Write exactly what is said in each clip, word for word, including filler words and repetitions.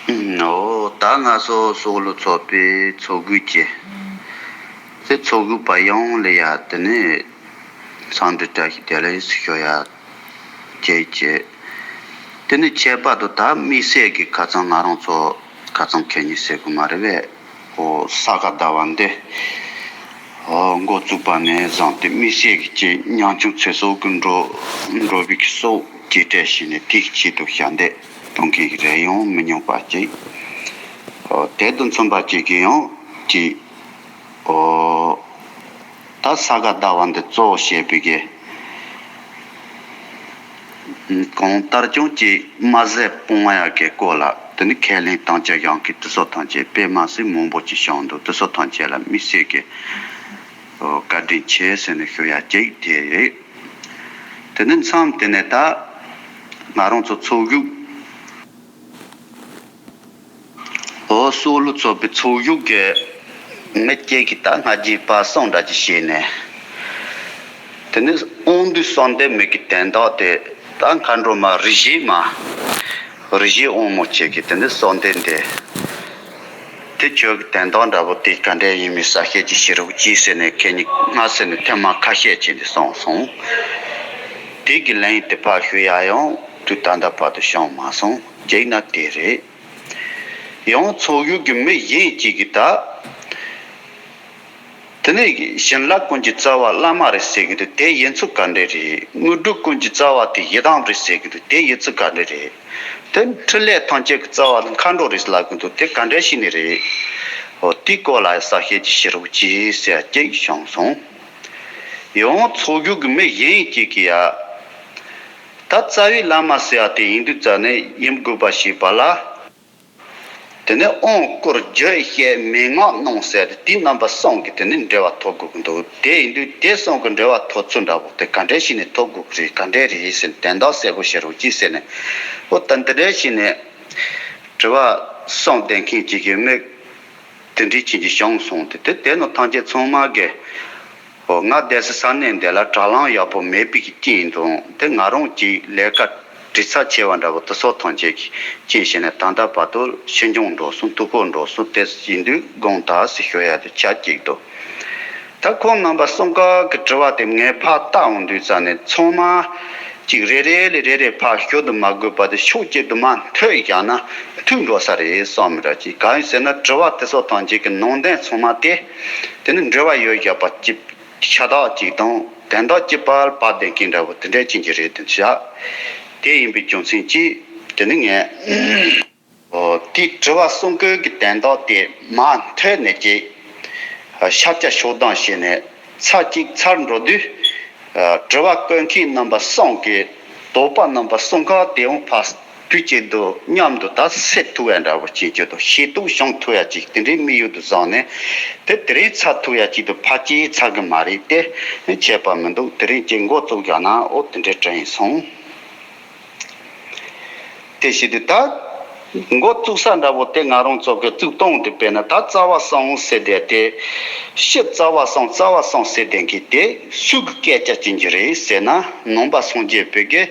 ཨོ་ད་ང་ཚོ་སོག་ལུ་ཚོགས་པའི་ཚོགས་དགོས་ཀྱི་དེ་ཚོགས་དགོས་པ་ཡང་ལ་ཡ་དེ་ནས་འཚམས་འདྲི་བཀྲ་ཤིས་བདེ་ལེགས་སུ་ཞུ་ཡ་བྱེད་ཀྱི། དེ་ནས་ཁྱད་པར་དུ་ད་དམིགས་བསལ་གྱི་ཁ་ཚང་ང་རང་ཚོ་ཁ་ཚང་ཁེ་ཉིན་ཟེར་དགོས་མ་རེད་པས། ཨོ་ས་ག་ཟླ་བ་འདི། འགོ་བཙུགས་པ་ནས་བཟུང་སྟེ་དམིགས་བསལ་གྱི་ཉམ་ཆུང་ཚེ་སྲོག་གི་འགྲོ་འགྲོ་བའི་སྲོག་གཅེས་སྤྲས་བྱས་ནས་དེའི་ཆེད་དུ་ཞབས་འདེགས་གཏོང་མཁན་གྱི་རེ་ཡང་མི་ཉུང་བ་ཅིག་དེ་དང་མཚུངས་པ་ཅིག་གིས་ཡང་གཅིག་ད་ས་ག་ཟླ་བ་འདི་གཙོ་བོ་བྱས་པའི་གི་གང་ལྟར་ཀྱང་ཅིག་མ་ཟད་སྤོང་ཡག་གི་སྐོར་ལ་དེ་ནི་ཁས་ལེན་དང་ཅི་ཡང་གི་དེ་ཚོ་ཐམས་ཅད་དཔེ་མ་སྲིད་མང་པོ་ཅིག་བྱུང་འདུག་དེ་ཚོ་ཐམས་ཅད་ལ་དམིགས་བསལ་གི་བཀའ་དྲིན་ཆེ་ཟེར་ནས་ཞུ་ཡ་གཅིག་དེ་རེད། དེ་ནི་མཚམས་དེ་ནས་ད་ང་རང་ཚོ་ཚོགས་ཞུགས། ཨོ་སོག་ལུ་ཚོགས་པའི་ཚོགས་ཞུགས་ཀྱི་མི་སྐྱེས་ཀྱི་ད་སྔ་རྗེས་པ་སོང་འདྲ་ཅིག་བྱས་ནས། དེ་ནི་དབང་འདུས་གསོལ་འདེབས་མི་གི་དན་རྟགས་དེ་ད་མཁའ་འགྲོ་མ་རིགས་བཞི་མ། རིགས་བཞི་དབང་མོ་ཆེ་གི་དེ་ནི་གསོལ་འདེབས་འདི། དེ་ཁྱོད་ཀྱི་དན་རྟགས་འདྲ་པོ་དེ་ག་འདྲ་ཡིན་མིན་གསལ་བཤད་ཅིག་བྱེད་རོགས་གྱིས་ཟེར་ནས་ཁེ་ཉིན་སྔ་ས་ནས་ཐེངས་མ་ཁ་ཤས་བྱས་ནས་གསུངས་སོང་། དེ་གི་ལན་དེ་ཕར་ཞུ་ཡ་ཡང་དུས་ད་ལྟ་བར་དུ་བྱུང་མ་སོང་། གཅིག་ན་དེ་རེད། ཡང་ཚོགས་ཞུགས་ཀྱི་མི་གཞན་གཅིག་གིས་ད། དེ་ནས་བྱིན་རླབས་ཀུན་གྱི་རྩ་བ་བླ་མ་རེད་ཟེར་གི་འདུག་དེ་ཡིན་ཚུལ་ག་འདྲས་རེད། དངོས་གྲུབ་ཀུན་གྱི་རྩ་བ་དེ་ཡི་དམ་རེད་ཟེར་གི་འདུག་དེ་ཡིན་ཚུལ་ག་འདྲས་རེད། དེ་འཕྲིན་ལས་ཐམས་ཅད་ཀྱི་རྩ་བ་དེ་མཁའ་འགྲོ་རེད་ལབ་གི་འདུག་དེ་ག་འདྲས་ཞིག་ནས་རེད། འོ་དེའི་སྐོར་ལ་གསལ་བཤད་ཅིག་བྱེད་རོགས་གྱིས་ཟེར་ཅིག་བྱུང་སོང་། ཡང་ཚོགས་ཞུགས་ཀྱི་མི་གཞན་གཅིག་གིས་ཡ། ད་རྩ་བའི་བླ་མ་ཟེར་བ་དེ་ཡིན་དུས་རྩ་ནས་ཡིན་དགོས་པ་ཞིག་པ་ལ། དེ་ནས་དབང་བསྐུར་རྒྱུད་བཤད་མན་ངག་གནང་ཟེར་ཏེ་དེའི་རྣམ་པ་གསུམ་གྱི་དེ་ནས་འགྲེལ་བ་ཐོབ་དགོས་ཀྱི་འདུག་དེ་ཡིན་དུས་དེ་གསུམ་གྱི་འགྲེལ་བ་ཐོབ་ཚུལ་འདྲ་པོ་དེ་ག་འདྲས་ཞིག་ནས་ཐོབ་དགོས་ཀྱི་རེད། ག་འདྲས་རེད་ཟེར་ནས་དོན་དག་གསལ་པོ་བཤད་རོགས་གྱིས་ཟེར་ནས། འོ་ད་འདི་འདྲས་ཞིག་ནས་དྲི་བ་གསུམ་འདེབས་མཁན་གཅིག་གིས་མི་དེ་འདྲས་ཅིག་གིས་བྱུང་སོང་སྟེ། དེ་དེ་ནི་ཐམས་ཅད་ཚང་མ་གིས། འོ་ང་བསྡད་སའི་ས་གནས་འདི་ལ་དྲ་ལམ་ཡག་པོ་མེད་པའི་རྐྱེན་དང་དེ་ང་རང་གི་ལས་ཀ་བྲེལ་ཚ་ཆེ་བ་འདྲ་པོ་དེ་ཚོ་ཐམས་ཅད་ཀྱི་རྐྱེན་བྱས་ནས་ད་ལྟ་བར་དུ་ཕྱི་འགྱངས་འགྲོ་སོང་། ཐུགས་ཁུར་འགྲོ་སོང་། དེ་ཡིན་དུས་དགོངས་དག་ཟེར་ཞུ་ཡ་དེ་ཆ་གཅིག་འདུག་ད་ཁོང་རྣམ་པ་གསུམ་ཀ་གི་དྲི་བ་དེ་ངས་ཕར་བལྟ་འོང་དུས་ཙ་ནས་ཚང་མ་གཅིག་རེ་རེ་ལས་རེ་རེ་ཕར་ཞུ་དུ་མ་དགོས་པ་དེ་ཕྱོགས་གཅིག་ཏུ་མར་མཐུད་བཞག་ན་མཐུད་འགྲོ་ས་རེད་བསམ་ར་གཅིག་གང་ཡིན་ཟེར་ན་དྲི་བ་དེ་ཚོ་ཐམས་ཅད་ཀྱི་ནང་དོན་ཚང་མ་དེ་དེ་ནི་འབྲེལ་བ་ཡོད་བཞག་པ་གཅིག་ཤ་སྟག་ཅིག་དང་དོན་དག་གཅིག་པར་བབ་བསྡད་མཁན་འདྲ་བོ་དེ་འདྲ་ཅན་གྱི་རེད་དེ་བཞག་དེ་ཡིན་པའི་རྒྱུ་མཚན་གྱིས་དེ་ནི་ངས་ཨོ་དེའི་དྲི་བ་གསུམ་ཀའི་གི་དོན་དག་དེ་མར་མཐུད་ནས་ཀྱི་ཤར་བསྐྱར་ཕྱོགས་བསྡོམས་བྱས་ནས་ཚར་གཅིག་ཚར་འགྲོ་དུས། དྲི་བ་བཀོད་མཁན་རྣམ་པ་གསུམ་གྱིས་དོགས་པ་རྣམ་པ་གསུམ་ཀ་དེ་ཡང་ཕར་དུས་གཅིག་ཏུ་མཉམ་དུ་ད་སེལ་ཐུབ་ཡ་འདྲ་བོ་བྱེད་རྒྱུ་དང་ཤེས་རྟོགས་བྱུང་ཐུབ་ཡ་ཅིག་དེ་འདྲའི་དམིགས་ཡུལ་དུ་བཟུང་ནས་དེ་དེ་རིང་ཚར་ཐུབ་ཡ་ཅིག་ཏུ་ཕལ་ཆེར་ཚར་གི་མ་རེད་དེ་ཁྱད་པར་མི་འདུག་དེ་རིང་ཅིག་འགོ་བཙུགས་བཞག་ན་ཨོ་དེ་འདྲའི་དྲན་སོང་། དེ་བྱེད་དུས་ད་འགོ་བཙུགས་ས་འདྲ་བོ་དེ་ང་རང་ཚོ་གི་བཙུགས་སྟངས་དེ་དཔེར་ན་ད་རྩ་བ་གསུམ་ཟེར་དེ་དེ་ཕྱི་རྩ་བ་གསུམ་རྩ་བ་གསུམ་ཟེར་དེ་གི་དེ་སུ་གི་སྐད་ཆ་ཅན་གྱི་རེད་ཟེར་ན་ནང་པ་སངས་རྒྱས་པའི་གི་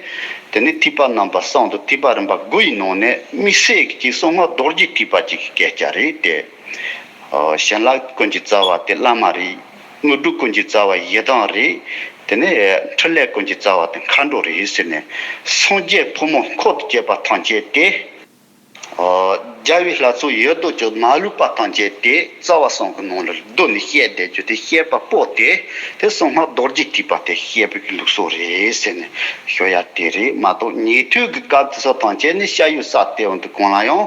དེ་ནི་ཐེག་པ་རྣམ་པ་གསུམ་དང་ཐེག་པ་རིམ་པ་དགུ་ཡི་ནང་ནས་དམིགས་བསལ་གྱི་གསང་སྔགས་རྡོ་རྗེ་ཐེག་པ་ཅིག་གི་སྐད་ཆ་རེད་དེ། བྱིན་རླབས་ཀུན་གྱི་རྩ་བ་དེ་བླ་མ་རེད། དངོས་གྲུབ་ཀུན་གྱི་རྩ་བ་ཡི་དམ་རེད། དེ་ནས་འཕྲིན་ལས་ཀུན་གྱི་རྩ་བ་དེ་མཁའ་འགྲོ་རེད་ཟེར་ནས་སངས་རྒྱས་ཕོ་མོ་འཁོར་དུ་བཅས་པ་ཐམས་ཅད་དེ། རྒྱལ་བའི་ལྷ་ཚོགས་ཡོད་དོ་ཅོག་མ་ལུས་པ་ཐམས་ཅད་དེ་རྩ་བ་གསུམ་གྱི་ནང་ལ་བསྡུ་ནས་བཤད་བསྡད་རྒྱུ་དེ་བཤད་པ་པོ་དེ་དེ་གསང་སྔགས་རྡོ་རྗེ་ཐེག་པ་དེ་བཤད་པའི་ལུགས་སྲོལ་རེད་ཟེར་ནས་ཞུ་ཡ་དེ་རེད་མ་གཏོགས་ཉན་ཐོས་ཀྱི་སྐབས་དེ་ཚོ་ཐམས་ཅད་ནི་ཤ་ཡོད་ས་དེ་འོང་དུས་གང་ལ་ཡང་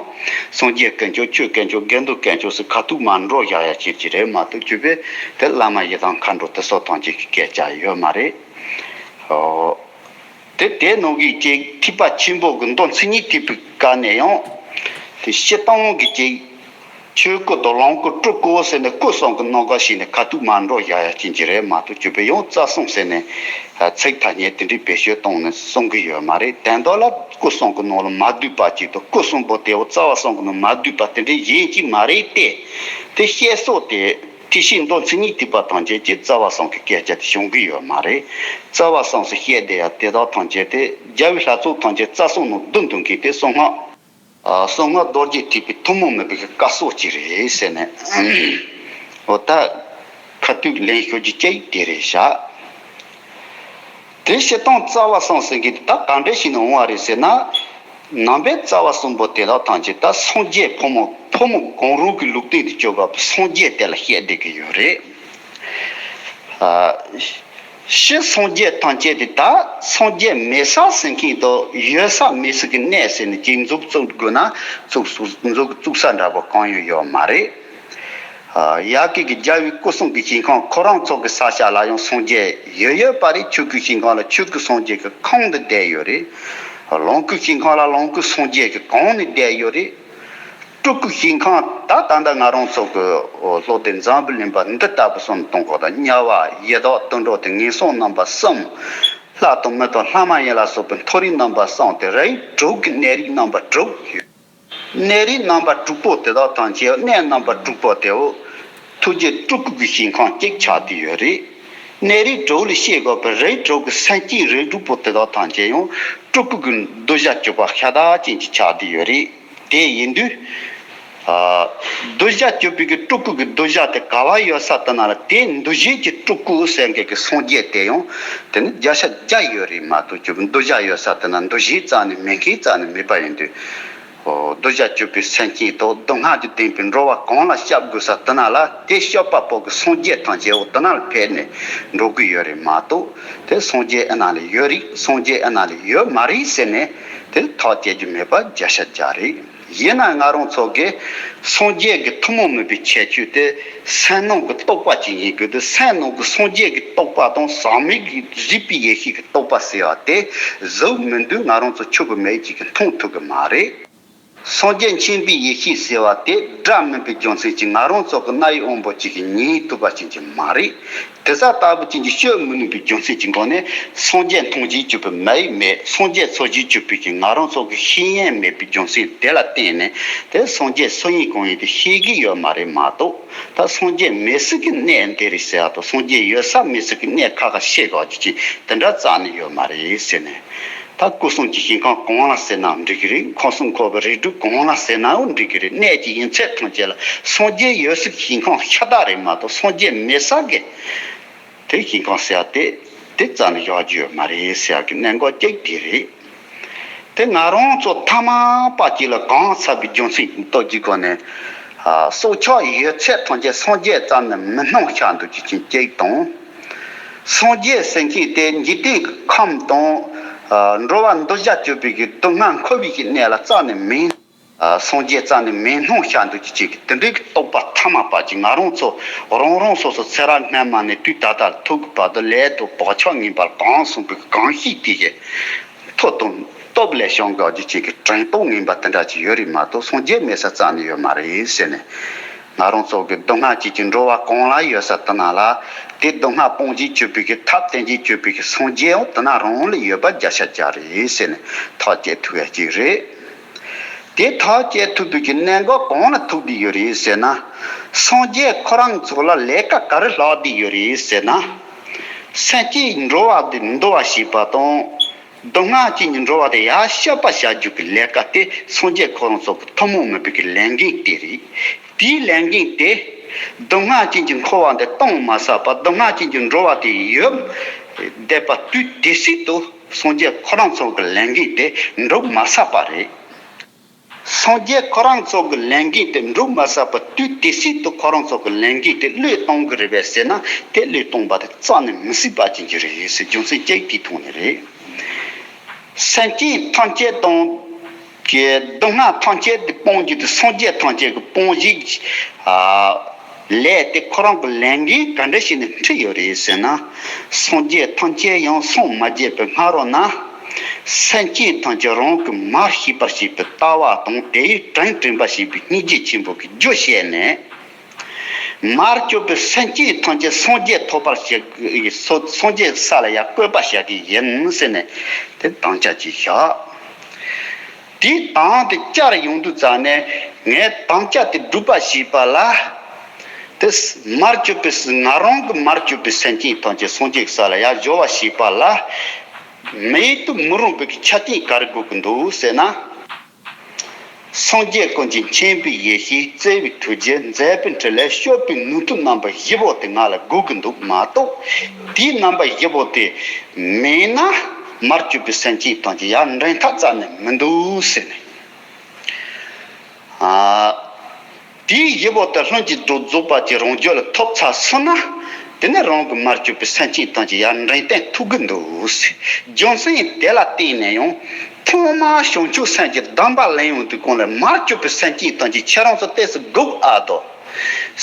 སངས་རྒྱས་དཀོན་མཆོག་ཆོས་དཀོན་མཆོག་དགེ་འདུན་དཀོན་མཆོག་ཟེར་ཁ་ཐུག་མར་འགྲོ་བཞག་ཡ་ཅིག་ཅིག་རེད་མ་གཏོགས་ཅི་བས་དེ་བླ་མ་ཡི་དམ་མཁའ་འགྲོ་དེ་ཚོ་ཐམས་ཅད་ཀྱི་སྐད་ཆ་ཡོད་མ་རེད། དེ་དེ་ནང་གི་ཅིག་ཐེག་པ་ཆེན་པོ་གི་མདོ་མཚན་ཉིད་ཐེག་པའི་སྐབས་ནས་ཡང་དེ་སྤྱིར་བཏང་གི་ཅིག་ཆོས་སྐུ་དང་ལོངས་སྐུ་སྤྲུལ་སྐུ་ཟེར་ནས་སྐུ་གསུམ་གྱི་རྣམ་པ་ཞིག་ནས་ཁ་ཐུག་མར་འགྲོ་བཞག་ཡ་ཅན་གྱི་རེད་མ་གཏོགས་ཅི་བས་ཡང་རྩ་གསུམ་ཟེར་ནས་ཚིག་ཐ་སྙད་དེ་འདྲའི་བེད་སྤྱོད་བཏང་ནས་གསུང་གི་ཡོད་མ་རེད། དོན་དག་ལ་སྐུ་གསུམ་གྱི་ནང་ལ་མ་འདུས་པ་ཅིག་དང་སྐུ་གསུམ་པོ་དེ་འོ་རྩ་བ་གསུམ་གྱི་ནང་མ་འདུས་པ་དེ་འདྲའི་གཞན་གཅིག་མ་རེད་དེ། དེ་བཤད་སྲོལ་དེ་ཐེག་ཆེན་མདོ་མཚན་ཉིད་ཐེག་པ་ཐམས་ཅད་ཀྱི་རྩ་བ་གསུམ་གྱི་སྐད་ཆ་དེ་བྱུང་གི་ཡོད་མ་རེད། རྩ་བ་གསུམ་ཟེར་བཤད་བསྡད་ཡ་དེ་དག་ཐམས་ཅད་དེ་རྒྱལ་བའི་ལྷ་ཚོགས་ཐམས་ཅད་རྩ་གསུམ་ནང་བསྡུ་འདུག་མཁན་དེ་གསང་སྔགས་ གསང་སྔགས་རྡོ་རྗེ་ཐེག་པའི་ཐུན་མོང་མིན་པའི་སྐབས་སུ་ཅི་རེད་ཟེར་ནས། འོ་ད་ཁ་ཐུག་ལན་ཤོད་རྒྱུ་གཅིག་དེ་རེད་བཞག་དེ་བྱས་ཙང་རྩ་བ་གསུམ་ཟེར་གྱི་དེ་ད་ག་འདྲ་ཞིག་ནས་འོང་བ་རེད་ཟེར་ན། ནང་པའི་རྩ་བ་གསུམ་པོ་དེ་དག་ཐམས་ཅད་ད་སངས་རྒྱས་ཕོ་མོ་ཕོ་མོ་གང་རུང་གི་ལུགས་སྟེང་དུ་བཅོས་པ་སངས་རྒྱས་དེ་ལ་བཤད་བསྡད་ཀྱི་ཡོད་རེད། ཕྱི་སངས་རྒྱས་ཐམས་ཅད་དེ་ད་སངས་རྒྱས་མེད་ས་ཟེར་མཁན་དང་ཡོད་ས་མེད་ས་གི་གནས་ཟེར་ནས་ཅིག་མཛུབ་བཙུགས་དགོས་ན་བཙུགས་མཛུབ་བཙུགས་ས་འདྲ་པོ་གང་ཡང་ཡོད་མ་རེད། ཡ་གི་གི་རྒྱལ་བའི་སྐུ་གསུང་གི་ཞིང་ཁམས་ཁོ་རང་ཚོ་གི་ས་ཆ་ལ་ཡང་སངས་རྒྱས་ཡོད་ཡོད་པ་རེད། ཆོས་སྐུའི་ཞིང་ཁམས་ལ་ཆོས་སྐུའི་སངས་རྒྱས་ཀྱི་ཁོངས་དུ་བསྡད་ཡོད་རེད། ལོངས་སྐུའི་ཞིང་ཁམས་ལ་ལོངས་སྐུའི་སངས་རྒྱས་ཀྱི་གོང་ནས་བསྡད་ཡོད་རེད། སྤྲུལ་སྐུའི་ཞིང་ཁམས་ད་ད་ལྟ་ང་རང་ཚོ་གི་ལྷོ་སྡེ་འཛམ་བུ་གླིང་པ་འདི་ལྟ་བུ་གསུམ་སྟོང་གོ་དང་དམྱལ་བ་ཡི་དྭགས་དུད་འགྲོ་དེ་ངན་སོང་རྣམ་པ་གསུམ། ལྷ་དང་མི་དང་ལྷ་མ་ཡིན་ལ་སོགས་པའི་མཐོ་རིས་རྣམ་པ་གསུམ་དེ་རིགས་དྲུག་གི་གནས་རིས་རྣམ་པ་དྲུག་ཡོད། གནས་རིས་རྣམ་པ་དྲུག་པོ་དེ་དག་ཐམས་ཅད་གནས་རྣམ་པ་དྲུག་པོ་དེའོ། ཐུགས་རྗེ་སྤྲུལ་སྐུ་གི་ཞིང་ཁམས་གཅིག་ཆགས་ཏེ་ཡོད་རེད། གནས་རིས་དྲུག་ལ་བཤད་དགོས་པའི་རིས་དྲུག་གི་སེམས་ཅན་རིགས་དྲུག་པོ་དེ་དག་ཐམས་ཅད་ཡང་སྤྲུལ་སྐུ་གི་གདུལ་བྱ་གཅིག་པ་ཤ་སྟག་ཅན་གྱི་ཆགས་ཏེ་ཡོད་རེད། དེ་ཡིན་དུས། གདུལ་བྱ་གཅིག་པའི་གི་སྤྲུལ་སྐུ་གི་གདུལ་བྱ་དེ་ག་བ་ཡོད་ས་དེ་ན་ལ་དེ་འདུལ་བྱེད་ཀྱི་སྤྲུལ་སྐུ་ཟེར་མཁན་གྱི་སངས་རྒྱས་དེ་ཡང་དེ་ནི་བརྒྱ་ཆ་བརྒྱ་ཡོད་རེད་མ་གཏོགས་གཅིག་པུ་གདུལ་བྱ་ཡོད་ས་དེ་ན་འདུལ་བྱེད་རྩ་ནས་མེད་མཁན་རྩ་ནས་མེད་པ་ཡིན་དུས། གདུལ་བྱ་གཅིག་པའི་སེམས་ཅན་དང་སྡུག་བསྔལ་གྱི་བདེན་པའི་འགྲོ་བ་གང་ལ་སྐྱབས་དགོས་ས་དེ་ན་ལ་དེ་སྐྱོབ་པ་པོ་གི་སངས་རྒྱས་ཐམས་ཅད་འོ་དེ་ན་ལ་ཕེབས་ནས་འགྲོ་གི་ཡོད་རེད་མ་གཏོགས་དེ་སངས་རྒྱས་ཨ་ན་ལ་ཡོད་རེད། སངས་རྒྱས་ཨ་ན་ལ་ཡོད་མ་རེད་ཟེར་ནས་དེ་ཐག་བཅད་རྒྱུ་མེད་པ་བརྒྱ་ཆ་བརྒྱ་རེད། ཡིན་ན་ང་རང་ཚོ་གི་སངས་རྒྱས་ཀྱི་ཐུན་མོང་མིན་པའི་ཁྱད་ཆོས་དེ་སེམས་ནང་གི་རྟོགས་པ་ཅིག་ཡིན་དགོས་དུས་སེམས་ནང་གི་སངས་རྒྱས་ཀྱི་རྟོགས་པ་དང་ཟག་མེད་ཀྱི་རིག་པའི་ཡེ་ཤེས་ཀྱི་རྟོགས་པ་ཟེར་བ་དེ་གཟུགས་མིན་དུས་ང་རང་ཚོ་ཆོས་པ་མེད་ཅིག་གིས་མཐོང་ཐུབ་ཀྱི་མ་རེད། སངས་རྒྱས་མཁྱེན་པའི་ཡེ་ཤེས་ཟེར་བ་དེ་སྒྲ་མིན་པའི་རྒྱུ་མཚན་གྱིས་ང་རང་ཚོ་གི་རྣ་ཡི་དབང་པོ་གཅིག་གིས་ཉན་ཐུབ་པ་ཅན་གྱི་མ་རེད། དེ་ས་ལྟ་བུ་ཅན་གྱི་ཤོད་མི་ནུས་པའི་རྒྱུ་མཚན་གྱི་སྒོ་ནས་སངས་རྒྱས་མཐོང་བྱེད་གཅིག་པུ་མ་ཡིན་མེད། སངས་རྒྱས་ཚོར་བྱེད་གཅིག་པུ་གི་ང་རང་ཚོ་གི་ཤེས་ཡོན་མེད་པའི་རྒྱུ་མཚན་དེ་ལ་བརྟེན་ནས་དེ་སངས་རྒྱས་སུ་ཡིན་གང་ཡིན་དེ་ཤེས་ཀྱི་ཡོད་མ་རེད་མ་གཏོགས་ད་སངས་རྒྱས་མེད་ས་གི་གནས་འདི་རེད་ཟེར་བ་དང་སངས་རྒྱས་ཡོད་ས་མེད་ས་གི་གནས་ཁ་ཁ་བཤད་དགོས་རྒྱུ་ཅན་དེ་འདྲ་རྩ་ནས་ཡོད་མ་རེད་ཟེར་ནས། ད་སྐུ་གསུམ་གྱི་ཞིང་ཁམས་གང་ལ་ཟེར་ནའང་འགྲིག་གི་རེད། ཁམས་གསུམ་འཁོར་བའི་རིགས་དྲུག་གང་ལ་ཟེར་ནའང་འགྲིག་གི་རེད། གནས་ཀྱི་ཡིན་ཚད་ཐམས་ཅད་ལ་སངས་རྒྱས་ཡོད་སའི་ཞིང་ཁམས་ཤ་སྟག་རེད་མ་གཏོགས་སངས་རྒྱས་མེད་ས་གི་དེ་ཞིང་ཁམས་ཟེར་ཡ་དེ་དེ་རྩ་ནས་བཞག་རྒྱུ་ཡོད་མ་རེད་ཟེར་ཡ་གི་གནད་འགག་གཅིག་དེ་རེད། དེ་ང་རང་ཚོ་ཐ་མ་པ་གཅིག་ལ་གང་འཚམ་པའི་རྒྱུ་མཚན་གྱི་སྟོབས་ཀྱི་སྒོ་ནས་སྲོག་ཆགས་ཡོད་ཚད་ཐམས་ཅད་སངས་རྒྱས་རྩ་ནས་མི་སྣང་ཤར་འདུག་རྒྱུ་ཅན་གཅིག་དང་། སངས་རྒྱས་ཟེར་མཁན་དེ་འཇིག་རྟེན་གྱི་ཁམས་དང་། ཨ། འགྲོ་བ་འདུལ་བྱ་གཅིག་པུའི་གི་སྡུག་བསྔལ་འཁོར་བའི་གི་གནས་ལ་རྩ་ནས་མིན། ཨ། སངས་རྒྱས་རྩ་ནས་མིན་སྣང་ཤར་འདུག་རྒྱུ་ཅན་གྱི་དེ་འདྲའི་གི་རྟོགས་པ་ཐ་མ་པ་ཅིག་ང་རང་ཚོ་རང་རང་སོ་སོ་ཚེ་རབས་སྔ་མ་ནས་དུས་ད་ལྟ་ཐུག་གི་བར་དུ་ལས་དང་བག་ཆགས་ངན་པ་གང་སོང་པའི་གང་ཤེས་དེ་གི་ཐོ་དང་སྟོབས་ལས་བྱུང་གི་རྒྱུ་ཅན་གྱི་དྲན་རྟོག་ངན་པ་དེ་འདྲ་ཅིག་ཡོད་རེད་མ་གཏོགས་སངས་རྒྱས་མེད་ས་རྩ་ནས་ཡོད་མ་རེད་ཟེར་ནས། ང་རང་ཚོ་གི་སྡུག་བསྔལ་ཅན་གྱི་འགྲོ་བ་གང་ལ་ཡོད་ས་དེ་ན་ལ་དེ་སྡུག་བསྔལ་སྤོང་བྱེད་གཅིག་པུའི་གི་ཐབས་བསྟན་བྱེད་གཅིག་པུའི་གི་སངས་རྒྱས་ཡང་དེ་ན་རང་ལ་ཡོད་པ་བརྒྱ་ཆ་བརྒྱ་རེད་ཟེར་ནས་ཐག་བཅད་ཐུབ་ཡ་གཅིག་རེད། དེ་ཐག་བཅད་ཐུབ་པའི་གི་གནད་འགག་གང་ལ་ཐུག་བསྡད་ཡོད་རེད་ཟེར་ན། སངས་རྒྱས་ཁོ་རང་ཚོ་ལ་ལས་ཀ་ག་རེ་ལྷག་བསྡད་ཡོད་རེད་ཟེར་ན། སེམས་ཅན་འགྲོ་བ་དེ་འདུལ་བ་བྱེད་པ་དང་། སྡུག་བསྔལ་ཅན་གྱི་འགྲོ་བ་དེ་ཡར་སྐྱོབ་པ་བྱ་རྒྱུ་གི་ལས་ཀ་དེ་སངས་རྒྱས་ཁོ་རང་ཚོ་གི་ཐུན་མོང་མིན་པའི་གི་ལས་འགན་དེ་རེད། དེའི་ལས་འགན་དེ། སྡུག་བསྔལ་ཅན་གྱི་འཁོར་བ་འདི་གཏོང་མ་ཟད་པར་སྡུག་བསྔལ་ཅན་གྱི་འགྲོ་བ་དེ་ཡོད་བསྡད་པ་དུས་དེ་སྲིད་དུ་སངས་རྒྱས་ཁོ་རང་ཚོ་གི་ལས་འགན་དེ་འགྲུབ་མ་ཟད་པ་རེད། སངས་རྒྱས་ཁོ་རང་ཚོ་གི་ལས་འགན་དེ་འགྲུབ་མ་ཟད་པར་དུས་དེ་སྲིད་དུ་ཁོ་རང་ཚོ་གི་ལས་འགན་དེ་བློས་གཏོང་གི་རེད་པས་ཟེར་ན་དེ་བློས་གཏོང་པ་དེ་རྩ་ནས་མི་སྲིད་པ་ཅན་གྱི་རེད་ཟེར་རྒྱུ་མཚན་གཅིག་དེའི་ཐོག་ནས་རེད། སེམས་ཅན་ཐམས་ཅད་དང་གི་སྡུག་བསྔལ་ཐམས་ཅད་དེ་སྤོང་རྒྱུ་དེ་སངས་རྒྱས་ཐམས་ཅད་ཀྱི་སྤོང་བྱེད་ཀྱི་ལས་དེ་ཁོ་རང་གི་ལས་འགན་ག་འདྲ་ཞིག་ནས་འཁྲི་ཡོད་རེད་ཟེར་ན། སངས་རྒྱས་ཐམས་ཅད་ཡང་སངས་མ་རྒྱས་པའི་སྔ་རོལ་ན། སེམས་ཅན་ཐམས་ཅད་རང་གི་མར་ཤེས་པར་བྱེད་པའི་ལྟ་བ་དང་དེ་ཡི་དྲིན་དྲན་པར་བྱེད་པའི་སྙིང་རྗེ་ཆེན་པོ་གི་རྒྱུ་བཤད་ནས། མར་གྱུར་པའི་སེམས་ཅན་ཐམས་ཅད་སངས་རྒྱས་ཐོབ་པར་བྱེད་སངས་རྒྱས་ས་ལ་ཡང་བཀོད་པར་བྱ་གི་ཡིན་ཟེར་ནས་དེ་དམ་བཅའ་ཅིག་བཞག་དེའི་དམ་དེ་བཅར་ཡོང་དུས་ཙང་ནས་ངས་དམ་བཅའ་དེ་སྒྲུབ་པ་བྱེད་པ་ལ། དེ་མར་གྱུར་པའི་ང་རང་གི་མར་གྱུར་པའི་སེམས་ཅན་ཐམས་ཅད་སངས་རྒྱས་ས་ལ་ཡར་སྦྱོར་བ་བྱེད་པ་ལ། མེད་དུ་མི་རུང་བའི་ཆ་རྐྱེན་ག་རེ་དགོས་ཀྱི་འདུག་ཟེར་ན། སངས་རྒྱས་ཀུན་གྱི་མཁྱེན་པའི་ཡེ་ཤེས། བརྩེ་བའི་ཐུགས་རྗེ། མཛད་པའི་འཕྲིན་ལས། སྤྱོད་པའི་ནུས་མཐུ་རྣམ་པ་བཞི་པོ་དེ་ང་ལ་དགོས་ཀྱི་འདུག་མ་གཏོགས། དེའི་རྣམ་པ་བཞི་པོ་དེ་མེད་ན་མར་གྱུར་པའི་སེམས་ཅན་ཐམས་ཅད་ཡར་འདྲེན་ཐབས་རྩ་ནས་མི་འདུག་ཟེར་ནས། ཨ། དེའི་བཞི་པོ་དེ་ལྷུན་གྱིས་གྲུབ་རྫོགས་པ་ཅིག་རང་རྒྱུད་ལ་ཐོབ་ཚར་སོང་ན། དེ་ནས་རང་གི་མར་གྱུར་པའི་སེམས་ཅན་ཐམས་ཅད་ཡར་འདྲེན་བསྟན་ཐུབ་ཀྱི་འདུག་ཟེར། རྒྱུ་མཚན་དེ་ལ་བརྟེན་ནས་ཡང་ཐོག་མར་བྱང་ཆུབ་སེམས་ཀྱི་སྡོམ་པ་ལེན་ཡོང་དུས་གོང་ལ་མར་གྱུར་པའི་སེམས་ཅན་ཐམས་ཅད་ཁྱེད་རང་ཚོ་ཏོག་ཙམ་སྒུག་ཨ་དོ།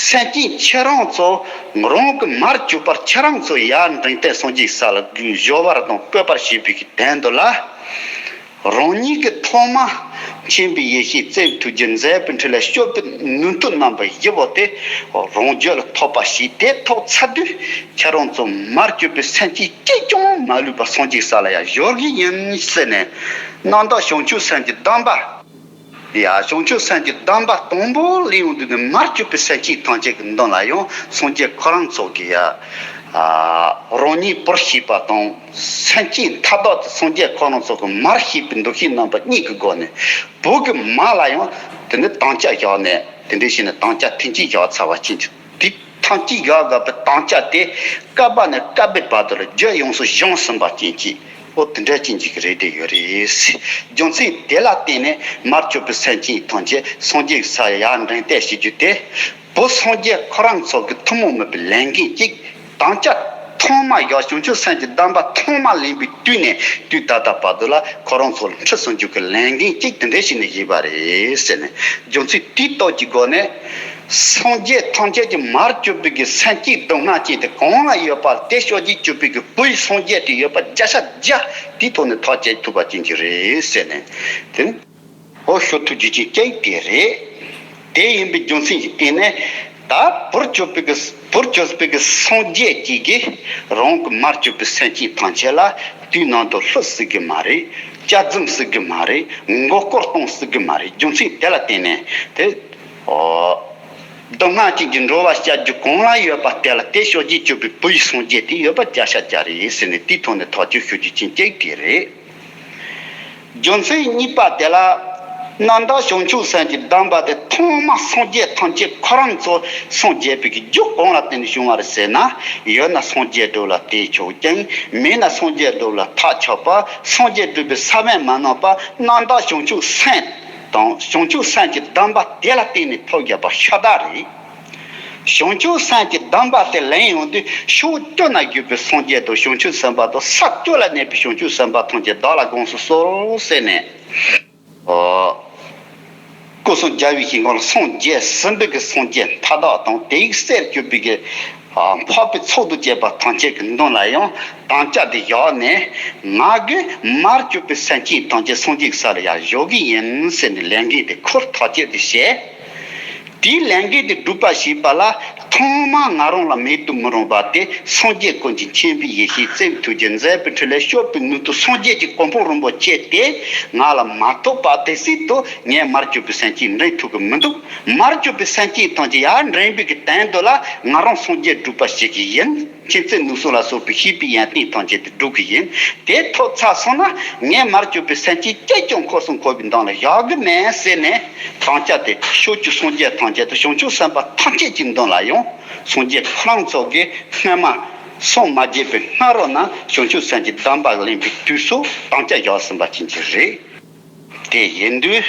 སེམས་ཅན་ཁྱེད་རང་ཚོ་རང་གི་མར་གྱུར་པར་ཁྱེད་རང་ཚོ་ཡར་འདྲེན་བསྟན་སངས་རྒྱས་ས་ལ་བཞུགས་པར་དང་བཀོད་པར་བྱེད་པའི་དོན་དུ་ལ། རང་ཉིད་ཀྱི་ཐོག་མ་མཁྱེན་པའི་ཡེ་ཤེས། བརྩེ་བའི་ཐུགས་རྗེ། མཛད་པའི་འཕྲིན་ལས། སྤྱོད་པའི་ནུས་མཐུ་རྣམ་པ་བཞི་པོ་དེ་རང་རྒྱུད་ལ་ཐོབ་པ་ཞིག་དེ་ཐོབ་ཚར་དུས་ཁྱེད་རང་ཚོ་མར་གྱུར་པའི་སེམས་ཅན་གཅིག་ཀྱང་མ་ལུས་པ་སངས་རྒྱས་ས་ལ་ཡར་འབྱོར་གྱི་ཡིན་ཟེར་ནས། རྣམ་དག་བྱང་ཆུབ་སེམས་ཀྱི་སྡོམ་པ། ཡ། བྱང་ཆུབ་སེམས་ཀྱི་སྡོམ་པ་དང་པོ་ལེན་ཡོང་དུས་ནས་མར་གྱུར་པའི་སེམས་ཅན་ཐམས་ཅད་ཀྱི་མདུན་ལ་ཡང་སངས་རྒྱས་ཁོ་རང་ཚོ་གིས་ཡ། ཨ། རང་ཉིད་བུར་ཤེས་པ་དང་། སེམས་ཅན་མཐའ་དག་དེ་སངས་རྒྱས་ཁོ་རང་ཚོ་གི་མར་ཤེས་པའི་འདུ་ཤེས་རྣམ་པ་གཉིས་ཀྱི་སྒོ་ནས་བུ་གི་མ་ལ་ཡང་དེ་ནས་དམ་བཅའ་བཞག་ནས། དེ་འདྲ་བྱས་ནས་དམ་བཅའ་མཐུན་རྐྱེན་བཞག་ཚར་བ་ཅན་གྱི་དེ་ཐམས་ཅད་བཞག་དགོས་པའི་དམ་བཅའ་དེ་བསྐལ་པ་ནས་བསྐལ་པའི་བར་དུ་ལ་རྒྱུན་ཡོངས་སུ་བཞེངས་ཟིན་པ་ཅན་གྱི། ཨོ། དེ་འདྲ་ཅན་གྱི་རེད་དེ་ཡོད་རེད། རྒྱུ་མཚན་དེ་ལ་བརྟེན་ནས་མར་གྱུར་པའི་སེམས་ཅན་ཐམས་ཅད་སངས་རྒྱས་ས་ཡར་འདྲེན་བསྟན་བྱེད་རྒྱུ་དེ། བུ་སངས་རྒྱས་ཁོ་རང་ཚོ་གི་ཐུན་མོང་མིན་པའི་ལས་འགན་གཅིག་དམ་བཅའ་ཐོག་མ་བཞག་བྱང་ཆུབ་སེམས་ཀྱི་སྡོམ་པ་ཐོག་མ་ལེན་པའི་དུས་ནས་དུས་ད་ལྟ་བར་དུ་ལ་ཁོ་རང་ཚོ་ལ་འཁྲི་སྲོལ་འཇུག་གི་ལས་འགན་གཅིག་དེ་འདྲ་ཞིག་ནས་བཞེས་པ་རེད་ཟེར་ནས། རྒྱུ་མཚན་དེའི་སྟོབས་ཀྱི་སྒོ་ནས། སངས་རྒྱས་ཐམས་ཅད་ཀྱི་མར་གྱུར་པའི་གི་སེམས་ཅན་སྡུག་བསྔལ་ཅན་དེ་གང་ལ་ཡོད་པ་དེ་ཕྱོགས་གཅིག་གྱུར་པའི་གི་བུ་ཡི་སངས་རྒྱས་དེ་ཡོད་པ་བརྒྱ་ཆ་བརྒྱ་དེའི་ཐོག་ནས་ཐག་བཅད་ཐུབ་པ་ཅན་གྱི་རེད་ཟེར་ནས། དེ་ནི་ཨོ་ཤོ་ཐུགས་རྗེ་ཅན་གཅིག་དེ་རེད། དེ་ཡིན་པའི་རྒྱུ་མཚན་གྱི་སྟེང་ནས་ད་བུར་གྱུར་པའི་གི་བུར་གྱུར་པའི་གི་སངས་རྒྱས་ཀྱིས་གི་རང་གི་མར་གྱུར་པའི་སེམས་ཅན་ཐམས་ཅད་ལ་དུས་ནང་དུ་ལྷོད་སྲིད་གི་མ་རེད། སྐྱབས་འཛུམ་སྲིད་གི་མ་རེད། མགོ་སྐོར་གཏོང་སྲིད་གི་མ་རེད། རྒྱུ་མཚན་དེ་ལ་བརྟེན་ནས་དེ། ཨོ། སྡུག་བསྔལ་ཅན་གྱི་འགྲོ་བ་བསྐྱབ་རྒྱུ་གང་ལ་ཡོད་པ་དེ་ལ་དེ་ཕྱོགས་གཅིག་གྱུར་པའི་བུ་ཡི་སངས་རྒྱས་དེ་ཡོད་པ་བརྒྱ་ཆ་བརྒྱ་རེད་ཟེར་ནས་དེའི་ཐོག་ནས་ཐག་གཅོད་ཞུ་རྒྱུ་ཅན་གཅིག་དེ་རེད། རྒྱུ་མཚན་གཉིས་པ་དེ་ལ། རྣམ་དག་བྱང་ཆུབ་སེམས་ཀྱི་སྡོམ་པ་དེ་ཐོག་མ་སངས་རྒྱས་ཐམས་ཅད་ཁོ་རང་ཚོ་སངས་རྒྱས་པའི་གི་རྒྱུ་གང་ལ་བརྟེན་ནས་བྱུང་བ་རེད་ཟེར་ན། ཡོད་ན་སངས་རྒྱས་སྒྲུབ་ལ་དེས་ཆོག་ཀྱང་། མེད་ན་སངས་རྒྱས་སྒྲུབ་ལ་ཐག་ཆོད་པ། སངས་རྒྱས་སྒྲུབ་པའི་ས་བོན་མ་ནོར་བ་རྣམ་དག་བྱང་ཆུབ་སེམས་དང་བྱང་ཆུབ་སེམས་ཀྱི་སྡོམ་པ་དེ་ལ་བརྟེན་ནས་ཐོབ་དགོས་པ་ཤ་སྟག་རེད། བྱང་ཆུབ་སེམས་ཀྱི་སྡོམ་པ་དེ་ལེན་ཡོང་དུས་ཕྱོགས་བཅུ་ན་བཞུགས་པའི་སངས་རྒྱས་དང་བྱང་ཆུབ་སེམས་དཔའ་དང་ས་བཅུ་ལ་གནས་པའི་བྱང་ཆུབ་སེམས་དཔའ་ཐམས་ཅད་བདག་ལ་དགོངས་སུ་གསོལ་ཟེར་ནས། ཨོ། སྐུ་གསུམ་རྒྱལ་བའི་ཞིང་ཁམས་ལ་སངས་རྒྱས་ཟིན་པའི་གི་སངས་རྒྱས་མཐའ་དག་དང་དེའི་གསེར་གྱུར་པའི་གི་འཕགས་པའི་ཚོགས་དང་བཅས་པ་ཐམས་ཅད་ཀྱི་མདུན་ལ་ཡང་དམ་བཅའ་དེ་བཞག་ནས། ང་གིས་མར་གྱུར་པའི་སེམས་ཅན་ཐམས་ཅད་སངས་རྒྱས་ས་ལ་ཡར་བཞག་གི་ཡིན་ཟེར་ནས་ལས་འགན་དེ་འཁུར་ཐག་བཅད་དེ་བྱས། དེའི་ལས་འགན་དེ་སྒྲུབ་པ་བྱེད་པ་ལ་ཐོག་མར་ང་རང་ལ་མེད་དུ་མི་རུང་བ་དེ་སངས་རྒྱས་ཀུན་གྱི་མཁྱེན་པའི་ཡེ་ཤེས། བརྩེ་བའི་ཐུགས་རྗེ། མཛད་པའི་འཕྲིན་ལས། སྤྱོད་པའི་ནུས་མཐུ། སངས་རྒྱས་ཀྱི་གོ་འཕང་རིན་པོ་ཆེ་དེ་ང་ལ་མ་ཐོབ་པ་དེ་སྲིད་དུ་ངས་མར་གྱུར་པའི་སེམས་ཅན་འདྲེན་ཐུབ་ཀྱི་མི་འདུག་མར་གྱུར་པའི་སེམས་ཅན་ཐམས་ཅད་ཡར་འདྲེན་པའི་གི་དོན་དུ་ལ་ང་རང་སངས་རྒྱས་སྒྲུབ་པ་བྱེད་ཀྱི་ཡིན། མཁྱེན་བརྩེ་ནུས་གསུམ་ལ་སོགས་པའི་བྱིས་པའི་ཡོན་ཏན་ཐམས་ཅད་དེ་སྒྲུབ་ཀྱི་ཡིན། དེ་ཐོབ་ཚར་སོང་ན་ངས་མར་གྱུར་པའི་སེམས་ཅན་གཅིག་ཀྱང་འཁོར་གསུམ་འཁོར་བའི་མདུན་ལ་བཞག་གི་མེད་ཟེར་ནས་དམ་བཅའ་དེ་ཕྱོགས་བཅུའི་སངས་རྒྱས་ཐམས་ཅད་དང་བྱང་ཆུབ་སེམས་དཔའ་ཐམས་ཅད་ཀྱི་མདུན་ལ་ཡང་སངས་རྒྱས་ཁོ་རང་ཚོ་གིས་སྔོན་མ་སངས་མ་རྒྱས་པའི་སྔ་རོལ་ན་བྱང་ཆུབ་སེམས་ཀྱི་སྡོམ་པ་ལེན་པའི་དུས་སུ་དམ་བཅའ་བཞག་ཟིན་པ་ཅན་གྱི་རེད། དེ་ཡིན་དུས།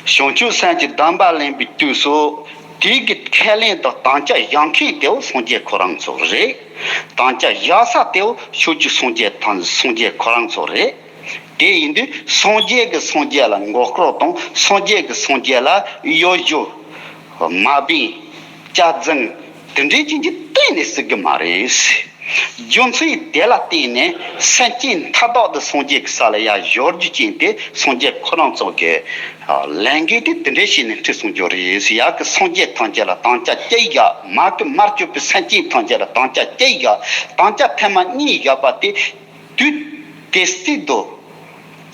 བྱང་ཆུབ་སེམས་ཀྱི་སྡོམ་པ་ལེན་པའི་དུས་སུ། དེའི་གི་ཁས་ལེན་དང་དམ་བཅའ་བཞག་མཁན་དེའོ་སངས་རྒྱས་ཁོ་རང་ཚོ་རེད། དམ་བཅའ་བཞག་ས་དེའོ་ཕྱོགས་བཅུའི་སངས་རྒྱས་དང་སངས་རྒྱས་ཁོ་རང་ཚོ་རེད། དེ་ཡིན་དུས་སངས་རྒྱས་ཀྱི་སངས་རྒྱས་ལ་མགོ་སྐོར་དང་སངས་རྒྱས་ཀྱི་སངས་རྒྱས་ལ་གཡོ་སྒྱུ། དམའ་འབེབས། སྐྱག་རྫུན། དེ་འདྲའི་ཅན་གྱི་གཏན་ནས་སྲིད་གི་མ་རེད། རྒྱུ་མཚན་དེ་ལ་བརྟེན་ནས་སེམས་ཅན་མཐའ་དག་ཏུ་སངས་རྒྱས་ཀྱི་ས་ལ་ཡར་བཞུགས་རྒྱུ་ཅན་དེ་སངས་རྒྱས་ཁོ་རང་ཚོ་གི་ལས་འགན་དེ་དེ་འདྲའི་བྱས་ནས་འཁྲི་སོང་རྒྱུ་རེད། ཡ་གི་སངས་རྒྱས་ཐམས་ཅད་ལ་དམ་བཅའ་གཅིག་བཞག་མ་གི་མར་གྱུར་པའི་སེམས་ཅན་ཐམས་ཅད་ལ་དམ་བཅའ་གཅིག་བཞག་དམ་བཅའ་ཐེངས་མ་གཉིས་བཞག་པ་དེ་དུས་དེ་སྲིད་དུ།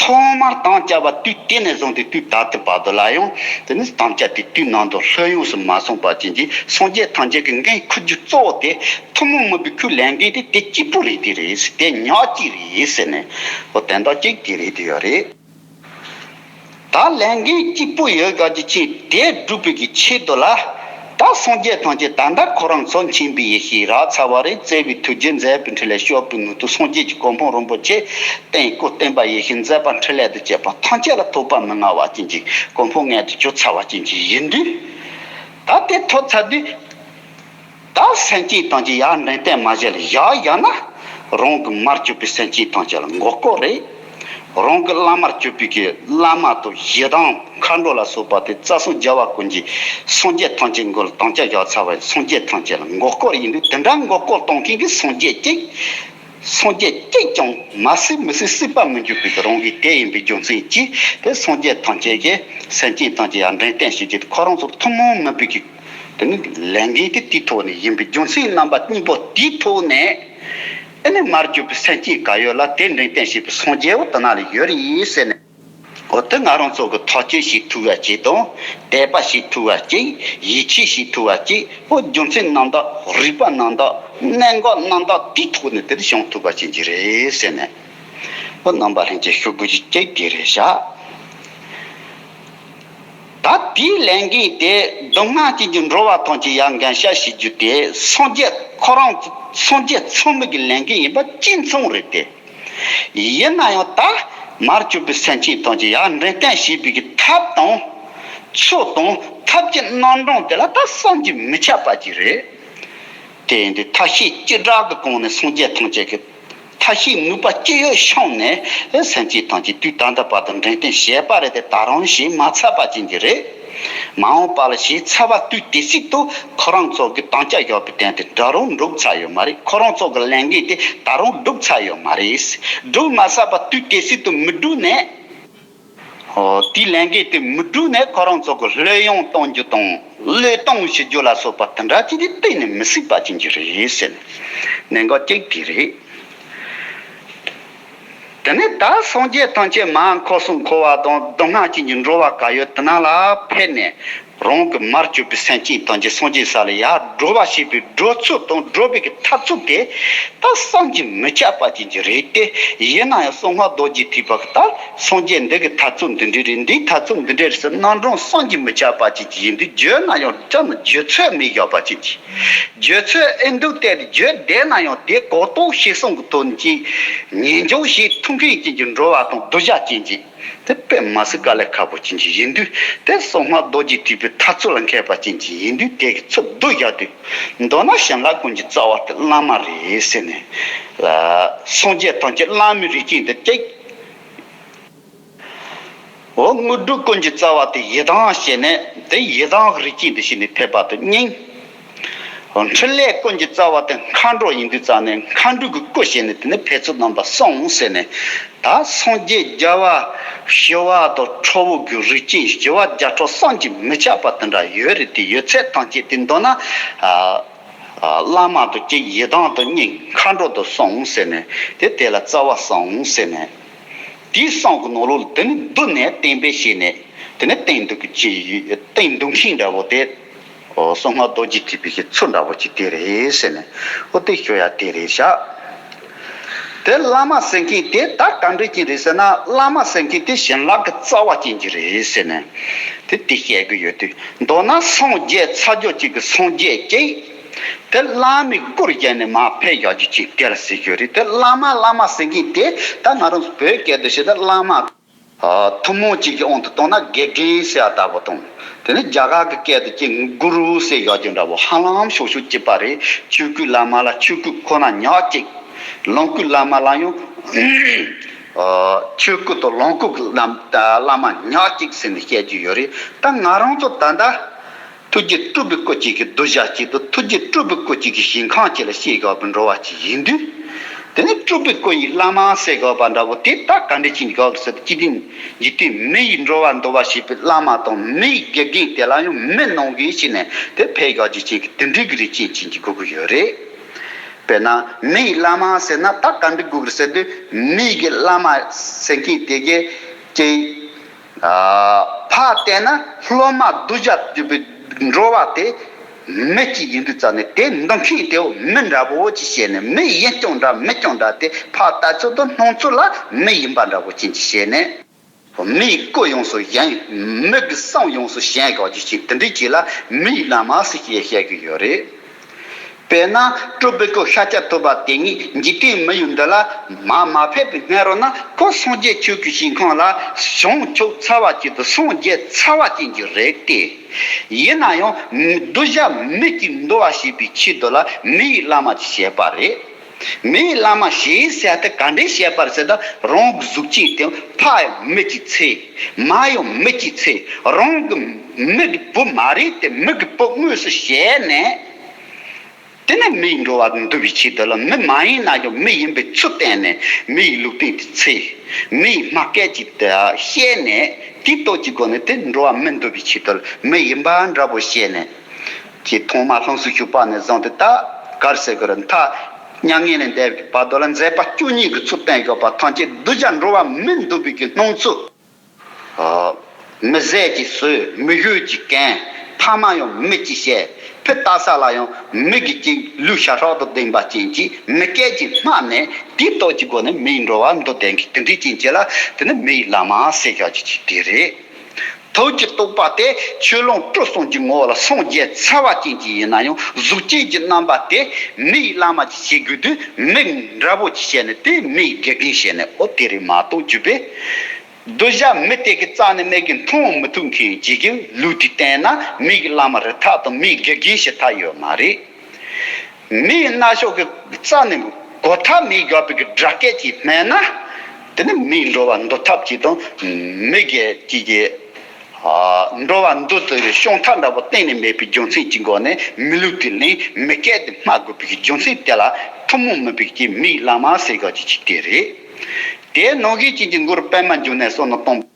ཐོག་མར་དམ་བཅའ་བ་དུས་དེ་ནས་བཟུང་སྟེ་དུས་ད་ལྟའི་བར་དུ་ལ་ཡང་དེ་ནི་དམ་བཅའ་དེ་དུས་ནང་དུ་ལྷོད་ཡོངས་སུ་མ་སོང་བ་ཅན་གྱི་སངས་རྒྱས་ཐམས་ཅད་ཀྱི་འགན་འཁུར་རྒྱུ་གཙོ་བོ་དེ་ཐུན་མོང་མིན་པའི་ཁོའི་ལས་འགན་དེ་དེ་གཅིག་པུ་རེད། དེ་རེད་དེ་ཉག་གཅིག་རེད་ཟེར་ནས་འོ་དོན་དག་གཅིག་དེ་རེད་དེ་ཡོད་རེད། ད་ལས་འགན་གཅིག་པུ་ཡོད་དགའ་རྒྱུ་ཅན་དེ་སྒྲུབ་པའི་གི་ཆེད་དུ་ལ། ད་སངས་རྒྱས་ཐམས་ཅད་ད་ལྟ་ཁོ་རང་ཚོ་མཁྱེན་པའི་ཡེ་ཤེས་རག་ཚར་བ་རེད། བརྩེ་བའི་ཐུགས་རྗེ་མཛད་པའི་འཕྲིན་ལས་སྐྱོབ་པའི་ནུས་མཐུ་སངས་རྒྱས་ཀྱི་གོ་འཕང་རིན་པོ་ཆེ། རྟེན་སྐུ་བསྟན་པ་ཡེ་ཤེས་མཛད་པ་འཕྲིན་ལས་དང་བཅས་པ་ཐམས་ཅད་ལ་ཐོབ་པ་མི་མངའ་བ་ཅན་གྱི་གོ་འཕང་མངོན་དུ་གྱུར་ཚར་བ་ཅན་གྱི་ཡིན་དུས། ད་དེ་ཐོབ་ཚར་དུས། ད་སེམས་ཅན་ཐམས་ཅད་ཡར་འདྲེན་སྟོན་མ་བྱས་ལ་ཡར་ཡར་ན། རང་གི་མར་གྱུར་པའི་སེམས་ཅན་ཐམས་ཅད་ལ་མགོ་སྐོར་རེད། རང་གི་བླ་མར་གྱུར་པའི་གི་བླ་མ་དང་ཡི་དམ་མཁའ་འགྲོ་ལ་སོགས་པ་དེ་རྩ་གསུམ་རྒྱལ་བ་ཀུན་གྱི་སངས་རྒྱས་ཐམས་ཅད་མགོ་ལ་དམ་བཅའ་བཞག་ཚར་བའི་སངས་རྒྱས་ཐམས་ཅད་ལ་མགོ་སྐོར་ཡིན་དུས། དེ་འདྲ་མགོ་སྐོར་གཏོང་མཁན་གྱི་སངས་རྒྱས་གཅིག་སངས་རྒྱས་གཅིག་ཀྱང་མ་སྲིད་མི་སྲིད་སྲིད་པ་མི་འགྱུར་བའི་རང་གི་དེ་ཡིན་པའི་རྒྱུ་མཚན་གྱིས། དེ་སངས་རྒྱས་ཐམས་ཅད་ཀྱིས་སེམས་ཅན་ཐམས་ཅད་ཡར་འདྲེན་སྟོན་བྱེད་ཀྱི་ཁོ་རང་ཚོར་ཐུན་མོང་མིན་པའི་གི་དེ་ནི་ལས་འགན་དེ་དེའི་ཐོག་ནས་ཡིན་པའི་རྒྱུ་མཚན་རྣམ་པ་གཉིས་པོ་དེའི་ཐོག་ནས། ཨེ་ནི་མར་གྱུར་པའི་སེམས་ཅན་ག་ཡོད་ལ་དེ་འདྲེན་སྟོན་བྱེད་པའི་སངས་རྒྱས་པོ་དེ་ན་ལ་ཡོད་རེད་ཟེར་ནས། འོ་དེ་ང་རང་ཚོ་གི་ཐག་གཅོད་བྱེད་ཐུབ་པ་ཅིག་དང་དད་པ་བྱེད་ཐུབ་པ་ཅིག་ཡིད་ཆེས་བྱེད་ཐུབ་པ་ཅིག་འོ་རྒྱུ་མཚན་རྣམ་དག་རིགས་པ་རྣམ་དག་གནད་འགག་རྣམ་དག་དེའི་ཐོག་ནས་དེ་འདྲ་བྱུང་ཐུབ་པ་ཅན་གྱི་རེད་ཟེར་ནས། འོ་རྣམ་པ་ལྷན་རྒྱས་ཤོད་དགོས་ཀྱི་གཅིག་དེ་རེད་ཤག་ད་དེའི་ལས་འགན་དེ་སྡུག་བསྔལ་ཅན་གྱི་འགྲོ་བ་ཐམས་ཅད་ཡར་འགྲེལ་བཤད་བྱེད་རྒྱུ་དེ་སངས་རྒྱས་ཁོ་རང་སངས་རྒྱས་ཚང་མ་གི་ལས་འགན་ཡིན་པ་གཅིག་མཚུངས་རེད་དེ། ཡིན་ན་ཡང་ད་མར་གྱུར་པའི་སེམས་ཅན་ཐམས་ཅད་ཡར་འདྲེན་སྟོན་བྱེད་པའི་གི་ཐབས་དང་ཚུལ་དང་ཐབས་ཀྱི་རྣམ་གྲངས་དེ་ལ་ད་བསམ་གྱིས་མི་ཁྱབ་པ་ཅིག་རེད། དེ་ཡིན་དུས་ཐབས་ཤེས་ཅི་དྲག་གི་སྒོ་ནས་སངས་རྒྱས་ཐམས་ཅད་ཀྱི་ཐབས་ཤེས་ནུས་པ་ཅི་ཡོད་བཤམས་ནས་སེམས་ཅན་ཐམས་ཅད་དུས་ད་ལྟ་བར་དུ་འདྲེན་སྟོན་བྱས་པ་རེད་དེ། ད་རུང་བྱེད་མ་ཚར་བ་ཅན་གྱི་རེད། མ་འོངས་པ་ལ་བྱེད་ཚར་བ་དུས་དེ་སྲིད་དུ་ཁོ་རང་ཚོ་གི་དམ་བཅའ་བཞག་པའི་དོན་དེ་ད་རུང་འགྲུབ་ཚར་ཡོད་མ་རེད། ཁོ་རང་ཚོ་གི་ལས་འགན་དེ་ད་རུང་འགྲུབ་ཚར་ཡོད་མ་རེད། འགྲུབ་མ་ཚར་བ་དུས་དེ་སྲིད་དུ་མི་འགྲུབ་ནས། ཨོ། དེའི་ལས་འགན་དེ་མི་འགྲུབ་ནས་ཁོ་རང་ཚོ་གི་བློས་གཡེང་གཏོང་རྒྱུ་དང་བློས་གཏོང་བྱེད་རྒྱུ་ལ་སོགས་པ་དེ་འདྲ་ཅིག་དེ་གཏན་ནས་མི་སྲིད་པ་ཅན་གྱི་རེད་ཟེར་ནས། གནད་འགག་གཅིག་དེ་རེད། དེ་ནས་ད་སངས་རྒྱས་ཐམས་ཅད་མར་འཁོར་གསུམ་འཁོར་བ་དང་སྡུག་བསྔལ་ཅན་གྱི་འགྲོ་བ་ག་ཡོད་དེ་ན་ལ་ཕེབས་ནས། རང་གི་མར་གྱུར་པའི་སེམས་ཅན་ཐམས་ཅད་སངས་རྒྱས་ས་ལ་ཡར་སྒྲོལ་བ་བྱེད་པའི་སྒྲོལ་ཚུལ་དང་སྒྲོལ་བའི་གི་ཐབས་ཚུལ་དེ་ད་བསམ་གྱིས་མི་ཁྱབ་པ་ཅན་གྱི་རེད་དེ། ཡིན་ན་ཡང་གསང་སྔགས་རྡོ་རྗེ་ཐེག་པ་གི་ད་སངས་རྒྱས་འདི་གི་ཐབས་ཚུལ་འདི་འདྲ་རེད། འདིའི་ཐབས་ཚུལ་འདི་འདྲ་རེད་ཟེར་རྣམ་གྲངས་བསམ་གྱིས་མི་ཁྱབ་པ་ཅན་གྱི་ཡིན་དུས། བརྗོད་ན་ཡང་ཅང་བརྗོད་ཚོད་མེད་བཞག་པ་ཅན་གྱི། བརྗོད་ཚོད་ཨེ་འདུག་སྟེ། བརྗོད་བསྡད་ན་ཡང་དེ་གོ་རྟོགས་ཤེས་གསུམ་གྱི་ཐོག་ནས་ཀྱི་ཉན་འཇོག་བྱེད་ཐུབ་མཁན་ཅན་གྱི་འགྲོ་བ་དང་གདུལ་བྱ་ཅན་གྱི། དེ་དཔེ་མ་སྲིད་དཀའ་ལས་ཁག་པོ་ཅན་གྱི་ཡིན་དུས། དེ་གསང་སྔགས་རྡོ་རྗེ་ཐེག་པའི་ཐབས་ཚུལ་ལ་མཁས་པ་ཅན་གྱི་ཡིན་དུས། དེ་གི་ཚུལ་བསྡུ་བཞག་དུས། མདོར་ན་བྱིན་རླབས་ཀུན་གྱི་རྩ་བ་དེ་བླ་མ་རེད་ཟེར་ནས། སངས་རྒྱས་ཐམས་ཅད་བླ་མའི་རིགས་ཅན་དེ་གཅིག་འོ། དངོས་གྲུབ་ཀུན་གྱི་རྩ་བ་དེ་ཡི་དམ་བྱས་ནས། དེ་ཡི་དམ་གྱི་རིགས་ཅན་དེ་བྱས་ནས་ཕེབས་པ་དེ་སྙིང་། འཕྲིན་ལས་ཀུན་གྱི་རྩ་བ་དེ་མཁའ་འགྲོ་ཡིན་དུས་ཙང་ནས། མཁའ་འགྲོ་གི་སྐུ་བྱས་ནས་དེ་ནས་ཕེབས་ཚུལ་རྣམ་པ་གསུངས་ཟེར་ནས། ད་སངས་རྒྱས་རྒྱལ་བ་ཞི་བ་དང་ཁྲོ་བོ་གི་རིགས་ཅན་ཞི་བ་བརྒྱ་ཕྲག་བསམ་གྱིས་མི་ཁྱབ་པ་དེ་འདྲ་ཡོད་རེད་དེ། ཡོད་ཚད་ཐམས་ཅད་དེ་མདོར་ན། ཨ། ཨ། བླ་མ་དང་གཅིག་ཡི་དམ་དང་གཉིས་མཁའ་འགྲོ་དང་གསུམ་ཟེར་ནས། དེ་དེ་ལ་རྩ་བ་གསུམ་ཟེར་ནས། དེའི་གསུམ་གྱི་ནང་ལོགས་ལ་དེ་ནི་བསྡུ་ནས་གཏན་འབེབས་བྱས་ནས། དེ་ནི་སྟོན་འདུག་གི་ཅི་སྟོན་འདུག་མཁན་འདྲ་བོ་དེ། ཨོ། གསང་སྔགས་རྡོ་རྗེ་ཐེག་པའི་གི་ཚུལ་འདྲ་བོ་ཅིག་དེ་རེད་ཟེར་ནས། ཨོ། དེ་ཤོད་ཡ་དེ་རེད་ཤག་དེ་བླ་མ་ཟེར་མཁན་དེ་ད་ག་འདྲ་ཅིག་རེད་ཟེར་ན། བླ་མ་ཟེར་མཁན་དེ་བྱིན་རླབས་ཀྱི་རྩ་བ་ཅན་གྱི་རེད་ཟེར་ནས། དེ་དེ་བཤད་གི་ཡོད་དུས། མདོར་ན་སངས་རྒྱས་ཚ་རྒྱུད་ཅིག་གི་སངས་རྒྱས་ཅིག་དེ་བླ་མའི་སྐུར་བཞེངས་ནས་མར་ཕེབས་ཡག་རྒྱུ་ཅིག་དེ་ལ་ཟེར་རྒྱུ་རེད། དེ་བླ་མ་བླ་མ་ཟེར་མཁན་དེ་ད་ང་རང་ཚོ་བོད་སྐད་དུ་བཤད་ན་བླ་མ། ཨ། ཐུན་མོང་གཅིག་གི་དབང་དུ་བཏང་ན་དགེ་རྒན་ཟེར་བ་ལྟ་བུ་དང་། དེ་ནི་རྒྱ་གར་གྱི་སྐད་དུ་ཅིག་གུ་རུ་ཟེར་ཡག་རྒྱུ་འདྲ་བོ་ཧ་ལམ་ཕྱོགས་ཕྱོགས་གཅིག་པ་རེད། ཆོས་སྐུའི་བླ་མ་ལ་ཆོས་སྐུ་ཁོ་ན་ཉག་གཅིག་ལོངས་སྐུའི་བླ་མ་ལ་ཡང་། ཨ། ཆོས་སྐུ་དང་ལོངས་སྐུ་གི་བླ་བླ་མ་ཉག་གཅིག་ཟེར་ནས་བཤད་རྒྱུ་ཡོད་རེད། ད་ང་རང་ཚོ་ད་ལྟ། ཐུགས་རྗེ་སྤྲུལ་པའི་སྐུ་གཅིག་གི་གདུལ་བྱ་གཅིག་དང་། ཐུགས་རྗེ་སྤྲུལ་པའི་སྐུ་གཅིག་གི་ཞིང་ཁམས་གཅིག་ལ་སྐྱེས་དགོས་པའི་འགྲོ་བ་གཅིག་ཡིན་དུས། དེ་ནི་སྤྲུལ་པའི་སྐུ་ཡི་བླ་མ་ཟེར་དགོས་པ་འདྲ་བོ་དེ་ད་ག་འདྲ་ཅིག་འགྱོགས་ཟེར་དུས། སྤྱི་དོན་འཇིག་རྟེན་མི་ཡི་འགྲོ་བ་འདུལ་བ་བྱེད་པའི་བླ་མ་དང་། མི་ཡི་དགེ་རྒན་དེ་ལ་ཡང་མི་ནང་གི་ཕྱི་ནས་དེ་ཕེབས་དགོས་རྒྱུ་ཅིག་གི་དེ་འདྲའི་གི་རིགས་ཅན་ཅིག་གི་དགོས་ཀྱི་ཡོད་རེད། དཔེར་ན་མི་ཡི་བླ་མ་ཟེར་ན་ད་ག་འདྲ་དགོས་ཀྱི་ཟེར་དུས། མི་ཡི་གི་བླ་མ་ཟེར་མཁན་དེ་གི་ཅིག་ཨ། ཕར་བལྟས་ན་སློབ་མ་གདུལ་བྱ་འདུལ་བའི་འགྲོ་བ་དེ་མི་གཅིག་ཡིན་དུས་ཙང་ནས། དེ་འདུལ་མཁན་དེ་མི་འདྲ་བོ་ཅིག་བྱས་ནས། མི་ཡིན་རྐྱང་འདྲ་མིན་རྐྱང་འདྲ་དེ་ཕར་ལྟ་ཚུལ་དང་སྣང་ཚུལ་ལ་མི་ཡིན་པ་འདྲ་བོ་ཅན་ཅིག་བྱས་ནས། མི་ཡི་སྐུ་ཡོངས་སུ་བཞེངས། མི་གི་བསམ་ཡོངས་སུ་བཞེངས་དགོས་ཀྱི་ཅིག་དེ་འདྲའི་ཅིག་ལ་མི་ཡི་བླ་མ་ཟེར་བཤད་བཤད་གི་ཡོད་རེད། དཔེར་ན་སྤྲུལ་པའི་སྐུ་ཤཱཀྱ་ཐུབ་པ་དེ་ཉིད་འཇིག་རྟེན་མི་ཡུལ་འདི་ལ་མ་མ་ཕེབས་པའི་སྔ་རོལ་ན་ཁོ་སངས་རྒྱས་ཆོས་ཀྱི་ཞིང་ཁམས་ལ་བྱང་ཆུབ་ཚ་བ་ཅན་དུ་སངས་རྒྱས་ཚ་བ་ཅན་གྱི་རེད་དེ། ཡིན་ན་ཡང་གདུལ་བྱ་མི་གཅིག་འདུལ་བ་བྱེད་པའི་ཆེད་དུ་ལ་མི་ཡི་བླ་མ་ཅིག་བྱས་པ་རེད། མི་ཡི་བླ་མ་ཞེས་ཟེར་ཏེ་ག་འདྲས་བཤད་པར་ཟེར་ན། རང་གི་གཟུགས་ཅན་དེ་ཕ་ཡང་མི་གཅིག་འཚོ། མ་ཡང་མི་གཅིག་འཚོ། རང་གི་མི་གི་བུ་མ་རེད་དེ། མི་གི་བུ་དངོས་སུ་བྱས་ནས། དེ་ནས་མི་ཡི་འགྲོ་བ་འདུལ་བའི་ཆེད་དུ་ལ། མི་མ་ཡིན་ན་ཡང་མི་ཡིན་པའི་ཚུལ་བསྟན་ནས་མི་ཡི་ལུས་རྟེན་དེ་འཚོ། མི་ཡི་མ་སྐད་ཅིག་དེ་བཤད་ནས། དེའི་སྟོབས་ཀྱི་སྒོ་ནས་དེ་འགྲོ་བ་མི་འདུལ་བའི་ཆེད་དུ་ལ་མི་ཡིན་པ་འདྲ་པོ་བཤད་ནས། ཀྱི་ཐོག་མ་ལྷུམས་སུ་ཞུགས་པ་ནས་བཟུང་སྟེ། ད་ག་རེ་ཟེར་དགོས་རེད། མཐའ་མྱ་ངན་ལས་འདས་པའི་བར་དུ་ལ་མཛད་པ་བཅུ་གཉིས་ཀྱི་ཚུལ་བསྟན་དགོས་པ་ཐམས་ཅད་གདུལ་བྱ་འགྲོ་བ་མི་འདུལ་བའི་གི་སྣང་ཚུལ། ཨ། མི་ཟས་ཀྱིས་ཟོས། མི་གོས་ཀྱིས་གོན། ཕ་མ་ཡང་མི་གཅིག་བྱས། ཕུ་བལྟ་ས་ལ་ཡང་མི་གི་ཅིག་ལུས་ཤ་ཧྲག་ཏུ་ལྡན་པ་ཅན་གྱི་མི་སྐད་ཅིག་སྨྲ་ནས། དེའི་སྟོབས་ཀྱི་སྒོ་ནས་མི་ཡི་འགྲོ་བ་འདུལ་བསྡད་མཁན་དེ་འདྲའི་ཅན་གྱི་ལ་དེ་ནི་མི་ཡི་བླ་མ་ཟེར་བཞག་རྒྱུ་ཅིག་དེ་རེད། ཐུགས་ཀྱི་རྟོགས་པ་དེ་ཆོས་ལོངས་སྤྲུལ་གསུམ་གྱི་ངོ་བོ་ལ་སངས་རྒྱས་ཚར་བ་ཅན་གྱི་ཡིན་ན་ཡང་། གཟུགས་ཅན་གྱི་རྣམ་པ་དེ་མི་ཡི་བླ་མ་ཅིག་བྱེད་དགོས་དུས། མི་འདྲ་པོ་ཅིག་བྱས་ནས་དེ་མི་ཡི་དགེ་རྒན་བྱས་ནས། འོ་དེ་རེད་མ་གཏོགས་རྒྱུད་པས་གདུལ་བྱ་མི་དེ་གི་རྩ་ནས་མི་གིས་མཐོང་མི་ཐུབ་མཁན་ཅིག་གི་ལུགས་དེ་བསྟན་ན། མི་ཡི་བླ་མ་རེད་ཐབས་དང་མི་ཡི་དགེ་རྒན་བྱེད་ཐབས་ཡོད་མ་རེད། མི་ཡི་རྣ་ཤོག་གི་རྩ་ནས་གོ་ཐག་མེད་དགོས་པའི་གི་སྒྲ་སྐད་ཅིག་སྨྲས་ན། དེ་ནི་མི་ཡི་འགྲོ་བ་འདུལ་ཐབས་ཅིག་དང་། མི་གི་ཅིག་གི་ཨ། འགྲོ་བ་འདུལ་ཐུབ་པའི་སྐྱོང་ཐབས་འདྲ་པོ་གཏན་ནས་མེད་པའི་རྒྱུ་མཚན་གྱི་སྒོ་ནས། མི་ལུགས་དེ་ལེན། མི་སྐད་དེ་སྨྲ་དགོས་པའི་གི་རྒྱུ་མཚན་དེ་ལ་ཐུན་མོང་མིན་པའི་གི་མི་ཡི་བླ་མ་ཟེར་དགོས་ཀྱི་ཅིག་དེ་རེད། དེ་ནང་བཞིན་ཅན་གྱི་མགུར་པད་མ་འབྱུང་གནས་བསམ་མནོ་གཏོང་།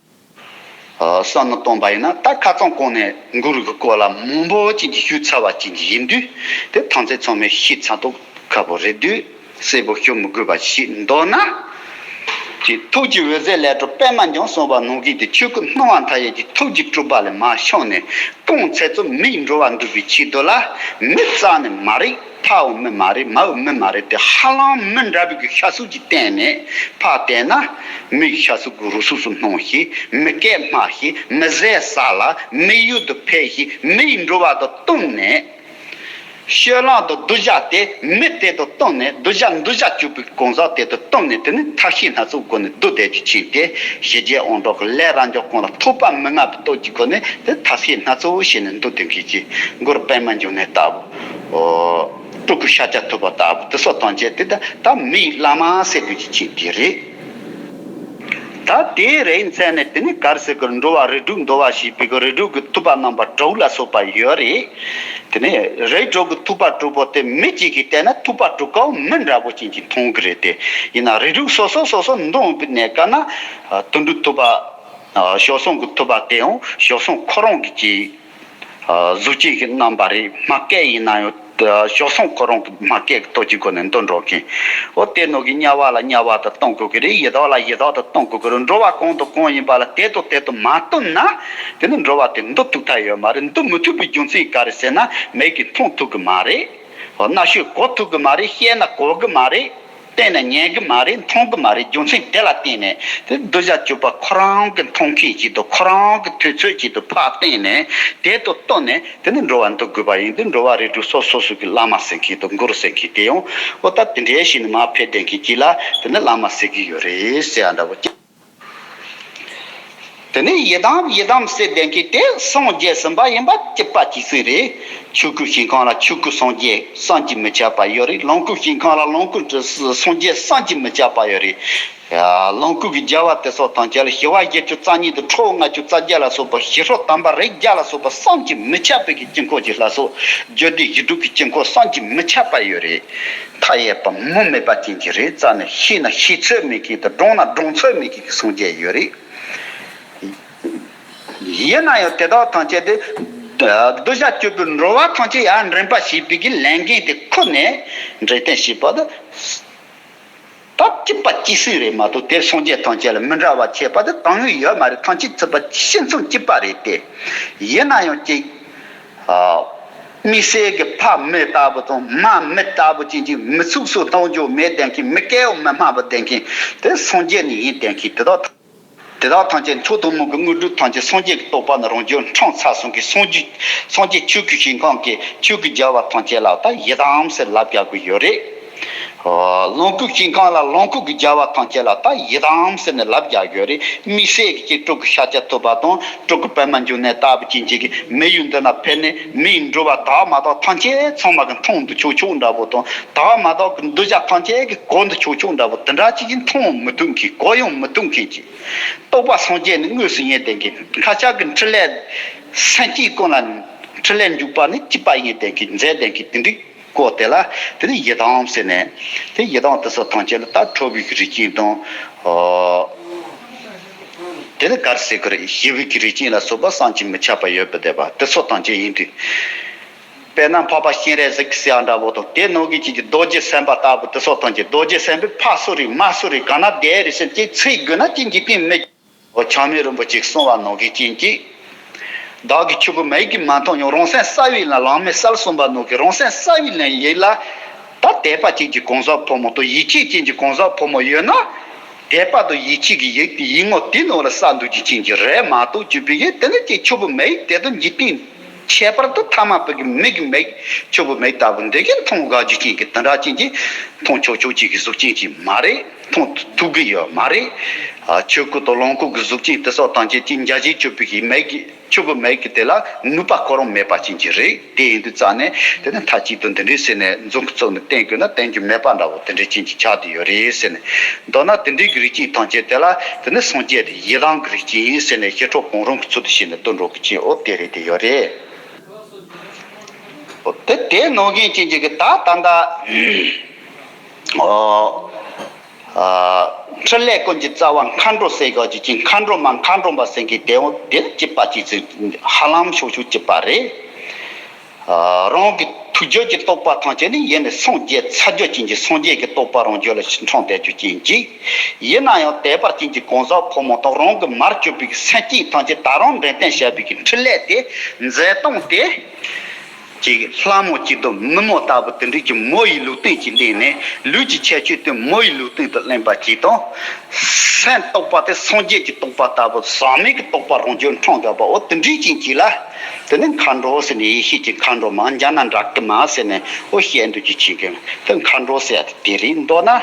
ཨ། བསམ་མནོ་གཏོང་པ་ཡིན་ན། ད་ཁ་སང་གོང་ནས་མགུར་གྱི་སྐོར་ལ་མང་པོ་ཅན་གྱི་ཞུས་ཚར་བ་ཅན་གྱི་ཡིན་དུས། དེ་ཐམས་ཅད་ཚང་མས་ཤེས་ཚར་མདོག་ཁ་པོ་རེད་དུས། གསལ་པོ་ཞུ་མི་དགོས་པ་ཞིག་མདོར་ན། ཀྱི་ཐུགས་ཀྱི་འོད་ཟེར་ལས་སྒྲོལ་པད་མ་འབྱུང་གསུངས་པ་ནང་བཞིན་དུ། ཆོས་སྐུ་སྣང་བ་མཐའ་ཡས་ཀྱི་ཐུགས་ཀྱི་སྤྲུལ་པ་ལས་མར་བྱུང་ནས། རྐང་ཚེ་ཚོ་མི་ཡི་འགྲོ་བ་འདུལ་བའི་ཆེད་དུ་ལ། མི་རྩ་ནས་མ་རེད། ཕའོ་མི་མ་རེད། མའོ་མི་མ་རེད་དེ། ཧ་ལམ་མི་འདྲ་བའི་གི་ཤ་གཟུགས་ཀྱི་སྟེང་ནས་ཕར་བལྟས་ན། མི་ཡི་ཤ་གཟུགས་ཀྱི་རུས་གཟུགས་སུ་སྣང་ཞིང་། མི་སྐད་སྨྲ་ཞིང་། མི་ཟས་ཟ་ལ། མི་ཡུལ་དུ་ཕེབས་ཤིང་། མི་ཡི་འགྲོ་བ་དང་བསྟུན་ནས། སྤྱོད་ལམ་དང་གདུལ་བྱ་དེ་མི་དེ་དང་བསྟུན་ནས། གདུལ་བྱ་གདུལ་བྱ་སྤྱོད་པའི་གང་ཟག་དེ་དང་བསྟུན་ནས། དེ་ནི་ཐབས་ཤེས་སྣ་ཚོགས་སྒོ་ནས་འདུལ་བསྡད་རྒྱུ་ཅན་དེ། ཞི་རྒྱས་དབང་དྲག་གི་ལས་རབ་འབྱམས་གང་ལ་ཐོས་པ་མི་མངའ་བའི་སྟོབས་ཀྱི་སྒོ་ནས། དེ་ཐབས་ཤེས་སྣ་ཚོགས་བྱས་ནས་འདུལ་བསྡད་མཁན་གྱི་མགུར་པད་མ་འབྱུང་གནས་ལྟ་བུ། སྤྲུལ་སྐུ་ཤཱཀྱ་ཐུབ་པ་ལྟ་བུ་དེ་ཚོ་ཐམས་ཅད་དེ་ད་ད་མི་ཡི་བླ་མ་ཟེར་དགོས་རྒྱུ་ཅན་དེ་རེད། ད་དེའི་རིང་ཚན་ནས་དེ་ནི་ག་རེ་ཟེར་དགོས། འགྲོ་བ་རིགས་དྲུག་འདུལ་བ་བྱེད་པའི་གི་རིགས་དྲུག་གི་ཐུབ་པ་རྣམ་པ་དྲུག་ལ་སོགས་པ་ཡོད་རེད། དེ་ནས་རིགས་དྲུག་གི་ཐུབ་པ་དྲུག་པོ་དེ་མི་གཅིག་གིས་བལྟས་ན་ཐུབ་པ་དྲུག་ཀའང་མི་འདྲ་པོ་ཅན་གྱིས་མཐོང་གི་རེད་དེ། ཡིན་ན་རིགས་དྲུག་སོ་སོ་སོ་སོ་འདོན་པའི་གནས་སྐབས་ན། དོན་གྲུབ་ཐུབ་པ། ཨ། སྐྱོ་སངས་ཀྱི་ཐུབ་པ་དེའང་སྐྱོ་སངས་ཁོ་རང་གི་ཅིག་ཨ། གཟུགས་ཅན་གྱི་རྣམ་པ་རེད། མ་སྐད་ཡིན་ན་ཡང་། ཨ། སྐྱོ་སངས་ཁོ་རང་གི་མ་སྐད་ཀྱི་སྟོབས་ཀྱི་སྒོ་ནས་འདོན་འགྲོ་མཁན། འོ་དེ་ནང་གི་དམྱལ་བ་ལ་དམྱལ་བ་དང་བསྟུན་དགོས་ཀྱི་རེད། ཡི་དྭགས་ལ་ཡི་དྭགས་དང་བསྟུན་དགོས་ཀྱི་རེད། འགྲོ་བ་གང་དང་གང་ཡིན་པ་ལ་དེ་དང་དེ་དང་མ་བསྟུན་ན། དེ་ནི་འགྲོ་བ་དེ་འདུལ་ཐུབ་ཐབས་ཡོད་མ་རེད། འདུལ་མི་ཐུབ་པའི་རྒྱུ་མཚན་ག་རེ་ཟེར་ན། མིག་གིས་མཐོང་ཐུབ་ཀྱི་མ་རེད། རྣ་ཤོས་གོ་ཐུབ་ཀྱི་མ་རེད། བཤད་ན་གོ་གི་མ་རེད། བལྟས་ན་ཉན་གི་མ་རེད། མཐོང་གི་མ་རེད། རྒྱུ་མཚན་དེ་ལ་བརྟེན་ནས། དེ་གདུལ་བྱ་སྤྱོད་པ་ཁོ་རང་གི་མཐོང་མཁན་ཞིག་ཏུ། ཁོ་རང་གི་དུས་ཚོད་ཞིག་ཏུ་ཕར་བརྟེན་ནས། དེ་དང་བསྟུན་ནས་དེ་ནི་འགྲོ་བ་འདུལ་དགོས་པ་ཡིན་དུས། འགྲོ་བ་རིགས་དྲུག་སོ་སོ་སོ་གི་བླ་མ་ཟེར་མཁན་དང་མགུར་ཟེར་མཁན་དེ་ཡང་། འོ་ད་དེ་འདྲའི་ཞིག་ནས་མར་ཕེབས་བསྡད་མཁན་ཅིག་ལ་དེ་ནི་བླ་མ་ཟེར་གི་ཡོད་རེད་ཟེར་ཡ་འདྲ་བོ། དེ་ནས་ཡི་དམ་ཡི་དམ་ཟེར་བསྡད་མཁན་དེ་སངས་རྒྱས་ཟིན་པ་ཡིན་པ་གཅིག་པ་གཅིག་སྲིད་རེད། ཆོས་སྐུའི་ཞིང་ཁམས་ལ་ཆོས་སྐུ་སངས་རྒྱས་བསམ་གྱིས་མི་ཁྱབ་པ་ཡོད་རེད། ལོངས་སྐུའི་ཞིང་ཁམས་ལ་ལོངས་སྐུ་སངས་རྒྱས་བསམ་གྱིས་མི་ཁྱབ་པ་ཡོད་རེད། ཡ། ལོངས་སྐུ་གི་རྒྱལ་བ་དེ་སོགས་དང་བཅས་ལ་ཞི་བ་བཞི་བཅུ་རྩ་གཉིས་དང་ཁྲོ་བོ་ལྔ་བཅུ་རྩ་བརྒྱད་ལ་སོགས་པ། ཞི་ཁྲོ་དམ་པ་རིགས་བརྒྱ་ལ་སོགས་པ་བསམ་གྱིས་མི་ཁྱབ་པའི་གི་དཀྱིལ་འཁོར་གྱི་ལྷ་ཚོགས། རྒྱུད་སྡེ་བཞི་དྲུག་གི་དཀྱིལ་འཁོར་བསམ་གྱིས་མི་ཁྱབ་པ་ཡོད་རེད། མཐའ་ཡས་པ་མུ་མེད་པ་ཅན་གྱི་རེད། རྩ་ནས་ཤེས་ན་ཤེས་ཚོད་མེད་མཁན་དང་། བགྲང་ན་བགྲང་ཚོད་མེད་མཁན་གྱི་སངས་རྒྱས་ཡོད་རེད། ཡིན་ན་ཡང་དེ་དག་ཐམས་ཅད་དེ་གདུལ་བྱ་སྤྱོད་པའི་འགྲོ་བ་ཐམས་ཅད་ཡར་འདྲེན་པ་བྱེད་པའི་གི་ལས་འགན་དེ་ཁུར་ནས་འདྲེན་སྟོན་བྱེད་པ་དེ། ད་གཅིག་པ་གཅིག་སྲིད་རེད་མ་གཏོགས། དེ་སངས་རྒྱས་ཐམས་ཅད་ལ་མི་འདྲ་བ་ཁྱད་པར་དེ་གང་ཡང་ཡོད་མ་རེད། ཐམས་ཅད་ཚུད་པ་ཕྱིན་མཚམས་གཅིག་པ་རེད་དེ། ཡིན་ན་ཡང་ཅིག་ཨ། དམིགས་བསལ་གྱི་ཕ་མི་ལྟ་བུ་དང་མ་མི་ལྟ་བུ་ཅན་གྱི་མི་ཚུགས་སུ་གཏོང་རྒྱུ་མེད་བསྡད་མཁན། མི་སྐལ་བ་མི་སྨྲ་བ་བསྡད་མཁན་དེ་སངས་རྒྱས་ནི་ཡིན་བསྡད་མཁན་དེ་དག་དེ་དག་ཐམས་ཅད་མཆོག་ཐུན་མོང་གི་དངོས་གྲུབ་ཐམས་ཅད་སངས་རྒྱས་ཀྱི་རྟོགས་པ་ནི་རང་རྒྱུད་འཕྲེང་ཚར་སོང་གི་སངས་རྒྱས་སངས་རྒྱས་ཆོས་ཀྱི་ཞིང་ཁམས་ཀྱི་ཆོས་ཀྱི་རྒྱལ་བ་ཐམས་ཅད་ལ་ད་ཡི་དམ་ཟེར་ལབ་རྒྱག་གི་ཡོད་རེད། ལོངས་སྐུའི་ཞིང་ཁམས་ལ་ལོངས་སྐུ་གི་རྒྱལ་བ་ཐམས་ཅད་ལ་ད་ཡི་དམ་ཟེར་ནས་ལབ་རྒྱག་གི་ཡོད་རེད། དམིགས་བསལ་གྱི་སྤྲུལ་སྐུ་ཤཱཀྱ་ཐུབ་པ་དང་སྤྲུལ་སྐུ་པདྨ་འབྱུང་གནས་ལྟ་བུ་ཅན་གྱི་མི་ཡུལ་འདི་ན་ཕེབས་ནས་མིའི་འགྲོ་བ་དག་མ་དག་ཐམས་ཅད་ཚང་མ་གི་མཐོང་དུ་ཆོག་ཆོག་འདྲ་པོ་དང་དག་མ་དག་གི་གདུལ་བྱ་ཐམས་ཅད་ཀྱི་གོ་དུ་ཆོག་ཆོག་འདྲ་པོ་དེ་འདྲ་ཅིག་གིས་མཐོང་མི་ཐུབ་མཁན་གོ་ཡང་མི་ཐུབ་མཁན་གྱི། རྟོགས་པ་སངས་རྒྱས་ནི་དངོས་སུ་ཡིན་བསྟན་གྱི། ཁ་ཆག་གི་འཕྲིན་ལས་སེམས་ཅན་ཀུན་ལ་འཕྲིན་ལས་འཇུག་པ་ནི་གཅིག་པ་ཡིན་བསྟན་གྱི་མཛད་བསྟན་གྱི་དེ་འདྲའི་སྐོར་དེ་ལ་དེ་ནི་ཡི་དམ་ཟེར་ནས་དེ་ཡི་དམ་དེ་ཚོ་ཐམས་ཅད་ལ་ད་ཁྲོ་བོའི་གི་རིགས་ཅན་དང་། དེ་ནི་ག་རེ་ཟེར་གི་རེད། ཞི་བའི་གི་རིགས་ཅན་ལ་སོགས་པ་བསམ་གྱིས་མི་ཁྱབ་པ་ཡོད་པ་བསྡད་པ་དེ་ཚོ་ཐམས་ཅད་ཡིན་དུས། དཔེར་ན་འཕགས་པ་སྤྱན་རས་གཟིགས་ཟེར་ཡ་འདྲ་པོ་དང་དེ་ནང་གི་ཅིག་གི་རྡོ་རྗེ་སེམས་དཔའ་ལྟ་བུ་དེ་ཚོ་ཐམས་ཅད་རྡོ་རྗེ་སེམས་དཔའི་ཕ་སུ་རེད་མ་སུ་རེད་ག་ན་བསྡད་རེད་ཟེར་ཅིག་ཚིག་དགོས་ན་ཅིག་འཇིག་རྟེན་མི། འོ་ཆགས་མེད་རིན་པོ་ཆེས་གསུངས་པ་ནང་གི་རྐྱེན་གྱིས། བདག་གིས་ཆོས་ཀུན་མ་ཡིན་གྱི་མ་མཐོང་ཡང་། རང་སེམས་གསལ་བའི་ལམ། བླ་མས་གསལ་གསུངས་པ་ནང་གི་རང་སེམས་གསལ་བའི་ལམ་ཡིན་ལ། ད་དད་པ་ཅན་གྱི་གང་ཟག་ཕོ་མོ་དང་ཡིད་ཆེས་ཅན་གྱི་གང་ཟག་ཕོ་མོ་ཡོད་ན། དད་པ་དང་ཡིད་ཆེས་ཀྱི་ཡིད་ཡིད་ངོ་དེ་ནང་ལ་གསལ་འདུག་རྒྱུ་ཅན་གྱི་རེད་མ་གཏོགས་ཅིག་པའི་ཡིད་དེ་ནི་ཅིག་ཆོས་ཀུན་མ་ཡིན་དེ་དང་འཇིག་རྟེན། ཁྱད་པར་དུ་ཐ་མལ་པའི་གི་མིག་གི་མིག་ཆོས་པའི་མིག་ལྟ་བུ་འདི་གིས་མཐོང་དགའ་རྒྱུ་ཅན་གྱི་དེ་འདྲ་ཅན་གྱི་མཐོང་ཆོག་ཆོག་ཅིག་གི་གཟུགས་ཅན་ཅིག་མ་རེད། མཐོང་ཐུབ་གི་ཡོད་མ་རེད། ཨ། ཆོས་སྐུ་དང་ལོངས་སྐུ་གི་གཟུགས་ཅན་དེ་སོགས་ཐམས་ཅད་ཀྱི་འཇའ་ཟེར་ཆོས་པའི་གི་མིག་གི་ཆོས་པའི་མིག་གི་དེ་ལ་ནུས་པ་ཁོ་རང་མེད་པ་ཅན་ཅིག་རེད། དེ་ཡིན་དུས་རྩ་ནས་དེ་ནི་མཐའ་གཅིག་ཏུ་འདི་འདྲའི་ཟེར་ནས་མཛུབ་གུ་བཙུགས་ནས་བསྟན་དགོས་ན་བསྟན་རྒྱུ་མེད་པ་འདྲ་བོ་དེ་འདྲའི་ཅན་ཅིག་ཆགས་བསྡད་ཡོད་རེད་ཟེར་ནས། མདོར་ན་དེ་འདྲའི་གི་རིགས་ཅན་ཐམས་ཅད་དེ་ལ་དེ་ནི་སངས་རྒྱས་དེ་ཡི་དམ་གི་རིགས་ཅན་ཡིན་ཟེར་ནས་ཞི་ཁྲོ་གང་རུང་གི་ཚུལ་དུ་བྱས་ནས་བསྟན་འགྲོ་གི་ཅན་འོ་དེ་རེད་དེ་ཡོད་རེད། དེ་དེ་ནང་བཞིན་ཅན་གྱི་གི་ད་ད་ལྟ་ཨོ་ཨ་འཕྲིན་ལས་ཀུན་གྱི་རྩ་བ་མཁའ་འགྲོ་ཟེར་ག་ཅིག་ཅིག་མཁའ་འགྲོ་མ་མཁའ་འགྲོ་མ་ཟེར་གི་དེ་འོ་དེ་གཅིག་པ་གཅིག་ཚིག་ཧ་ལམ་ཤོག་ཤོག་གཅིག་པ་རེད། ཨ་རང་གི་ཐུགས་རྒྱུད་ཀྱི་རྟོགས་པ་ཐམས་ཅད་ནི་ཡེ་ནས་སངས་རྒྱས་ཚར་རྒྱུ་ཅན་གྱི་སངས་རྒྱས་ཀྱི་རྟོགས་པ་རང་རྒྱུད་ལ་ཕྱིར་འཕྲེང་བསྡད་རྒྱུ་ཅན་གྱི། ཡིན་ན་ཡང་དད་པ་ཅན་གྱི་གང་ཟག་ཕོ་མོ་དང་རང་གི་མར་གྱུར་པའི་སེམས་ཅན་ཐམས་ཅད་ད་རུང་འདྲེན་བསྟན་བྱ་བའི་གི་འཕྲིན་ལས་དེ་མཛད་སྟངས་དེ། ཅིག་ལྷ་མོ་གཅིག་དང་མི་མོ་ལྟ་བུ་དེ་འདྲ་གྱི་མོ་ཡི་ལུས་རྟེན་གྱིས་བརླན་ནས་ལུས་ཀྱི་ཁྱད་ཆོས་དེ་མོ་ཡི་ལུས་རྟེན་དུ་བརླན་པ་གཅིག་དང་། སེམས་རྟོགས་པ་དེ་སངས་རྒྱས་ཀྱི་རྟོགས་པ་ལྟ་བུ་ཟག་མེད་ཀྱི་རྟོགས་པ་རང་རྒྱུད་འཕྲེང་བསྡད་པ་འོ་དེ་འདྲ་ཅན་གཅིག་ལ། དེ་ནི་མཁའ་འགྲོ་ཟེར་ནས་ཡེ་ཤེས་ཀྱི་མཁའ་འགྲོ་མ་འཇའ་ན་འདྲ་གི་མ་ཟེར་ནས་འོ་བཤད་འདུག་རྒྱུ་ཅན་གྱི་དེ་མཁའ་འགྲོ་ཟེར་ཡ་དེ་རེད། མདོར་ན།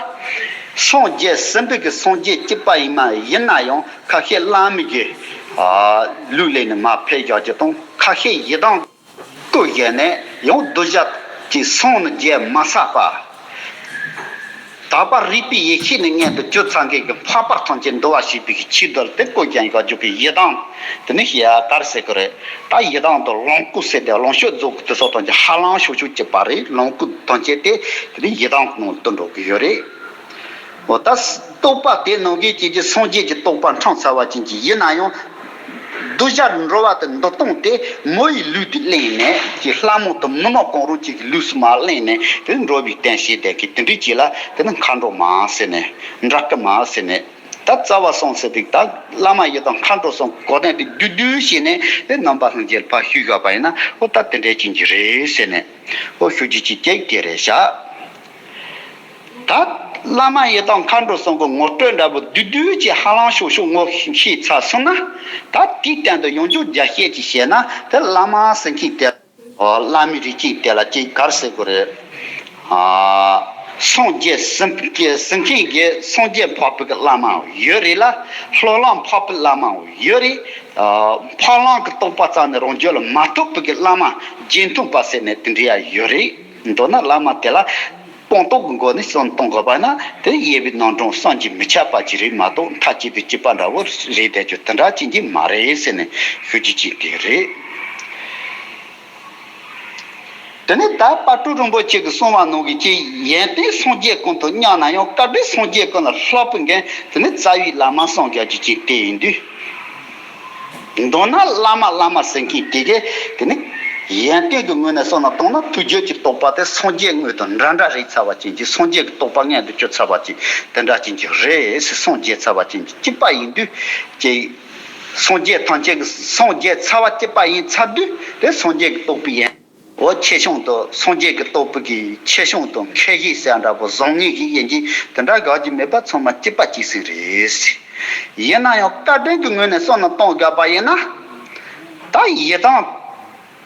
སངས་རྒྱས་སྲིན་པོ་གི་སངས་རྒྱས་གཅིག་པ་ཡིན་མ་ཡིན་ན་ཡང་ཁ་ཤས་བླ་མའི་གི་ལུས་ལེན་ནས་མར་ཕེབས་བཞག་རྒྱུ་དང་ཁ་ཤས་ཡི་དམ་སྐུ་བཞེངས་ནས་ཡང་གདུལ་བྱ་གཅིག་སངས་ནས་རྒྱས་མ་ཚར་བར། དག་པ་རིག་པའི་ཡེ་ཤེས་ནི་མངོན་དུ་གྱུར་ཚར་མཁན་གྱི་འཕགས་པ་ཐམས་ཅད་འདུལ་བར་བྱེད་པའི་ཆེད་དུ་དེ་སྐུ་བཞེངས་བཞག་རྒྱུ་གི་ཡི་དམ་དེ་ནི་ཞེས་ག་རེ་ཟེར་གི་རེད། ད་ཡི་དམ་དང་ལོངས་སྐུ་ཟེར་ཏེ་ལོངས་སྤྱོད་རྫོགས་སྐུ་དེ་སོགས་ཐམས་ཅད་ཧ་ལམ་ཤོག་ཤོག་གཅིག་པ་རེད། ལོངས་སྐུ་ཐམས་ཅད་དེ་དེ་ནི་ཡི་དམ་གྱི་ནང་ལ་འདུ་འགྲོ་གི་ཡོད་རེད། འོ་ད་རྟོགས་པ་དེ་ནང་བཞིན་ཅན་གྱི་སངས་རྒྱས་ཀྱི་རྟོགས་པ་འཕྲེང་ཚར་བ་ཅན་གྱི་ཡིན་ན་ཡང་། གདུལ་བྱ་འགྲོ་བ་དེ་འདུལ་སྟངས་དེ་མོ་ཡི་ལུས་དེ་བརླན་ནས་ཀྱི་ལྷ་མོ་དང་མི་མོ་གང་རུང་གཅིག་གི་ལུས་སུ་མར་བརླན་ནས་དེ་འགྲོ་བའི་རྟེན་བྱེད་བསྡད་ཀྱི་དེ་འདྲའི་ཅིག་ལ་དེ་ནི་མཁའ་འགྲོ་མ་ཟེར་ནས་འདྲ་སྐུ་མ་ཟེར་ནས་ད་རྩ་བ་སོང་ཟེར་དུས་ད་བླ་མ་ཡི་དམ་མཁའ་འགྲོ་སོང་གོ་དོན་དེ་བསྡུས་བསྡུས་བྱས་ནས་དེ་རྣམ་པ་སངས་རྒྱས་ཕར་ཞུས་བཞག་པ་ཡིན་ན་འོ་ད་དེ་འདྲའི་ཅན་གྱི་རེད་ཟེར་ནས་འོ་ཞུ་རྒྱུ་ཅིག་ཀྱང་དེ་རེད་བཞག་ད་བླ་མ་ཡི་དམ་མཁའ་འགྲོ་གསུམ་གྱི་ངོ་སྤྲོད་འདྲ་པོ་བསྡུས་བསྡུས་ཀྱིས་ཧ་ལམ་ཤོག་ཤོག་ངོ་ཤེས་ཚར་སོང་ན། ད་དེའི་སྟེང་དུ་ཡང་བསྐྱར་རྒྱ་བཤད་ཅིག་བྱས་ན་དེ་བླ་མ་ཟེར་མཁན་དེ། བླ་མའི་རིགས་ཅན་དེ་ལ་ཅིག་ག་རེ་ཟེར་དགོས་རེད། ཨ། སངས་རྒྱས་ཟེར་མཁན་གྱི་སངས་རྒྱས་འཕགས་པའི་བླ་མ་ཡོད་རེད་ལ། ལྷོ་ལམ་འཕགས་པའི་བླ་མ་ཡོད་རེད། ཨ། འཕགས་ལམ་གྱི་རྟོགས་པ་རྩ་ནས་རང་རྒྱུད་ལ་མ་ཐོབ་པའི་བླ་མ་རྗེས་མཐུན་པ་ཟེར་ནས་དེ་འདྲ་ཡང་ཡོད་རེད། མདོར་ན་བླ་མ་དེ་ལ་སྤངས་རྟོགས་ཀྱི་སྒོ་ནས་བསམ་བློ་གཏོང་དགོས་པ་ན་དེ་དབྱེ་བའི་རྣམ་གྲངས་བསམ་གྱིས་མི་ཁྱབ་པ་ཅིག་རེད་མ་གཏོགས་མཐའ་གཅིག་ཏུ་གཅིག་པ་འདྲ་བོ་རེད་བསྡད་རྒྱུ་དེ་འདྲ་ཅན་གྱི་མ་རེད་ཟེར་ནས་ཞུ་རྒྱུ་ཅིག་དེ་རེད། དེ་ནས་ད་དཔལ་སྤྲུལ་རིན་པོ་ཆེ་གིས་གསུངས་པ་ནང་གི་ཅིག་ཡོན་ཏན་སངས་རྒྱས་ཀུན་དང་མཉམ་ན་ཡང་བསྐལ་པའི་སངས་རྒྱས་ཀུན་ལ་ལྷག་པའི་མགོན་དེ་ནི་རྩ་བའི་བླ་མ་སངས་རྒྱས་ཀྱི་ཅིག་དེ་ཡིན་དུས། མདོར་ན་བླ་མ་བླ་མ་ཟེར་མཁན་དེ་གས་དེ་ནི་ཡོན་ཏན་གྱི་ངོས་ནས་བསམ་བློ་བཏང་ན་ཐུགས་རྒྱུད་ཀྱི་རྟོགས་པ་དེ་སངས་རྒྱས་དངོས་དང་འདྲ་འདྲ་རེད་ཚར་བ་ཅན་གྱི་སངས་རྒྱས་ཀྱི་རྟོགས་པ་མངོན་དུ་གྱུར་ཚར་བ་ཅན་དེ་འདྲ་ཅན་གྱི་རེད་ཟེར་སངས་རྒྱས་ཚར་བ་ཅན་གྱི་གཅིག་པ་ཡིན་དུས་ཀྱི། སངས་རྒྱས་ཐམས་ཅད་ཀྱི་སངས་རྒྱས་ཚར་བ་གཅིག་པ་ཡིན་ཚར་དུས་དེ་སངས་རྒྱས་ཀྱི་རྟོགས་པའི་ཡན། འོ་ཆེ་ཆུང་དང་སངས་རྒྱས་ཀྱི་རྟོགས་པའི་གི་ཆེ་ཆུང་དང་ཁྱད་གཞི་ཟེར་འདྲ་པོ་བཟང་ངན་གྱི་ཡན་གྱི་དེ་འདྲ་དགག་རྒྱུ་མེད་པ་ཚང་མ་གཅིག་པ་གཅིག་སེ་རེད། ཡིན་ན་ཡང་བཀའ་དྲིན་གྱི་ངོས་ནས་བསམ་བློ་གཏོང་དགོས་པ་ཡིན་ན། ད་ཡི་དམ་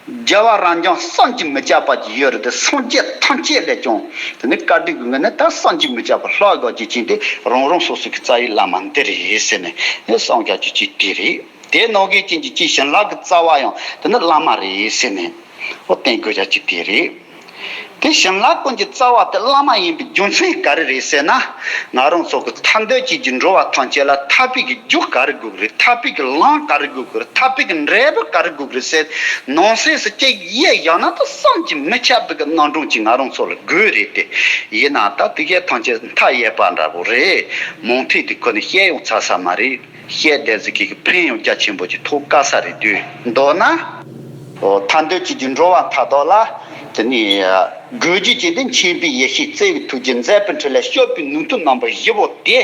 རྒྱལ་བ་རབ་འབྱམས་བསམ་གྱིས་མི་ཁྱབ་པ་ཅིག་ཡོད་རེད་དེ། སངས་རྒྱས་ཐམས་ཅད་ལས་ཀྱང་དེ་ནི་བཀའ་དྲིན་གྱི་ངོས་ནས་ད་བསམ་གྱིས་མི་ཁྱབ་པ་ལྷག་དགོས་ཀྱི་ཅིག་དེ་རང་རང་སོ་སོ་གི་རྩ་བའི་བླ་མ་འདི་རེད་ཟེར་ནས་ནི་བསམ་རྒྱ་ཆེ་ཅིག་དེ་རེད། དེ་ནང་གི་ཅན་གྱི་ཅིག་བྱིན་རླབས་ཀྱི་རྩ་བ་ཡང་དེ་ནི་བླ་མ་རེད་ཟེར་ནས་ཨོ་བསྟན་དགོས་ཀྱ་ཅིག་དེ་རེད། དེ་བྱིན་རླབས་ཀུན་གྱི་རྩ་བ་དེ་བླ་མ་ཡིན་པའི་རྒྱུ་མཚན་ག་རེ་རེད་ཟེར་ན། ང་རང་ཚོ་གི་ཐར་འདོད་ཅན་གྱི་འགྲོ་བ་ཐམས་ཅད་ལ་ཐར་པའི་གི་རྒྱུ་ག་རེ་དགོས་ཀྱི་རེད། ཐར་པའི་གི་ལམ་ག་རེ་དགོས་ཀྱི་རེད། ཐར་པའི་གི་འབྲས་བུ་ག་རེ་དགོས་ཀྱི་རེད་ཟེར་ནང་གསེས་སུ་ཅིག་དབྱེ་བཞག་ན་ད་བསམ་གྱིས་མི་ཁྱབ་པའི་གི་རྣམ་གྲངས་ཅིག་ང་རང་ཚོ་ལ་དགོས་རེད་དེ། ཡིན་ན་ད་དེ་གའི་ཐམས་ཅད་མཐའ་ཡས་པ་འདྲ་པོ་རེད། མུ་མཐུད་དེ་ཁོ་ནི་བཤད་ཡོང་ཚར་ས་མ་རེད། བཤད་བསྡད་ཟིག་གི་ཕན་ཡོན་རྒྱ་ཆེན་པོ་ཅིག་ཐོགས་དཀའ་ས་རེད་དུས་མདོར་ན། ཨོ་ཐར་འདོད་ཅན་གྱི་འགྲོ་བ་མཐའ་དག་ལ་དེ་ནི་དགོས་རྒྱུ་ཅན་དེ་མཁྱེན་པའི་ཡེ་ཤེས་བརྩེ་བའི་ཐུགས་རྗེ་མཛད་པའི་འཕྲིན་ལས་སྤྱོད་པའི་ནུས་མཐུ་རྣམ་པ་བཞི་པོ་དེ་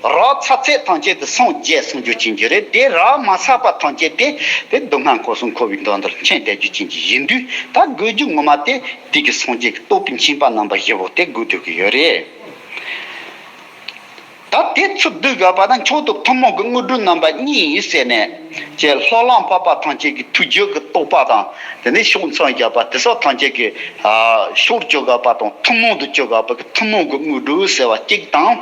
རག་ཚར་ཚད་ཐམས་ཅད་དེ་སངས་རྒྱས་སངས་རྒྱས་ཅན་གྱི་རེད། དེ་རག་མ་ཚར་བ་ཐམས་ཅད་དེ་དེ་སྡུག་བསྔལ་འཁོར་གསུམ་འཁོར་བའི་མདུན་དུ་འཕྱན་བསྡད་རྒྱུ་ཅན་གྱི་ཡིན་དུས་ད་དགོས་རྒྱུ་ངོ་མ་དེ་དེ་གི་སངས་རྒྱས་ཀྱི་རྟོགས་པའི་མཁྱེན་པ་རྣམ་པ་བཞི་པོ་དེ་དགོས་འདོད་ཀྱི་ཡོད་རེད། ད་དེ་ཚུར་བསྡུ་དགོས་པ་ན་མཆོག་ཏུ་ཐུན་མོང་གི་དངོས་གྲུབ་རྣམ་པ་གཉིས་ཡིན་ཟེར་ནས་ཀྱི་ལྷ་ལམ་འཕགས་པ་ཐམས་ཅད་ཀྱི་ཐུགས་རྒྱུད་ཀྱི་རྟོགས་པ་དང་དེ་ནས་ཕྱོགས་མཚམས་བརྒྱད་པ་དེ་སོགས་ཐམས་ཅད་ཀྱི་ཕྱོགས་བཅུ་དགུ་པ་དང་ཐུན་མོང་དུ་བཅུ་དགུ་པ་གི་ཐུན་མོང་གི་དངོས་གྲུབ་ཟེར་བ་གཅིག་དང་།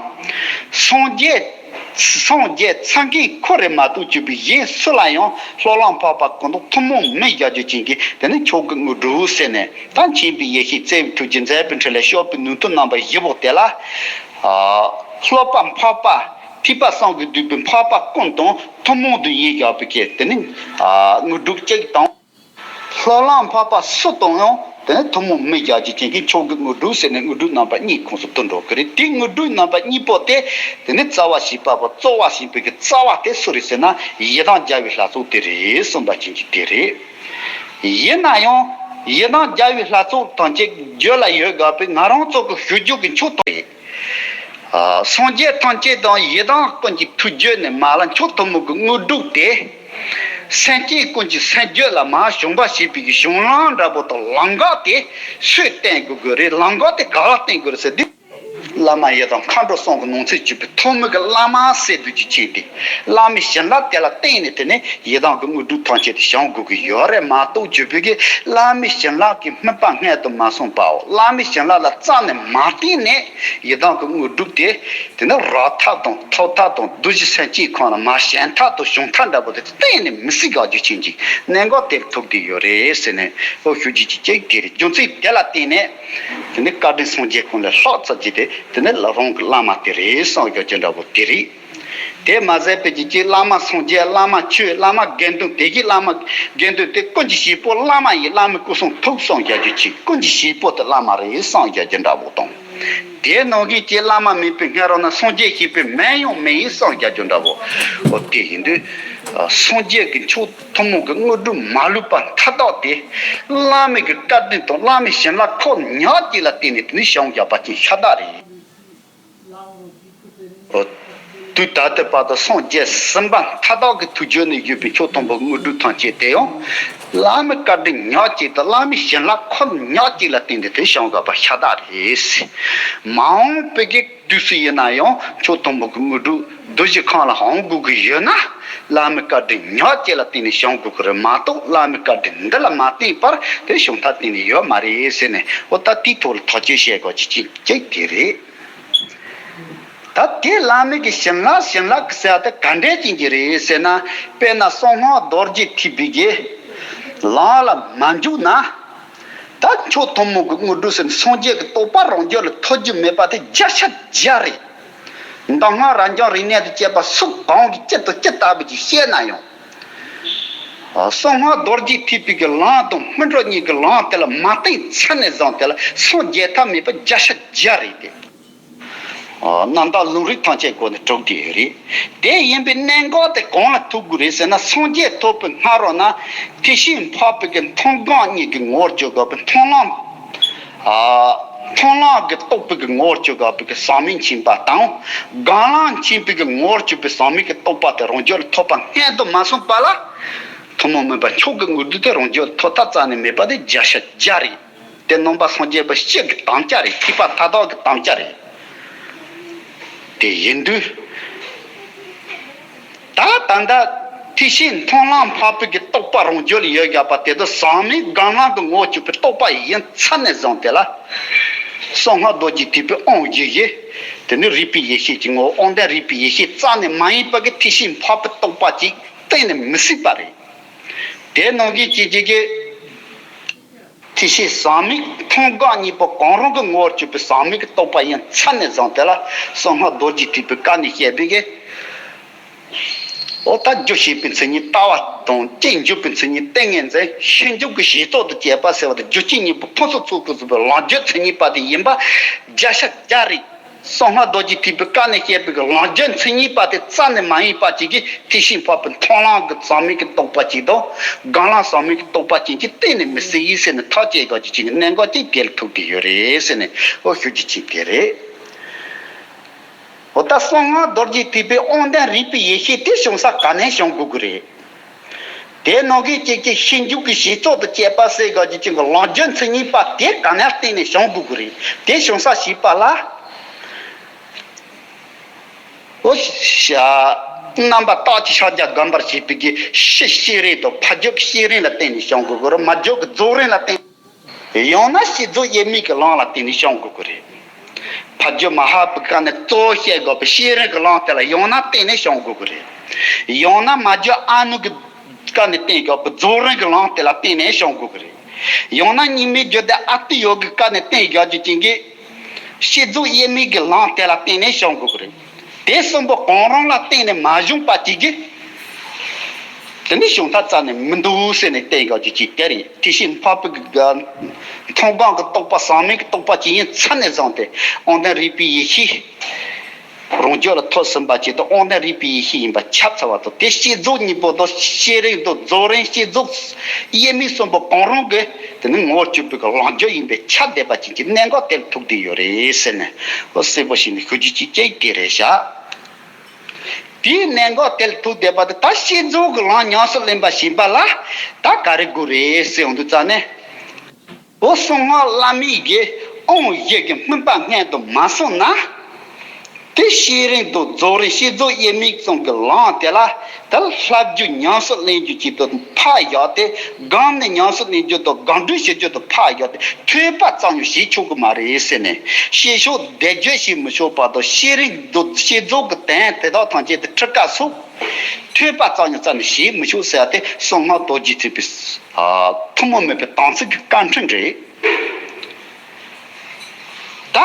སངས་རྒྱས་སངས་རྒྱས་མཚན་མཁན་ཁོ་རེ་མ་གཏོགས་གྱུར་པའི་གཞན་སུ་ལ་ཡང་ལྷ་ལམ་འཕགས་པ་ཀུན་ཏུ་ཐུན་མོང་མི་བཞག་རྒྱུ་ཅན་གྱི་དེ་ནི་མཆོག་གི་དངོས་གྲུབ་ཟེར་ནས་ད་མཁྱེན་པའི་ཡེ་ཤེས་བརྩེ་བའི་ཐུགས་རྗེ་མཛད་པའི་འཕྲིན་ལས་སྤྱོད་པའི་ནུས་མཐུ་རྣམ་པ་བཞི་པོ་དེ་ལ། སློབ་པ་འཕགས་པ་ཐེག་པ་གསུམ་གྱིས་བསྡུས་པའི་འཕགས་པ་ཀུན་དང་ཐུན་མོང་དུ་ཡིན་བཞག་པའི་ཀྱི་དེ་ནི་དངོས་གྲུབ་གཅིག་དང་། ལྷ་ལམ་འཕགས་པ་སུ་དང་ཡང་དེ་ནི་ཐུན་མོང་མི་བཞག་རྒྱུ་ཅན་གྱི་མཆོག་གི་དངོས་གྲུབ་ཟེར་ནས་དངོས་གྲུབ་རྣམ་པ་གཉིས་ཁོངས་སུ་བསྡུ་འགྲོ་གི་རེད། དེ་དངོས་གྲུབ་རྣམ་པ་གཉིས་པོ་དེ་དེ་ནི་རྩ་བ་བྱེད་པ་པོ་རྩོལ་བ་བྱེད་པའི་གི་རྩ་བ་དེ་སུ་རེད་ཟེར་ན་ཡི་དམ་རྒྱལ་བའི་ལྷ་ཚོགས་དེ་རེད་གསུངས་པ་ཅན་གྱི་དེ་རེད། ཡིན་ན་ཡང་ཡི་དམ་རྒྱལ་བའི་ལྷ་ཚོགས་ཐམས་ཅད་རྒྱུད་ལ་ཡོད་དགོས་པའི་ང་རང་ཚོ་གི་ཞུ་རྒྱུ་གི་མཆོག་ཐོག་ཡིན། སངས་རྒྱས་ཐམས་ཅད་དང་ཡི་དམ་ཀུན་གྱི་ཐུགས་རྒྱུད་ནས་མ་ལ་མཆོག་ཐུན་མོང་གི་དངོས་གྲུབ་དེ། སེམས་ཅན་ཀུན་གྱི་སེམས་རྒྱུད་ལ་མ་བྱུང་བ་ཞེས་པའི་གཞུང་ལམ་འདྲ་པོ་དང་ལམ་ཁ་དེ་སུས་བསྟན་དགོས་ཀྱི་རེད། ལམ་ཁ་དེ་ག་ལ་བསྟན་དགོས་རེད་ཟེར་དུས། བླ་མ་ཡི་དམ་མཁའ་འགྲོ་གསུམ་གྱི་ནང་ཚན་གཅིག་པའི་ཐོག་མའི་གི་བླ་མ་ཟེར་དུས་ཀྱི་ཆེད་དེ། བླ་མའི་བྱིན་རླབས་དེ་ལ་བརྟེན་ནས་དེ་ནས་ཡི་དམ་གྱི་དངོས་གྲུབ་ཐམས་ཅད་དེ་བྱུང་དགོས་ཀྱི་ཡོད་རེད་མ་གཏོགས་བརྗོད་པའི་གི་བླ་མའི་བྱིན་རླབས་ཀྱི་དམིགས་པ་སྔོན་དུ་མ་སོང་པའོ། བླ་མའི་བྱིན་རླབས་ལ་རྩ་ནས་མ་བརྟེན་ནས་ཡི་དམ་གྱི་དངོས་གྲུབ་དེ་དེ་ནི་རག་ཐབས་དང་ཐོབ་ཐབས་དང་འདུ་བྱེད་སེམས་ཅན་ཁོང་ལ་མ་ཞེན་ཐབས་དང་བྱུང་ཐབས་འདྲ་པོ་དེ་གཏན་ནས་མི་སྲིད་དགག་རྒྱུ་ཅན་གྱི་གནད་འགག་དེར་ཐུག་བསྡད་ཡོད་རེད་ཟེར་ནས་ཨོ་ཞུ་རྒྱུ་ཅིག་ཅིག་དེ་རེད། རྒྱུ་མཚན་དེ་ལ་བརྟེན་ནས། དེ་ནི་བཀའ་དྲིན་སངས་རྒྱས་ཀུན་ལས་ལྷག་ཙམ་གྱིས་ཏེ་དེ་ནི་རང་གི་བླ་མ་དེ་རེད་བསམ་རྒྱག་རྒྱུ་འདྲ་པོ་དེ་རེད། དེ་མ་ཟད་པའི་གི་ཅིག་བླ་མ་སངས་རྒྱས་བླ་མ་ཆོས་བླ་མ་དགེ་འདུན་དེ་གི་བླ་མ་དགེ་འདུན་དེ་ཀུན་གྱི་བྱེད་པོ་བླ་མ་ཡི་བླ་མའི་སྐུ་གསུང་ཐུགས་བསམ་རྒྱག་རྒྱུ་ཅིག་ཀུན་གྱི་བྱེད་པོ་དེ་བླ་མ་རེད་བསམ་རྒྱག་རྒྱུ་འདྲ་པོ་དང་། དེ་ནང་གི་ཅིག་བླ་མ་མེད་པའི་སྔ་རོལ་ན་སངས་རྒྱས་ཞེས་པའི་མིང་ཡང་མེད་ཡིན་བསམ་རྒྱག་རྒྱུ་འདྲ་པོ། འོ་དེ་ཡིན་དུས། སངས་རྒྱས་ཀྱི་མཆོག་ཐུན་མོང་གི་དངོས་གྲུབ་མ་ལུས་པ་མཐའ་དག་དེ། བླ་མའི་གི་བཀའ་དྲིན་དང་བླ་མའི་བྱིན་རླབས་ཁོ་ཉག་གཅིག་ལ་བརྟེན་ནས་དེ་ནི་བྱུང་བཞག་པ་ཅིག་ཤ་སྟག་རེད། འོ། དུས་ད་ལྟའི་བར་དུ་སངས་རྒྱས་ཟིན་པ་མཐའ་དག་གི་ཐུགས་རྒྱུད་ནས་བཞུགས་པའི་མཆོག་ཐུན་མོང་གི་དངོས་གྲུབ་ཐམས་ཅད་དེ་ཡང་། བླ་མའི་བཀའ་དྲིན་ཉག་གཅིག་དང་བླ་མའི་བྱིན་རླབས་ཁོ་ཉག་གཅིག་ལ་བརྟེན་ཏེ་དེ་བྱུང་བཞག་པ་ཤ་སྟག་རེད། མ་འོངས་པའི་གི་དུས་སུ་ཡིན་ན་ཡང་མཆོག་ཐུན་མོང་གི་དངོས་གྲུབ་རྡོ་རྗེ་ཁང་ལ་འོང་དགོས་ཀྱི་ཡོད་ན། བླ་མའི་བཀའ་དྲིན་ཉག་གཅིག་ལ་བརྟེན་ནས་བྱུང་དགོས་ཀྱི་རེད་མ་གཏོགས་བླ་མའི་བཀའ་དྲིན་འདི་ལ་མ་བརྟེན་པར་དེ་བྱུང་ཐབས་གཏན་ནས་ཡོད་མ་རེད་ཟེར་ནས་འོ་ད་དེའི་ཐོག་ལ་ཐག་གཅོད་བྱེད་དགོས་ཀྱི་ཅིག་ཅིག་དེ་རེད། ད་དེ་བླ་མའི་གི་བྱིན་རླབས་བྱིན་རླབས་ཀྱི་ཟེར་བ་དེ་ག་འདྲས་ཅན་གྱི་རེད་ཟེར་ན། དཔེར་ན་གསང་སྔགས་རྡོ་རྗེ་ཐེག་པའི་གི་ལམ་ལ་མ་འཇུག་ན། ད་མཆོག་ཐུན་མོང་གི་དངོས་གྲུབ་ཟེར་ནས་སངས་རྒྱས་ཀྱི་རྟོགས་པ་རང་རྒྱུད་ལ་ཐོབ་རྒྱུ་མེད་པ་དེ་བརྒྱ་ཆ་བརྒྱ་རེད། མདོ་སྔགས་རབ་འབྱམས་རིག་གནས་དང་བཅས་པ་སུ་གང་གིས་ཅི་དང་ཅི་ལྟ་བུ་ཅིག་བཤད་ན་ཡང་། གསང་སྔགས་རྡོ་རྗེ་ཐེག་པའི་གི་ལམ་དང་སྨིན་གྲོལ་གཉིས་ཀྱི་ལམ་དེ་ལ་མ་བརྟེན་ཚར་ནས་བཟུང་དེ་ལ་སངས་རྒྱས་ཐབས་མེད་པ་བརྒྱ་ཆ་བརྒྱ་རེད་དེ། རྣམ་དག་ལུང་རིགས་ཐམས་ཅད་སྒོ་ནས་གྲུབ་བསྡད་ཡོད་རེད། དེ་ཡིན་པའི་གནད་འགག་དེ་གང་ལ་ཐུག་དགོས་རེད་ཟེར་ན་སངས་རྒྱས་ཐོབ་པའི་སྔ་རོལ་ན་ཐེག་ཆེན་འཕགས་པའི་གི་མཐོང་སྒོམ་གཉིས་ཀྱི་ངོ་བོར་གྱུར་དགོས་པའི་མཐོང་ལམ། མཐོང་ལམ་གྱི་རྟོགས་པའི་གི་ངོ་བོར་གྱུར་དགོས་པའི་གི་ཟག་མེད་མཁྱེན་པ་དང་། སྒོམ་ལམ་མཁྱེན་པའི་གི་ངོ་བོར་གྱུར་པའི་ཟག་མེད་ཀྱི་རྟོགས་པ་དེ་རང་རྒྱུད་ལ་ཐོབ་པ་སྔོན་དུ་མ་སོང་བར་ལ། ཐུན་མོང་མིན་པ་མཆོག་གི་དངོས་གྲུབ་དེ་རང་རྒྱུད་ལ་ཐོབ་ཐབས་རྩ་ནས་མེད་པ་དེ་བརྒྱ་ཆ་བརྒྱ་རེད། དེ་ནང་པ་སངས་རྒྱས་པ་སྤྱི་གི་དམ་བཅའ་རེད། ཐེག་པ་མཐའ་དག་གི་དམ་བཅའ་རེད། དེ་ཡིན་དུས། ད་ད་ལྟ་ཐེག་ཆེན་མཐོང་ལམ་འཕགས་པའི་གི་རྟོགས་པ་རང་རྒྱུད་ལ་ཡོད་བཞག་པ་དེ་དག་ཟག་མེད་སྒང་ལམ་གྱི་ངོ་བོར་གྱུར་པའི་རྟོགས་པ་ཡིན་ཚད་ནས་བཟུང་སྟེ་ལ། གསང་སྔགས་རྡོ་རྗེ་ཐེག་པའི་དབང་བཞི་བཞི། དེ་ནི་རིག་པའི་ཡེ་ཤེས་ཀྱི་ངོ་བོ་དབང་ལྡན་རིག་པའི་ཡེ་ཤེས་རྩ་ནས་མ་ཡིན་པ་གི་ཐེག་ཆེན་འཕགས་པའི་རྟོགས་པ་ཅིག་གཏན་ནས་མི་སྲིད་པ་རེད། དེ་ནང་བཞིན་གྱི་ཅིག་གི་ཐེག་ཆེན་ཟག་མེད་མཐོང་སྒང་གཉིས་པོ་གང་རུང་གི་ངོ་བོར་གྱུར་པའི་ཟག་མེད་ཀྱི་རྟོགས་པ་ཡིན་ཚད་ནས་བཟུང་སྟེ་ལ། གསང་སྔགས་རྡོ་རྗེ་ཐེག་པའི་བཀའ་ནས་བཤད་པའི་གི། འོ་ད་རྒྱུ་བྱས་པའི་མཚན་ཉིད་ལྟ་བ་དང་། རྐྱེན་འཇུག་པའི་མཚན་ཉིད་ཏིང་ངེ་འཛིན། ཤེས་འཇུག་གི་བྱེ་བྲག་ཏུ་སྐྱེས་པ་ཟེར་བ་དེ་རྒྱུ་རྐྱེན་གཉིས་པོ་ཕུན་སུམ་ཚོགས་པའི་བཟོ་བའི་ལམ་རྒྱུ་མཚན་ཉིད་པ་དེ་ཡིན་པ་བརྒྱ་ཆ་བརྒྱ་རེད། གསང་སྔགས་རྡོ་རྗེ་ཐེག་པའི་བཀའ་ནས་བཤད་པའི་གི་ལམ་རྒྱུ་མཚན་ཉིད་པ་དེ་རྩ་ནས་མ་ཡིན་པ་ཅིག་གིས་ཐེག་ཆེན་འཕགས་པའི་མཐོང་ལམ་གྱི་ཟག་མེད་ཀྱི་རྟོགས་པ་ཅིག་དང་། སྒང་ལམ་ཟག་མེད་ཀྱི་རྟོགས་པ་ཅན་གྱིས་གཏན་ནས་མི་སྲིད་ཡིན་ཟེར་ནས་ཐག་བཅད་དགོས་རྒྱུ་ཅིག་གི་གནད་འགག་ཅིག་གལ་ཐུག་གི་ཡོད་རེད་ཟེར་ནས། འོ་ཞུ་རྒྱུ་ཅིག་དེ་རེད། འོ་ད་གསང་སྔགས་རྡོ་རྗེ་ཐེག་པའི་དབང་ལྡན་རིག་པའི་ཡེ་ཤེས་དེ་བྱུང་ས་ག་ནས་བྱུང་དགོས་ཀྱི་རེད། དེ་ནང་གི་གཅིག་གཅིག་ཤེས་འཇུག་གི་བྱེ་བྲག་ཏུ་སྐྱེས་པ་ཟེར་དགོས་རྒྱུ་ཅན་གྱི་ལམ་རྒྱུ་མཚན་ཉིད་པ་དེ་ག་ནས་བརྟེན་ནས་བྱུང་དགོས་ཀྱི་རེད། དེ་བྱུང་ས་ཞེས་པ་ལ། འོ་ཤ། རྣམ་པར་དག་ཅིང་ཕྱག་རྒྱ་བསྒོམ་པར་བྱེད་པའི་གི་ཕྱི་ཤེས་རིག་དང་ཕ་རྒྱུད་ཀྱི་ཤེས་རིག་ལ་བརྟེན་ནས་བྱུང་དགོས་ཀྱི་རེད། མ་རྒྱུད་ཀྱི་རྫོགས་རིམ་ལ་བརྟེན། ཡང་ན་ཤེས་རྫོགས་དབྱེར་མེད་ཀྱི་ལམ་ལ་བརྟེན་ནས་བྱུང་དགོས་ཀྱི་རེད། ཕ་རྒྱུད་མ་ཧཱ་པའི་བཀའ་ནས་གཙོ་བོ་བཤད་དགོས་པའི་ཤེས་རིག་གི་ལམ་དེ་ལ་ཡང་ན་བརྟེན་ནས་བྱུང་དགོས་ཀྱི་རེད། ཡང་ན་མ་རྒྱུད་ཨ་ནུ་གི་བཀའ་ནས་བསྟན་དགོས་པའི་རྫོགས་རིམ་གྱི་ལམ་དེ་ལ་བརྟེན་ནས་བྱུང་དགོས་ཀྱི་རེད། ཡང་ན་རྙིང་མའི་རྒྱུད་སྡེ་ཨ་ཏི་ཡོ་གི་བཀའ་ནས་བསྟན་དགོས་རྒྱུ་ཅན་གྱི་ཤེས་རྫོགས་དབྱེར་མེད་ཀྱི་ལམ་དེ་ལ་བརྟེན་ནས་བྱུང་དགོས་ཀྱི་རེད། དེ་གསུམ་པོ་གང་རུང་ལ་བརྟེན་ནས་མ་བྱུང་བ་ཅིག་གིས། དེ་ནི་བྱུང་ཐབས་རྩ་ནས་མི་འདུག་ཟེར་ནས་བསྟན་དགོས་རྒྱུ་ཅིག་དེ་རེད། ཐེག་ཆེན་འཕགས་པའི་གི་མཐོང་སྒང་གི་རྟོགས་པ་ཟག་མེད་ཀྱི་རྟོགས་པ་ཅིག་ཡིན་ཚད་ནས་བཟུང་སྟེ་དབང་ལྡན་རིག་པའི་ཡེ་ཤེས་རང་རྒྱུད་ལ་ཐོབ་ཟིན་པ་ཅིག་དང་། དབང་ལྡན་རིག་པའི་ཡེ་ཤེས་ཡིན་པ་ཁྱབ་ཚར་བ་དང་། དེ་ཤེས་རྫོགས་གཉིས་པོ་དང་། ཤེས་རིག་དང་རྫོགས་རིམ། ཤེས་རྫོགས་དབྱེར་མེད་གསུམ་པོ་གང་རུང་གི་དེ་ནི་ངོ་བོར་གྱུར་པའི་གི་ལམ་རྒྱུ་ཡིན་པས་ཁྱབ་བསྡད་པ་ཅན་གྱི་གནད་འགག་དེ་ལ་ཐུག་བསྡད་ཡོད་རེད་ཟེར་ནས། འོ་གསལ་པོ་ཞིག་ནས་ཞུ་རྒྱུ་ཅིག་ཅིག་དེ་རེད་ཤག་དེའི་གནད་འགག་དེ་ལ་ཐུག་བསྡད་པ་དེ། ད་ཤེས་རྫོགས་ཀྱི་ལམ་ཉམས་སུ་ལེན་པ་ཞེས་པ་ལ་ད་ག་རེ་དགོས་རེད་ཟེར་ཡོང་དུས་ཙ་ནས། འོ་གསང་སྔགས་བླ་མེད་ཀྱི་དབང་བཞི་གི་སྨིན་པ་སྔོན་དུ་མ་སོང་ན། དེ་ཤེས་རིག་དང་རྫོགས་རིམ། ཤེས་རྫོགས་དབྱེར་མེད་གསུམ་གྱི་ལམ་དེ་ལ། ད་ལྷབ་རྒྱུ་ཉམས་སུ་ལེན་རྒྱུ་ཅིག་ཏུ་ཕར་བཞག་སྟེ། སྒོམ་ནས་ཉམས་སུ་ལེན་རྒྱུ་དང་སྒོམ་སྒྲུབ་བྱེད་རྒྱུ་དང་ཕར་བཞག་སྟེ། ཐོས་པ་ཙམ་ཡང་བྱེད་ཆོག་གི་མ་རེད་ཟེར་ནས། ཤེས་བྱ་སྡེབ་སྦྱོར་བྱེད་མི་ཆོག་པ་དང་། ཤེས་རིག་དང་ཤེས་རྫོགས་ཀྱི་དོན་དེ་དག་ཐམས་ཅད་དེ་ཁྲིད་ཀ་སོགས། ཐོས་པ་ཙམ་ཡང་རྩ་ནས་བྱེད་མི་ཆོག་ཟེར་ཏེ། གསང་སྔགས་རྡོ་རྗེ་ཐེག་པའི་ཐུན་མོང་མེད་པའི་དམ་ཚིག་གི་བཀའ་ཁྲིད་རེད། ད་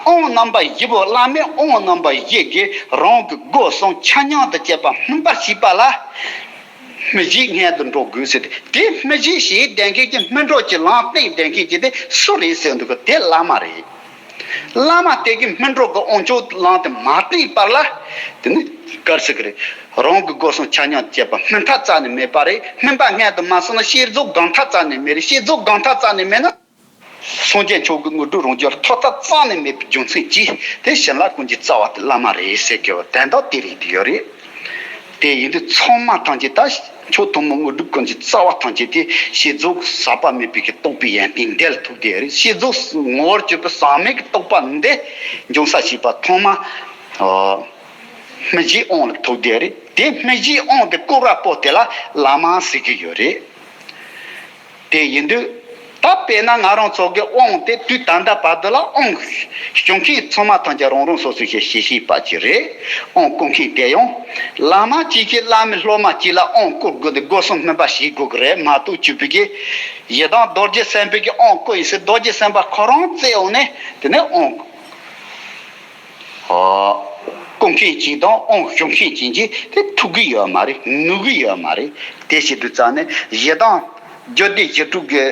དབང་རྣམ་པ་བཞི་པོ། བླ་མེད་དབང་རྣམ་པ་བཞི་གིས་རང་གི་སྒོ་གསུམ་ཆ་མཉམ་དུ་བཅད་པ་སྨིན་པར་བྱེད་པ་ལ། སྨིན་བྱེད་སྔོན་དུ་འགྲོ་དགོས་ཟེར་ཏེ། དེ་སྨིན་བྱེད་ཞེས་ལྡན་མཁན་གྱི་སྨིན་གྲོགས་ཀྱི་ལམ་སྟེང་ལྡན་མཁན་གྱི་དེ་སུ་རེད་ཟེར་འདུག་གི། དེ་བླ་མ་རེད། བླ་མ་དེ་གི་སྨིན་གྲོགས་ཀྱི་དབང་ཆོག་ལམ་དེ་མ་བསྟེན་བར་ལ། དེ་ནི་ག་རེ་ཟེར་གི་རེད། རང་གི་སྒོ་གསུམ་ཆ་མཉམ་བཅད་པ་སྨིན་ཐབས་རྩ་ནས་མེད་པ་རེད། སྨིན་པ་སྔོན་དུ་མ་སོང་ན་ཤེས་རྫོགས་སྒོམ་ཐབས་རྩ་ནས་མེད་རེད། ཤེས་རྫོགས་སྒོམ་ཐབས་རྩ་ནས་མེད་ན། སངས་རྒྱས་མཆོག་གི་དངོས་གྲུབ་རང་རྒྱུད་ལ་ཐོབ་ཐབས་རྩ་ནས་མེད་པའི་རྒྱུ་མཚན་གྱིས། དེ་བྱིན་རླབས་ཀུན་གྱི་རྩ་བ་དེ་བླ་མ་རེད་ཟེར་གི་ཡོད། དོན་དག་དེ་རེད་དེ་ཡོད་རེད། དེ་ཡིན་དུས་ཚང་མ་ཐམས་ཅད་ད་མཆོག་ཐུན་མོང་དངོས་གྲུབ་ཀུན་གྱི་རྩ་བ་ཐམས་ཅད་དེ་ཤེས་རྫོགས་ཟག་པ་མེད་པའི་གི་རྟོགས་པའི་ཡོན་ཏན་འདི་ལ་ཐུག་བསྡད་ཡོད་རེད། ཤེས་རྫོགས་ངོ་བོར་གྱུར་པའི་ཟག་མེད་ཀྱི་རྟོགས་པ་འདི་འབྱུང་ས་བྱེད་པ་ཐོག་མ། ཨོ། སྨིན་བྱེད་དབང་ལ་ཐུག་བསྡད་ཡོད་རེད། དེ་སྨིན་བྱེད་དབང་དེ་བསྐུར་བ་པོ་དེ་ལ་བླ་མ་ཟེར་གི་ཡོད་རེད། དེ་ཡིན་དུས། ད་དཔེར་ན་ང་རང་ཚོ་གི་དབང་དེ་དུས་ད་ལྟ་བར་དུ་ལ་དབང་ཞུ་མཁན་ཚང་མ་ཐམས་ཅད་རང་རང་སོ་སོའི་ཞལ་ཤེས་པ་ཅིག་རེད། དབང་བསྐུར་མཁན་དེ་ཡང་། བླ་མ་གཅིག་གིས་བླ་མའི་སློབ་མ་གཅིག་ལ་དབང་བསྐུར་དགོས་ཏེ། སྒོ་གསུམ་སྨིན་པ་བྱེད་དགོས་ཀྱི་རེད་མ་གཏོགས། བཅུ་པའི་གི་ཡི་དམ་རྡོ་རྗེ་སེམས་དཔའི་གི་དབང་བསྐུར་ཡིན་ཟེར། རྡོ་རྗེ་སེམས་དཔའ་ཁོ་རང་རྩའི་འོག་ནས་དེ་ནས་དབང་བསྐུར་མཁན་གཅིག་དང་དབང་ཞུ་མཁན་གཅིག་གིས་དེ་ཐུབ་ཀྱི་ཡོད་མ་རེད། ནུས་ཀྱི་ཡོད་མ་རེད། དེ་བྱེད་དུས་ཙང་ནས་ཡི་དམ་རྒྱུད་སྡེ་བཞི་དྲུག་གི།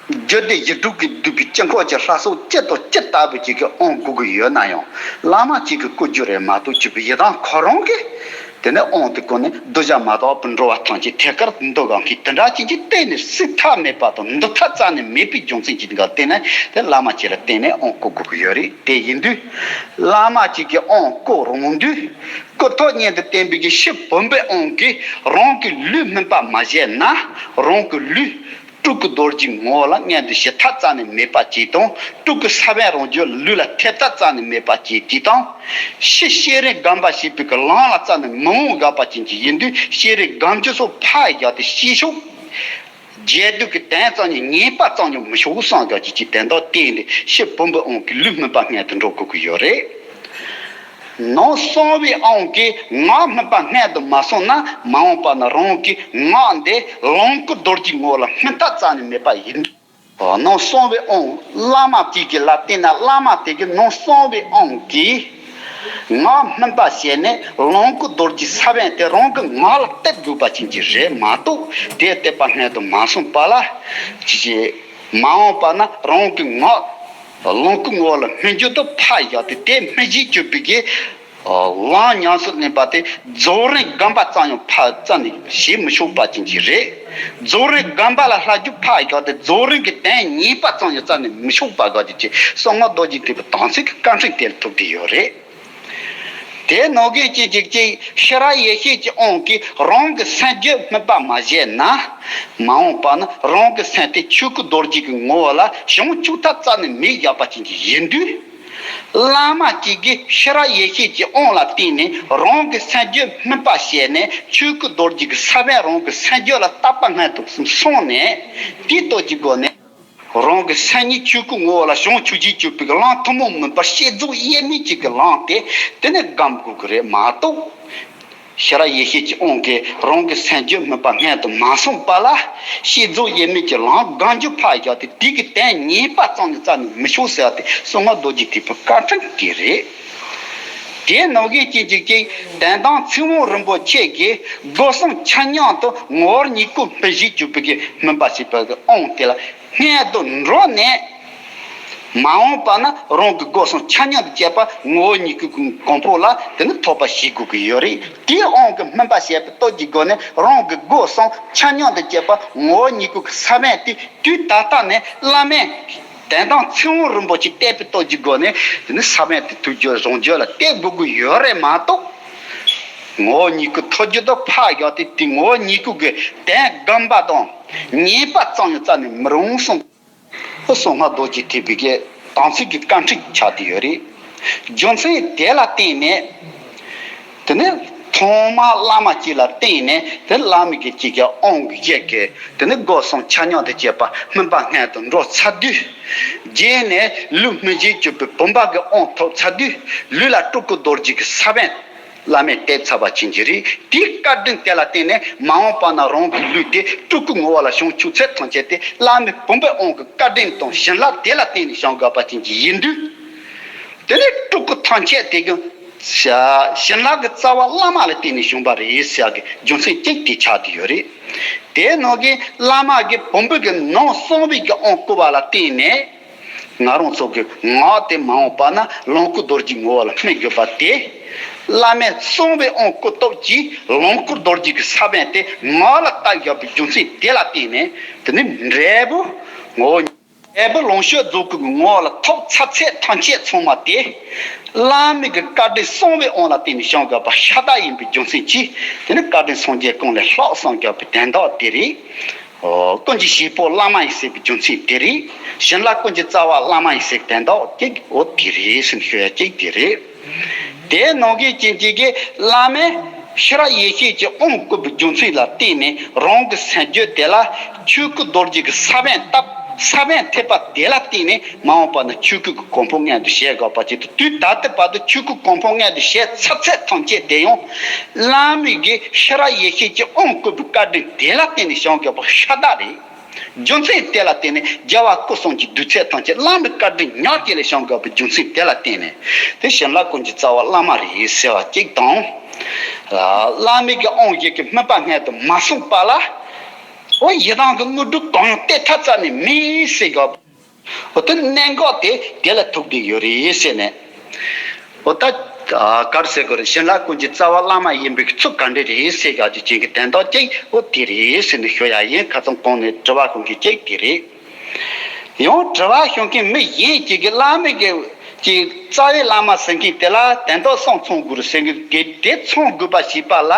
རྒྱུད་སྡེ་བཞི་དྲུག་གིས་བསྡུས་པའི་དཀྱིལ་འཁོར་གྱི་ལྷ་ཚོགས་སྤྱི་དང་སྤྱི་ལྟ་བུ་ཅིག་གིས་དབང་བསྐུར་གྱི་ཡོད་ན་ཡང་། བླ་མ་གཅིག་གིས་བསྐུར་རྒྱུ་རེད་མ་གཏོགས། བཅུ་པའི་ཡི་དམ་ཁོ་རང་གིས་དེ་ནས་དབང་དེ་བསྐུར་ནས་གདུལ་བྱ་མ་དག་པའི་འགྲོ་བ་ཐམས་ཅད་ཐད་ཀར་འདུལ་ག་མཁན་དེ་འདྲ་ཅན་གྱི་གཏན་ནས་སྲིད་ཐབས་མེད་པ་དང་འདུལ་ཐབས་རྩ་ནས་མེད་པའི་རྒྱུ་མཚན་གྱིས་འགལ་ཏེ་ནས། དེ་བླ་མ་གཅིག་ལ་བརྟེན་ནས་དབང་བསྐུར་དགོས་ཀྱི་ཡོད་རེད། དེ་ཡིན་དུས། བླ་མ་གཅིག་གིས་དབང་བསྐུར་རུང་དུས། བསྐུར་ཐོག་གཉེན་དུ་བསྟེན་པའི་གི་ཕྱི་བུམ་པའི་དབང་གིས་རང་གི་ལུས་སྨིན་པ་མ་བྱས་ན། རང་གི་ལུས། སྤྲུལ་སྐུ་རྡོ་རྗེའི་ངོ་བོ་ལ་མངོན་དུ་ཞི་ཐབས་རྩ་ནས་མེད་པ་ཅིག་དང་། སྤྲུལ་སྐུ་ས་བོན་རང་རྒྱུད་ལུས་ལ་ཐེབས་ཐབས་རྩ་ནས་མེད་པ་ཅིག་ཅིག་དང་། ཕྱི་བཤད་རིམ་སྒོམ་པ་ཞེས་པའི་གི་ལམ་ལ་རྩ་ནས་མི་འོང་དགག་པ་ཅན་གྱི་ཡིན་དུས། བཤད་རིམ་སྒོམ་རྒྱུ་སོགས་ཕར་བཞག་སྟེ་བཤད་ཕྱོགས་རྒྱས་བསྡུས་ཀྱི་དོན་རྩ་ནས་ངེས་པ་ཙམ་ཡང་མི་ཆོག་གསུངས་ཡོད་ཀྱི་ཅིག་དོན་དག་བསྟན་ཏེ། ཕྱིར་བུམ་པའི་དབང་གིས་ལུས་སྨིན་པ་སྔོན་དུ་འགྲོ་དགོས་ཀྱི་ཡོད་རེད། ནང་གསང་བའི་དབང་གིས་ངག་སྨིན་པ་སྔོན་དུ་མ་སོང་ན། མ་འོངས་པ་ན་རང་གི་ངག་འདི་ལོངས་སྐུ་རྡོ་རྗེའི་ངོ་བོ་ལ་སྨིན་ཐབས་རྩ་ནས་མེད་པ་ཡིན། ནང་གསང་བའི་དབང་། བླ་མ་གཅིག་གི་ལ་བརྟེན་ན། བླ་མ་དེ་གིས་ནང་གསང་བའི་དབང་གིས་ངག་སྨིན་པ་བྱས་ནས་ལོངས་སྐུ་རྡོ་རྗེའི་ས་བོན་དེ་རང་གི་ངག་ལ་གཏད་དགོས་པ་ཅན་གྱི་རེད་མ་གཏོགས། དེ་གཏད་པ་སྔོན་དུ་མ་སོང་བ་ལ། ཅི་ཞིག་མ་འོངས་པ་ན་རང་གི་ངག་ལོངས་སྐུ་ངོ་བོ་ལ་སྨིན་རྒྱུ་དེ་ཕར་བཞག་སྟེ། དེ་སྨིན་བྱེད་གྱུར་པའི་གི་ལམ་ཉམས་སུ་ལེན་པ་དེ་རྫོགས་རིམ་སྒོམ་པ་ཙམ་ཡང་ཕར་རྩ་ནས་བྱེད་མི་ཆོག་པ་ཅན་གྱི་རེད། རྫོགས་རིམ་སྒོམ་པ་ལ་བསླབ་རྒྱུ་ཕར་བཞག་སྟེ། རྫོགས་རིམ་གྱི་དོན་ངེས་པ་ཙམ་ཡང་རྩ་ནས་མི་ཆོག་པ་དགག་རྒྱུ་ཅིག་གསང་སྔགས་རྡོ་རྗེ་ཐེག་པའི་དམ་ཚིག་གི་བཀའ་དྲིན་དེ་ལ་ཐུག་བསྡད་ཡོད་རེད། དེ་ནང་གི་ཅིག་ཅིག་ཅིག་ཤེས་རབ་ཡེ་ཤེས་ཀྱི་དབང་གིས་རང་གི་སེམས་རྒྱུད་སྨིན་པ་མ་བྱས་ན། མ་འོངས་པ་ན་རང་གི་སེམས་དེ་ཆོས་སྐུ་རྡོ་རྗེ་གི་ངོ་བོ་ལ་བྱང་ཆུབ་ཐབས་རྩ་ནས་མེད་བཞག་པ་ཅན་གྱི་ཡིན་དུས། བླ་མ་གཅིག་གིས་ཤེས་རབ་ཡེ་ཤེས་ཀྱི་དབང་ལ་བརྟེན་ནས་རང་གི་སེམས་རྒྱུད་སྨིན་པ་བྱས་ནས། ཆོས་སྐུ་རྡོ་རྗེ་གི་ས་བོན་རང་གི་སེམས་རྒྱུད་ལ་རྟག་པ་སྔོན་དུ་སོང་ནས། དེའི་སྟོབས་ཀྱི་སྒོ་ནས། རང་གི་སེམས་ཉིད་ཆོས་སྐུ་ངོ་བོ་ལ་བྱང་ཆུབ་ཀྱི་གྱུར་པའི་ལམ་ཐུན་མོང་མིན་པར་བསྐྱེད་རྫོགས་དབྱེར་མེད་ཅིག་གི་ལམ་དེ་དེ་ནས་སྒོམ་དགོས་ཀྱི་རེད་མ་གཏོགས། ཤེས་རབ་ཡེ་ཤེས་ཀྱི་དབང་གིས་རང་གི་སེམས་རྒྱུད་སྨིན་པ་སྔོན་དུ་མ་སོང་བ་ལ། བསྐྱེད་རྫོགས་དབྱེར་མེད་ཀྱི་ལམ་སྒོམ་རྒྱུ་ཕར་བཞག་སྟེ། དེ་གི་དོན་ངེས་པ་ཙམ་ཡང་རྩ་ནས་མི་ཆོག་ཟེར་བ་དེ་གསང་སྔགས་རྡོ་རྗེ་ཐེག་པའི་བཀའ་དྲིན་དེ་རེད། དེའི་ནང་གི་ཅིག་ཅིག་ཅིག་དོན་དམ་ཚིག་དབང་རིན་པོ་ཆེ་གིས་སྒོ་གསུམ་ཆ་མཉམ་དུ་ངོ་བོ་ཉིད་སྐུ་སྨིན་བྱེད་གྱུར་པའི་གི་སྨིན་པ་ཞེས་པའི་གི་དབང་དེ་ལ་སྔོན་དུ་འགྲོ་ནས། མ་འོངས་པ་ན་རང་གི་སྒོ་གསུམ་ཆ་མཉམ་དུ་བཅད་པ་ངོ་བོ་ཉིད་སྐུ་གི་གོ་འཕང་ལ་དེ་ནི་ཐོབ་པ་ཞིག་དགོས་ཀྱི་ཡོད་རེད། དེའི་དབང་གི་སྨིན་པ་བྱས་པའི་སྟོབས་ཀྱི་སྒོ་ནས་རང་གི་སྒོ་གསུམ་ཆ་མཉམ་དུ་བཅད་པ་ངོ་བོ་ཉིད་སྐུ་གི་ས་བོན་དེ་དུས་ད་ལྟ་ནས་བླ་མས་དོན་དམ་ཚིག་དབང་རིན་པོ་ཆེ་བསྟན་པའི་སྟོབས་ཀྱི་སྒོ་ནས་དེ་ནི་ས་བོན་དེ་ཐུགས་རྒྱུད་རང་རྒྱུད་ལ་གཏད་དགོས་ཀྱི་ཡོད་རེད་མ་གཏོགས། ངོ་བོ་ཉིད་སྐུ་ཐོབ་རྒྱུ་དང་ཕར་བཞག་སྟེ། དེ་ངོ་བོ་ཉིད་སྐུ་གི་དོན་སྒོམ་པ་དང་ཉེས་པ་ཙམ་ཡང་རྩ་ནས་མི་རུང་གསུངས། གསང་སྔགས་རྡོ་རྗེ་ཐེག་པའི་གི་དམ་ཚིག་གི་བཀའ་དྲིན་ཆགས་བསྡད་ཡོད་རེད། རྒྱུ་མཚན་དེ་ལ་བརྟེན་ནས། དེ་ནས་ཐོག་མར་བླ་མ་གཅིག་ལ་བརྟེན་ནས། དེ་བླ་མའི་གི་གཅིག་གི་དབང་གི་གཞིར་གྱིས་དེ་ནས་སྒོ་གསུམ་ཆ་མཉམ་དུ་བཅད་པ་སྨིན་པ་སྔོན་དུ་འགྲོ་ཚར་དུས། རྗེས་ནས་ལུས་སྨིན་བྱེད་གྱུར་པའི་བུམ་པ་གི་དབང་ཐོབ་ཚར་དུས། ལུས་ལ་སྤྲུལ་སྐུ་རྡོ་རྗེ་གི་ས་བོན་བླ་མས་གཏད་ཚར་བ་ཅན་གྱི་རེད། དེའི་བཀའ་དྲིན་དེ་ལ་བརྟེན་ནས་མ་འོངས་པ་ན་རང་གི་ལུས་དེ་སྤྲུལ་སྐུ་ངོ་བོ་ལ་བྱང་ཆུབ་ཚད་ཐམས་ཅད་དེ་བླ་མའི་བུམ་པའི་དབང་གི་བཀའ་དྲིན་དང་བྱིན་རླབས་དེ་ལ་བརྟེན་ནས་བྱུང་དགོས་པ་ཅན་གྱི་ཡིན་དུས། དེ་ནས་སྤྲུལ་སྐུ་ཐམས་ཅད་དེ་གི་བྱིན་རླབས་ཀྱི་རྩ་བ་བླ་མ་ལ་བརྟེན་ནས་བྱུང་བ་རེད་ཟེར་གྱི་རྒྱུ་མཚན་གཅིག་དེ་ཆགས་བསྡད་ཡོད་རེད། དེའི་ནང་གི་བླ་མ་གི་བུམ་པའི་གི་ནང་གསང་བའི་གི་དབང་བསྐུར་བ་ལ་བརྟེན་ནས། ང་རང་ཚོ་གི་ངག་དེ་མ་འོངས་པ་ན་ལོངས་སྐུ་རྡོ་རྗེ་ངོ་བོ་ལ་སྨིན་དགོས་པ་དེ། བླ་མས་གསང་བའི་དབང་བསྐུར་སྟོབས་ཀྱིས་ལོངས་སྐུ་རྡོ་རྗེ་གི་ས་བོན་དེ་ངག་ལ་བཏབ་བཞག་པའི་རྒྱུ་མཚན་དེ་ལ་བརྟེན་ནས། དེ་ནི་འབྲས་བུ་ངོ་བོ། འབྲས་བུ་ལོངས་སྤྱོད་རྫོགས་སྐུ་གི་ངོ་བོ་ལ་ཐོབ་ཚར་ཚད་ཐམས་ཅད་ཚང་མ་དེ། བླ་མའི་གི་བཀའ་དྲིན་གསང་བའི་དབང་ལ་བརྟེན་ནས་བྱུང་དགོས་པ་ཤ་སྟག་ཡིན་པའི་རྒྱུ་མཚན་གྱིས། དེ་ནི་བཀའ་དྲིན་སངས་རྒྱས་ཀུན་ལས་ལྷག་གསུངས་དགོས་པའི་དོན་དག་དེ་རེད། ཀུན་གྱི་བྱེད་པོ་བླ་མ་ཡིན་ཟེར་བའི་རྒྱུ་མཚན་དེ་རེད། བྱིན་རླབས་ཀུན་གྱི་རྩ་བ་བླ་མ་ཡིན་ཟེར་བའི་དོན་དག་དེ་འོ་དེ་རེད་ཟེར་ནས་ཤོད་ཡ་གཅིག་དེ་རེད། དེའི་ནང་གི་རྐྱེན་གཅིག་གིས་བླ་མས་ཤེས་རབ་ཡེ་ཤེས་ཀྱི་དབང་བསྐུར་བའི་རྒྱུ་མཚན་ལ་བརྟེན་ནས་རང་གི་སེམས་རྒྱུད་དེ་ལ་ཆོས་སྐུ་རྡོ་རྗེ་གི་ས་བོན་བཏབ། ས་བོན་ཐེབས་པ་དེ་ལ་བརྟེན་ནས་མ་འོངས་པ་ན་ཆོས་སྐུ་གི་གོ་འཕང་མངོན་དུ་བྱེད་དགོས་པ་ཅིག་དང་། དུས་ད་ལྟ་བར་དུ་ཆོས་སྐུ་གོ་འཕང་མངོན་དུ་བྱས་ཚར་ཚད་ཐམས་ཅད་དེ་ཡང་བླ་མའི་གི་ཤེས་རབ་ཡེ་ཤེས་ཀྱི་དབང་བསྐུར་བའི་བཀའ་དྲིན་དེ་ལ་བརྟེན་ནས་བྱུང་དགོས་པ་ཤ་སྟག་རེད། རྒྱུ་མཚན་དེ་ལ་བརྟེན་ནས་རྒྱལ་བ་སྐུ་གསུམ་གྱི་རྡུལ་ཚད་ཐམས་ཅད་བླ་མའི་བཀའ་དྲིན་ཉག་གཅིག་ལས་བྱུང་དགོས་པའི་རྒྱུ་མཚན་དེ་ལ་བརྟེན་ནས། དེ་བྱིན་རླབས་ཀུན་གྱི་རྩ་བ་བླ་མ་རེད་ཟེར་བ་གཅིག་དང་། བླ་མའི་གི་དབང་བཞི་གི་སྨིན་པ་སྔོན་དུ་མ་སོང་བ་ལ། འོ་ཡི་དམ་གྱི་དངོས་གྲུབ་གང་ཡང་གཏད་ཐབས་རྩ་ནས་མེད་ཟེར་དགོས། འོ་དེ་གནད་འགག་དེ་དེ་ལ་ཐུག་བསྡད་ཡོད་རེད་ཟེར་ནས། འོ་ད། ག་རེ་ཟེར་དགོས་རེད། བྱིན་རླབས་ཀུན་གྱི་རྩ་བ་བླ་མ་ཡིན་པའི་ཚུལ་ག་འདྲ་རེད་ཟེར་ཡག་གི་རྐྱེན་གྱི་དོན་དག་གཅིག་འོ་དེ་རེད་ཟེར་ནས་ཤོད་ཡག་ཡིན། ཁ་སང་གོང་ནས་དྲི་བ་ཞུ་མཁན་གཅིག་དེ་རེད། ཡང་དྲི་བ་ཞུ་མཁན་མི་གཞན་གཅིག་གིས་བླ་མའི་གི་ཅིག་རྩ་བའི་བླ་མ་ཟེར་མཁན་དེ་ལ་དོན་དག་གསུམ་ཚང་དགོས་རེད་ཟེར་མཁན་གྱི་དེ་ཚང་དགོས་པ་ཞིག་པ་ལ།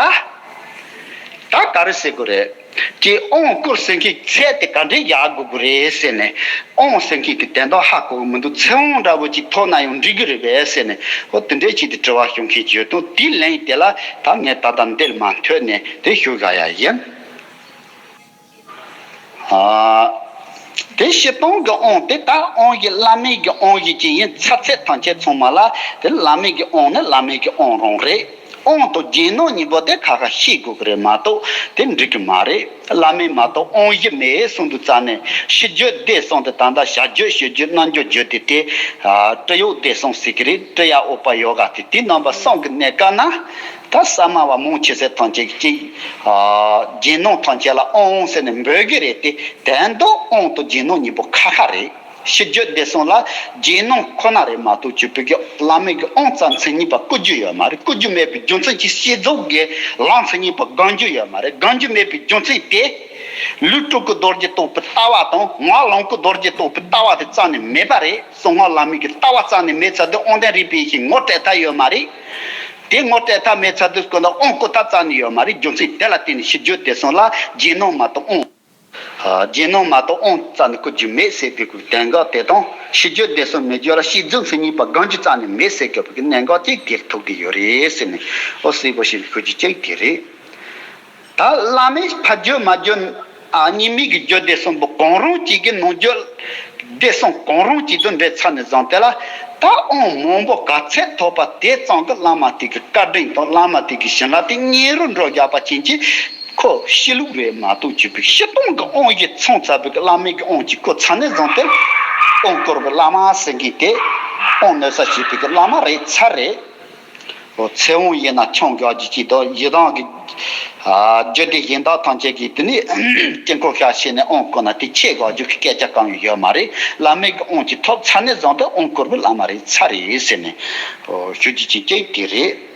ད་ག་རེ་ཟེར་དགོས་རེད། ཀྱི་དབང་བསྐུར་ཟེར་མཁན་ཚད་དེ་ག་འདྲས་རྒྱག་དགོས་ཀྱི་རེད་ཟེར་ནས། དབང་ཟེར་མཁན་གྱི་དོན་དག་ཧ་གོ་གི་མི་འདུག་ཚེ་དབང་འདྲ་པོ་ཅིག་ཐོབ་ན་ཡང་འགྲིག་གི་རེད་པས་ཟེར་ནས། ཨོ་དེ་འདྲས་ཅིག་དེ་དྲི་བ་ཞུ་མཁན་ཅིག་ཡོད་དུས། དེའི་ལན་དེ་ལ་ད་ངས་ད་ལྟ་འདིར་མ་ཐོན་ནས་དེ་ཞུ་བཞག་ཡ་ཡིན། ཨ། དེ་སྤྱིར་བཏང་གི་དབང་དེ་ད་དབང་བཞི་བླ་མེད་ཀྱི་དབང་བཞི་ཅིག་ཡིན། ཚར་ཚད་ཐམས་ཅད་ཚང་མ་ལ་དེ་བླ་མེད་ཀྱི་དབང་ནི་བླ་མེད་ཀྱི་དབང་རང་རེད། དབང་དང་རྗེས་གནང་གཉིས་པོ་དེ་ཁ་ཁ་ཤེས་དགོས་ཀྱི་རེད་མ་གཏོགས་དེ་འགྲིག་གི་མ་རེད། བླ་མེད་མ་གཏོགས་དབང་བཞི་མེད་གསུངས་དུས་ཙ་ནས། ཕྱི་རྒྱུད་སྡེ་གསུམ་དེ་ད་ལྟ་བྱ་རྒྱུད་ཞི་རྒྱུད་རྣལ་འབྱོར་རྒྱུད་དེ་དེ། ཨ། ཀྲི་ཡོག་སྡེ་གསུམ་ཟེར་གྱི་རེད། ཀྲི་ཡ་ཨོ་པ་ཡོ་ག་དེ་དེ་རྣམ་པ་གསུམ་གྱི་གནས་སྐབས་ན། ད་ས་མ་བ་མང་ཆེ་ཟེར་ཐམས་ཅད་ཀྱིས། ཨ། རྗེས་གནང་ཐམས་ཅད་ལ་དབང་དབང་ཟེར་ནས་འབོད་ཀྱི་རེད་དེ། དོན་དུ་དབང་དང་རྗེས་གནང་གཉིས་པོ་ཁ་ཁ་རེད། ཕྱི་རྒྱུད་སྡེ་གསུམ་ལ་རྗེས་གནང་ཁོ་ན་རེད་མ་གཏོགས་ཆོས་པའི་གི་བླ་མེད་ཀྱི་དབང་རྩ་མཚན་ཉིད་པ་བཀོད་རྒྱུ་ཡོད་མ་རེད། བཀོད་རྒྱུ་མེད་པའི་རྒྱུ་མཚན་གྱིས་བསྐྱེད་རྫོགས་ཀྱི་ལམ་མཚན་ཉིད་པ་སྒོམ་རྒྱུ་ཡོད་མ་རེད། སྒོམ་རྒྱུ་མེད་པའི་རྒྱུ་མཚན་དེ། ལུས་སྤྲུལ་སྐུ་རྡོ་རྗེ་ལྟ་བུའི་ལྟ་བ་དང་ངག་ལོངས་སྐུ་རྡོ་རྗེ་ལྟ་བུའི་ལྟ་བ་དེ་རྩ་ནས་མེད་པ་རེད། གསང་སྔགས་བླ་མེད་ཀྱི་ལྟ་བ་རྩ་ནས་མེད་ཚར་དུས་དབང་ལྡན་རིག་པའི་ཡེ་ཤེས་ངོ་སྤྲད་ཐབས་ཡོད་མ་རེད། དེ་ངོ་སྤྲད་ཐབས་མེད་ཚར་དུས་ཁོ་ན་དབང་བསྐུར་ཐབས་རྩ་ནས་ཡོད་མ་རེད། རྒྱུ་མཚན་དེ་ལ་བརྟེན་ནས་ཕྱི་རྒྱུད་སྡེ་གསུམ་ལ་རྗེས་གནང་མ་གཏོགས་དབང་། རྗེས་གནང་མ་གཏོགས་དབང་རྩ་ནས་བསྐུར་རྒྱུ་མེད་ཟེར་དུས་ཀྱི་དོན་དག་དེ་དང་། ཕྱི་རྒྱུད་སྡེ་གསུམ་མེད་རྒྱུ་ལ་བསྐྱེད་རྫོགས་མཚན་ཉིད་པ་སྒོམ་རྒྱུ་རྩ་ནས་མེད་ཟེར་དགོས་པའི་གནད་འགག་ཅིག་དེར་ཐུག་བསྡད་ཡོད་རེད་ཟེར་ནས། ཨོ་གསལ་པོ་ཞིག་ཤོད་རྒྱུ་གཅིག་དེ་རེད། ད་བླ་མེད་ཕ་རྒྱུད་མ་རྒྱུད། ཨ། གཉིས་མེད་ཀྱི་རྒྱུད་སྡེ་གསུམ་པོ་གང་རུང་གཅིག་གི་ནང་རྒྱུད་སྡེ་གསུམ་གང་རུང་གཅིག་ཏུ་འདྲེས་ཚར་ནས་བཟུང་སྟེ་ལ། ད་དབང་མང་པོ་ག་ཚད་ཐོབ་པ་དེ་ཙམ་གྱིས་བླ་མ་དེ་གི་བཀའ་དྲིན་དང་བླ་མ་དེ་གི་བྱིན་རླབས་དེ་མཉེས་རུ་འགྲོ་བཞག་པ་ཅན་གྱི་ཁོ་གཤིས་ལུགས་རེད་མ་གཏོགས་ཆོས་པའི་སྤྱིར་བཏང་གི་དབང་བཞི་ཚང་ཚར་བའི་གི་བླ་མེད་ཀྱི་དབང་གཅིག་ཁོ་ཚར་ནས་བཟུང་སྟེ། དབང་བསྐུར་བའི་བླ་མ་ཟེར་མཁན་དེ་དབང་གནང་ས་བྱེད་པའི་གི་བླ་མ་རེད་ཚར་རེད། ཚེ་དབང་ཡིན་ན་ཆང་རྒྱག་རྒྱུ་གཅིག་དང་ཡི་དམ་གྱི། ཨ། རྒྱུད་སྡེ་གཞན་དག་ཐམས་ཅད་ཀྱིས་དེ་ནས་དཀྱིལ་འཁོར་ཤར་བྱས་ནས་དབང་བསྐུར་ན་དེ་ཆད་དགོས་རྒྱུ་གི་སྐད་ཆ་གང་ཡང་ཡོད་མ་རེད། བླ་མེད་ཀྱི་དབང་གཅིག་ཐོབ་ཚར་ནས་བཟུང་སྟེ་དབང་བསྐུར་བའི་བླ་མ་རེད་ཚར་རེད་ཟེར་ནས། ཨོ། ཞུ་རྒྱུ་གཅིག་གཅིག་དེ་རེད།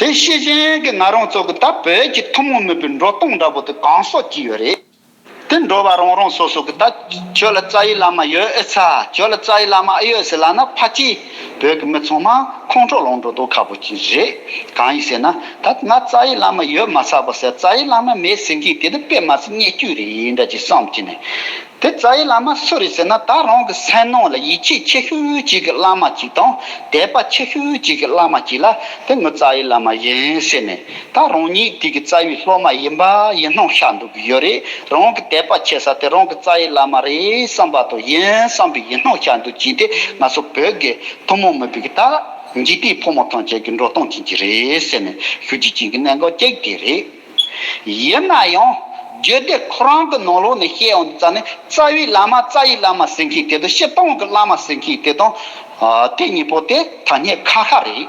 དེ་ཤེས་བཞིན་གྱི་ང་རང་ཚོ་གི་ད་བོད་ཀྱི་ཐུན་མོང་མིན་པའི་འགྲོ་སྟངས་འདྲ་པོ་དེ་གང་སོགས་ཀྱི་ཡོད་རེད། དེ་འགྲོ་བ་རང་རང་སོ་སོ་གི་ད་ཁྱོད་ལ་རྩ་བའི་བླ་མ་ཡོད་ཨེ་ཚ། ཁྱོད་ལ་རྩ་བའི་བླ་མ་ཨེ་ཡོད་ཟེར་ལབ་ན། ཕལ་ཆེར་བོད་ཀྱི་མི་ཚང་མ་ཁོང་ཁྲོ་ལངས་འགྲོ་མདོག་ཁ་པོ་ཅིག་རེད། གང་ཡིན་ཟེར་ན། ད་ང་རྩ་བའི་བླ་མ་ཡོད་མ་ཚར་བ་ཟེར། རྩ་བའི་བླ་མ་མེད་ཟེར་མཁན་དེ་ནི་དཔེ་མ་སྲིད་བརྙས་བཅོས་རེད་འདྲ་ཅིག་བསམ་གྱི་ནས། དེ་རྩ་བའི་བླ་མ་སུ་རེད་ཟེར་ན། ད་རང་གི་སེམས་ནང་ལ་ཡིད་ཆེས་ཆེ་ཤོས་ཅིག་གི་བླ་མ་ཅིག་དང་དད་པ་ཆེ་ཤོས་ཅིག་གི་བླ་མ་ཅིག་ལ་དེ་ངའི་རྩ་བའི་བླ་མ་ཡིན་ཟེར་ནས། ད་རང་ཉིད་དེ་གི་རྩ་བའི་སློབ་མ་ཡིན་པ་ཡིད་སྨོན་བྱས་འདུག་གི་ཡོད་རེད། རང་གི་དད་པ་ཆེ་ས་དེ་རང་གི་རྩ་བའི་བླ་མ་རེད་བསམ་པ་དང་ཡིན་བསམ་པའི་ཡིད་སྨོན་བྱས་འདུག་ཅིག་དེ་ང་ཚོ་བོད་ཀྱི་ཐུན་མོང་མིན་པའི་གི་ད་འཇིག་རྟེན་ཕོ་མོ་ཐམས་ཅད་ཀྱི་འགྲོ་སྟངས་ཅན་གྱི་རེད་ཟེར་ནས་ཞུ་རྒྱུ་ཅན་གྱི་གནད་འགག་གཅིག་དེ་རེད། ཡིན་ན་ཡང་རྒྱུད་སྡེ་ཁོ་རང་གི་ནང་ལོགས་ནས་བཤད་ཡོང་དུས་ཙ་ནས་རྩ་བའི་བླ་མ་རྩ་བའི་བླ་མ་ཟེར་མཁན་དེ་དང་སྤྱིར་བཏང་གི་བླ་མ་ཟེར་མཁན་དེ་དང་། ཨ། དེ་གཉིས་པོ་དེ་ཐ་སྙད་ཁ་ཁ་རེད།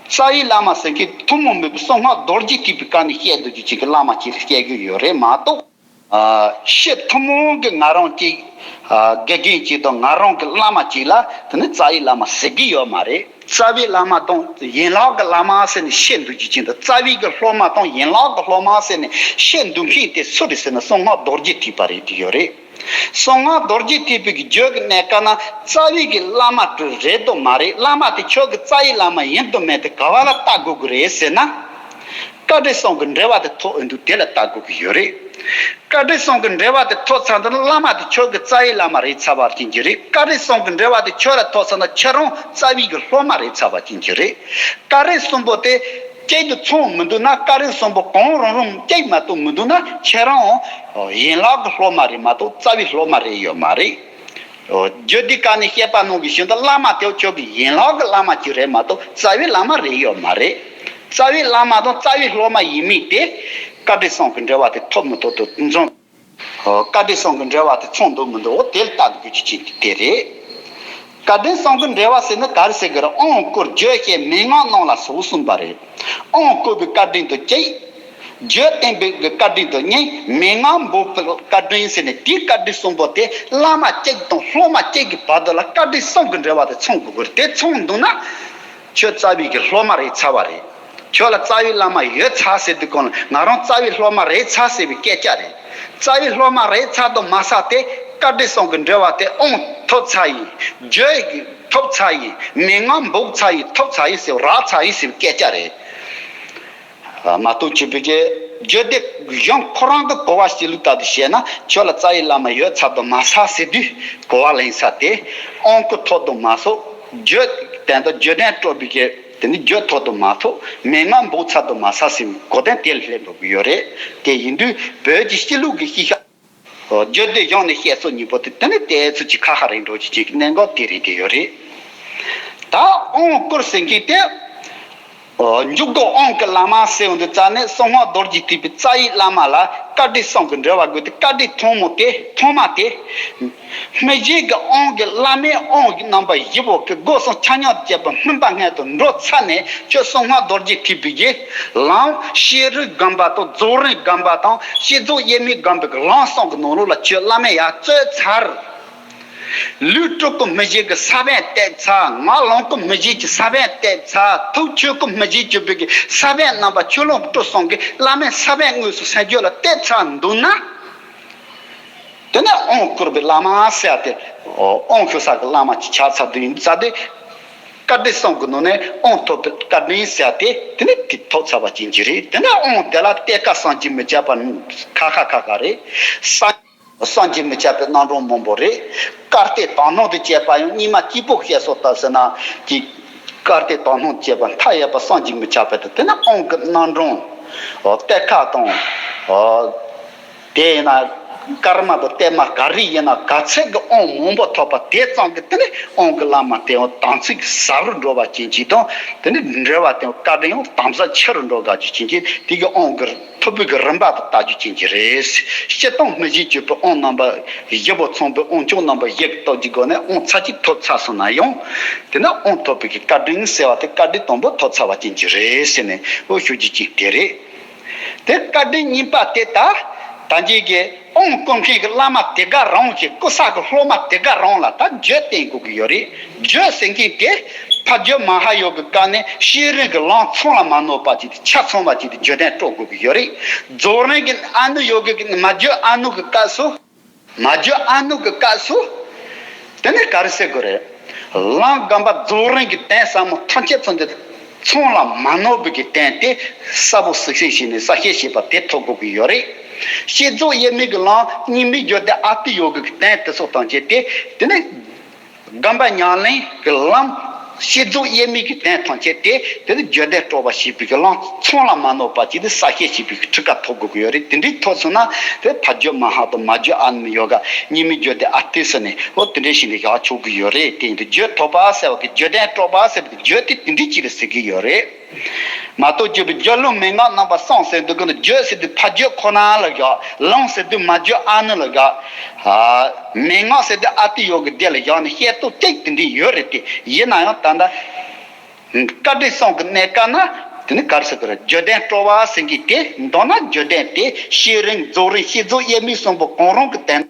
རྩ་བའི་བླ་མ་ཟེར་མཁན་ཐུན་མོང་མིན་པའི་གསང་སྔགས་རྡོ་རྗེ་ཐེག་པའི་སྐབས་ནས་བཤད་འདུག་རྒྱུ་ཅིག་གི་བླ་མ་ཅིག་ལ་བཤད་རྒྱུ་ཡོད་རེད་མ་གཏོགས། ཨ། ཕྱི་ཐུན་མོང་གི་ང་རང་གཅིག་ཨ། དགེ་རྒན་གཅིག་དང་ང་རང་གི་བླ་མ་གཅིག་ལ་དེ་ནི་རྩ་བའི་བླ་མ་ཟེར་གི་ཡོད་མ་རེད། རྩ་བའི་བླ་མ་དང་ཡན་ལག་གི་བླ་མ་ཟེར་ནས་བཤད་འདུག་རྒྱུ་ཅན་དང་། རྩ་བའི་གི་སློབ་མ་དང་ཡན་ལག་གི་སློབ་མ་ཟེར་ནས་བཤད་འདུག་མཁན་དེ་སུ་རེད་ཟེར་ན། གསང་སྔགས་རྡོ་རྗེ་ཐེག་པ་རེད་དེ་ཡོད་རེད། གསང་སྔགས་རྡོ་རྗེ་ཐེག་པའི་གི་རྒྱུད་ཀྱི་གནས་སྐབས་ན་རྩ་བའི་གི་བླ་མ་དེ་རེད་དམ་མ་རེད། བླ་མ་དེ་ཁྱོད་ཀྱི་རྩ་བའི་བླ་མ་ཡིན་དམ་མིན་དེ་ག་བ་ལ་བལྟ་དགོས་ཀྱི་རེད་ཟེར་ན། བཀའ་དྲིན་གསུམ་གྱི་འགྲེལ་པ་དེ་ཐོབ་ཡོང་དུས་དེ་ལ་བལྟ་དགོས་ཀྱི་ཡོད་རེད། བཀའ་དྲིན་གསུམ་གྱི་འགྲེལ་པ་དེ་ཐོབ་ཚར་དུས་ན་བླ་མ་དེ་ཁྱོད་ཀྱི་རྩ་བའི་བླ་མ་རེད་ཚར་བ་ཅན་གྱི་རེད། བཀའ་དྲིན་གསུམ་གྱི་འགྲེལ་པ་དེ་ཁྱོད་ལ་ཐོབ་ཚར་ན་ཁྱེད་རང་རྩ་བའི་གི་སློབ་མ་རེད་ཚར་བ་ཅན་གྱི་རེད། བཀའ་དྲིན་གསུམ་པོ་དེ་གཅིག་ཏུ་ཚང་མི་འདུག་ན། བཀའ་དྲིན་གསུམ་པོ་གང་རུང་རུང་གཅིག་མ་གཏོགས་མི་འདུག་ན། ཁྱེད་རང་ཡན་ལག་གི་སློབ་མ་རེད་མ་གཏོགས་རྩ་བའི་སློབ་མ་རེད་ཡོད་མ་རེད། རྒྱུད་སྡེ་ཁག་ནས་བཤད་པ་ནང་གི་བཞིན་དུ་བླ་མ་དེ་ཁྱོད་ཀྱི་ཡན་ལག་གི་བླ་མ་ཅིག་རེད་མ་གཏོགས་རྩ་བའི་བླ་མ་རེད་ཡོད་མ་རེད། རྩ་བའི་བླ་མ་དང་རྩ་བའི་སློབ་མ་ཡིན་མིན་དེ་བཀའ་དྲིན་གསུམ་གྱི་འགྲེལ་པ་དེ་ཐོབ་མི་ཐོབ་དང་མཚུངས། བཀའ་དྲིན་གསུམ་གྱི་འགྲེལ་པ་དེ་ཚང་འདུག་མི་འདུག་འོ་དེ་ལ་བལྟ་དགོས་རྒྱུ་ཅན་དེ་རེད། བཀའ་དྲིན་གསུམ་གྱི་འགྲེལ་པ་ཟེར་ན་ག་རེ་ཟེར་གི་རེད། དབང་བསྐུར་རྒྱུད་བཤད་མན་ངག་གནང་ལ་སོགས་གསུངས་པ་རེད། དབང་བསྐུར་བའི་བཀའ་དྲིན་དང་གཅིག་རྒྱུད་བསྟན་པའི་གི་བཀའ་དྲིན་དང་གཉིས། མན་ངག་འབོགས་པའི་བཀའ་དྲིན་ཟེར་ནས་དེའི་བཀའ་དྲིན་གསུམ་པོ་དེ་བླ་མ་གཅིག་དང་སློབ་མ་གཅིག་གི་བར་དུ་ལ་བཀའ་དྲིན་གསུམ་གྱི་འབྲེལ་བ་དེ་ཚང་དགོས་ཀྱི་རེད། དེ་ཚང་འདུག་ན་ཁྱོད་རྩ་བའི་གི་སློབ་མ་རེད་ཚར་བ་རེད། ཁྱོད་ལ་རྩ་བའི་བླ་མ་ཡོད་ཚར་ཟེར་དུས་གོང་ལ་ང་རང་རྩ་བའི་སློབ་མ་རེད་ཚར་ཟེར་བའི་སྐད་ཆ་རེད། རྩ་བའི་སློབ་མ་རེད་ཚར་དུ་མ་ཟད་དེ་བཀའ་དྲིན་གསུམ་གྱི་འབྲེལ་བ་དེ་དབང་ཐོབ་ཚར་ཡིན། རྒྱུད་ཐོབ་ཚར་ཡིན། མན་ངག་འབོགས་ཚར་ཡིན། ཐོབ་ཚར་ཡིན་ཟེར་རག་ཚར་ཡིན་ཟེར་བའི་སྐད་ཆ་རེད། མ་གཏོགས་ཆོས་པའི་གི་ རྒྱུད་སྡེ་གཞུང་ཁོ་རང་གི་གོ་བ་ཞིག་ལུགས་ལྟར་དུ་བཤད་ན། ཁྱོད་ལ་རྩ་བའི་བླ་མ་ཡོད་ཚར་དུ་མ་ཟད་ཟེར་དུས་གོ་བ་ལེན་ས་དེ་དབང་བསྐུར་ཐོབ་དུ་མ་སོང་། རྒྱུད་དེ་འདྲ་རྒྱུད་ལྡན་སྤྲོ་བའི་གི་དེ་ནི་རྒྱུད་ཐོབ་དུ་མ་ཐུབ། མན་ངག་འབོགས་ཚར་དུ་མ་ཟད་ཟེར་བའི་གོ་དོན་དེ་ལ་སླེབས་འགྲོ་གི་ཡོད་རེད། དེ་ཡིན་དུས་བོད་ཀྱི་སྤྱི་ལུགས་ཀྱི་སྤྱི་ཁ་རྒྱུད་སྡེ་གཞུང་ནས་བཤད་སྲོལ་གཉིས་པོ་དེ་དེ་ནི་དེ་ཚོ་གཅིག་ཁ་ཁ་རེད་འགྲོ་གི་ཅིག་གནད་འགག་དེ་རེད་དེ་ཡོད་རེད། ད་དབང་བསྐུར་ཟེར་མཁན་དེ། འཇུག་སྒོ་དབང་གི་བླ་མ་ཟེར་བ་འདི་རྩ་ནས་གསང་སྔགས་རྡོ་རྗེ་ཐེག་པའི་རྩ་བའི་བླ་མ་ལ་བཀའ་དྲིན་གསུམ་གྱི་འབྲེལ་བ་དགོས་ཏེ། བཀའ་དྲིན་ཐོག་མ་དེ་ཐོག་མ་དེ། སྨིན་བྱེད་ཀྱི་དབང་གི་བླ་མའི་དབང་གི་རྣམ་པ་བཞི་པོ་གི་སྒོ་གསུམ་ཆ་མཉམ་དུ་བཅད་པ་སྨིན་པ་སྔོན་དུ་འགྲོ་ཚར་ནས། ཁྱོད་གསང་སྔགས་རྡོ་རྗེ་ཐེག་པའི་གི་ལམ། ཤེས་རིག་སྒོམ་པ་དང་རྫོགས་རིམ་སྒོམ་པ་དང་བསྐྱེད་རྫོགས་དབྱེར་མེད་སྒོམ་པའི་གི་ལམ་གསུམ་གྱི་ནང་ལོགས་ལ་ཁྱོད་བླ་མས་ཡར་བཙུད་ཚར། ལུས་སྤྲུལ་སྐུ་སྨིན་བྱེད་ཀྱི་ས་བོན་གཏད་ཚར། ངག་ལོངས་སྐུ་སྨིན་བྱེད་ཀྱི་ས་བོན་གཏད་ཚར། ཐུགས་ཆོས་སྐུ་སྨིན་བྱེད་སྤྱོད་པའི་གི་ས་བོན་རྣམ་པ་ཆོས་ལོངས་སྤྲུལ་གསུམ་གྱི་བླ་མའི་ས་བོན་དངོས་སུ་སེམས་རྒྱུད་ལ་གཏད་ཚར་འདུག་ན། དེ་ནས་དབང་བསྐུར་བའི་བླ་མ་ཟེར་ཏེ། དབང་ཞུ་ས་གི་བླ་མ་ཅིག་ཆགས་ཚར་དུས་ཡིན་ཙང་དེ། བཀའ་དྲིན་གསུམ་གྱི་ནང་ནས་དབང་ཐོབ་པའི་བཀའ་དྲིན་ཟེར་ཏེ། དེ་ནས་དེ་ཐོབ་ཚར་བ་ཅན་གྱི་རེད། དེ་ནས་དབང་དེ་ལ་གཏད་ཁ་བསམ་གྱིས་མི་ཁྱབ་པ་ཁ་ཁ་ཁ་ཁ་རེད། བསམ། བསམ་གྱིས་མི་ཁྱབ་པའི་རྣམ་གྲངས་མང་པོ་རེད། བཀའ་གཏད་དག་སྣང་དུ་བྱས་པ་ཡང་རྙིང་མ་གཅིག་པོ་བཤད་སྲོལ་ལྟར་ཟེར་ན་གྱི། བཀའ་གཏད་དག་སྣང་དུ་བྱས་པ་མཐའ་ཡས་པ་བསམ་གྱིས་མི་ཁྱབ་པ་དང་། དེ་ནས་དབང་གི་རྣམ་གྲངས། གཏད་ཁ་དང་། དེ་ཡིན་ན་སྐར་མ་དང་གཏད་མ་ག་རེ་ཡིན་ན་ག་ཚད་ཀྱི་དབང་མང་པོ་ཐོབ་པ་དེ་ཙམ་གྱིས་དེ་ནས་དབང་གི་བླ་མ་དེ་ཡང་དམ་ཚིག་གི་ཟབ་རུ་འགྲོ་བ་ཅན་གྱི་དང་། དེ་ནས་འབྲེལ་བ་དང་བཀའ་དྲིན་ཡང་དམ་ཟབ་ཆེ་རུ་འགྲོ་དགའ་རྒྱུ་ཅན་གྱི་དེ་གི་དབང་གི་ཐོབ་པའི་གི་རིམ་པ་དང་ལྟ་རྒྱུ་ཅན་གྱི་རེད། སྤྱིར་བཏང་སྨིན་བྱེད་སྤྱོད་པའི་དབང་རྣམ་པ་བཞི་པོ་ཚང་པའི་དབང་ཆོག་རྣམ་པ་བཞི་གི་སྟོབས་ཀྱི་སྒོ་ནས་དབང་ཚར་གཅིག་ཐོབ་ཚར་སོང་ན་ཡང་། དེ་ནས་དབང་ཐོབ་པའི་གི་བཀའ་དྲིན་ཟེར་བ་དེ་བཀའ་དྲིན་དང་པོ་ཐོབ་ཚར་བ་ཅན་གྱི་རེད་ཟེར་ནས་འོ་ཞུ་རྒྱུ་ཅན་དེ་རེད། དེ་བཀའ་དྲིན་གཉིས་པ་དེ་ད་ད་གིན་གྱི་དབང་བསྐུར་མཁན་གྱི་བླ་མ་དེ་ག་རང་གི་བསྐུར་ས་གི་སློབ་མ་དེ་ག་རང་ལ་ད་རྒྱུད་བསྟན་དགོས་ཀྱི་ཡོད་རེད། རྒྱུད་ཟེར་མཁན་དེ་ཕ་རྒྱུད་མ་ཧཱ་ཡོ་གི་སྐབས་ནས་ཤེས་རིག་གི་ལམ་ཚང་ལ་མ་ནོར་བ་ཅིག་དང་ཆ་ཚང་བ་ཅིག་དང་རྒྱུད་ལྡན་སྤྲོ་དགོས་ཀྱི་ཡོད་རེད། རྫོགས་རིམ་གྱི་ཨ་ནུ་ཡོ་གི་མ་རྒྱུད་ཨ་ནུ་གི་སྐབས་སུ། མ་རྒྱུད་ཨ་ནུ་གི་སྐབས་སུ། དེ་ནས་ག་རེ་ཟེར་དགོས་རེད། ལམ་སྒོམ་པ་རྫོགས་རིམ་གྱི་དོན་ཟབ་མོ་ཐམས་ཅད་ཚང་སྟེ། ཚང་ལ་མ་ནོར་བའི་གི་དོན་དེ་གསལ་པོ་གཟིགས་ཤེས་བྱས་ནས་གསལ་བཤད་བྱས་པ་དེ་ཐོབ་དགོས་ཀྱི་ཡོད་རེད། བསྐྱེད་རྫོགས་དབྱེར་མེད་ཀྱི་ལམ་རྙིང་མའི་རྒྱུད་སྡེ་ཨ་ཏི་ཡོ་གི་གི་དོན་དེ་ཚོ་ཐམས་ཅད་དེ། དེ་ནས་སྒོམ་པ་ཉམས་ལེན་གྱི་ལམ། བསྐྱེད་རྫོགས་དབྱེར་མེད་ཀྱི་དོན་ཐམས་ཅད་དེ་དེ་ནི་རྒྱུད་ལྡན་སྤྲོ་བ་ཞེས་པའི་གི་ལམ་ཚང་ལ་མ་ནོར་བ་ཅིག་དང་གསལ་བཤད་བྱེད་པའི་གི་ཁྲིད་ཀ་ཐོབ་དགོས་ཀྱི་ཡོད་རེད། དེ་འདྲའི་ཐོབ་སོང་ན་དེ་ཕ་རྒྱུད་མ་ཧཱ་དང་མ་རྒྱུད་ཨ་ནུ་ཡོ་ག་རྙིང་མའི་རྒྱུད་སྡེ་ཨ་ཏི་ཟེར་ནས་འོ་དེ་འདྲའི་ཞིག་ནས་བཞག་ཆོག་གི་ཡོད་རེད། དེ་ཡིན་དུས་རྒྱུད་ཐོབ་པ་ཟེར་བ་གི་རྒྱུད་ལྡན་སྤྲོ་བ་ཟེར་བ་གི་རྒྱུད་དེ་དེ་འདྲའི་ཅིག་རེད་ཟེར་གི་ཡོད་རེད། མ་གཏོགས་རྒྱུད་པའི་རྒྱུད་ལུང་མན་ངག་རྣམ་པ་གསུམ་ཟེར་འདུག་གི་འདུག་རྒྱུད་ཟེར་དུས་ཕ་རྒྱུད་ཁོ་ན་ལ་བཞག་ལུང་ཟེར་དུས་མ་རྒྱུད་ཨ་ནུ་ལ་བཞག་ཨ། མན་ངག་ཟེར་དུས་ཨ་ཏི་ཡོ་གི་སྡེ་ལ་བཞག་ནས་བཤད་སྟངས་གཅིག་དེ་འདྲའི་ཡོད་རེད་དེ། ཡིན་ན་ཡང་ད་ལྟ་བཀའ་དྲིན་གསུམ་གྱི་གནས་སྐབས་ན་དེ་ནི་ག་རེ་ཟེར་དགོས་རེད། རྒྱུད་ལྡན་སྤྲོ་བ་ཟེར་གྱི་དེ་མདོར་ན་རྒྱུད་ལྡན་དེ་ཤེས་རིག་རྫོགས་རིམ་བསྐྱེད་རྫོགས་དབྱེར་མེད་གསུམ་པོ་གང་རུང་གི་དོན།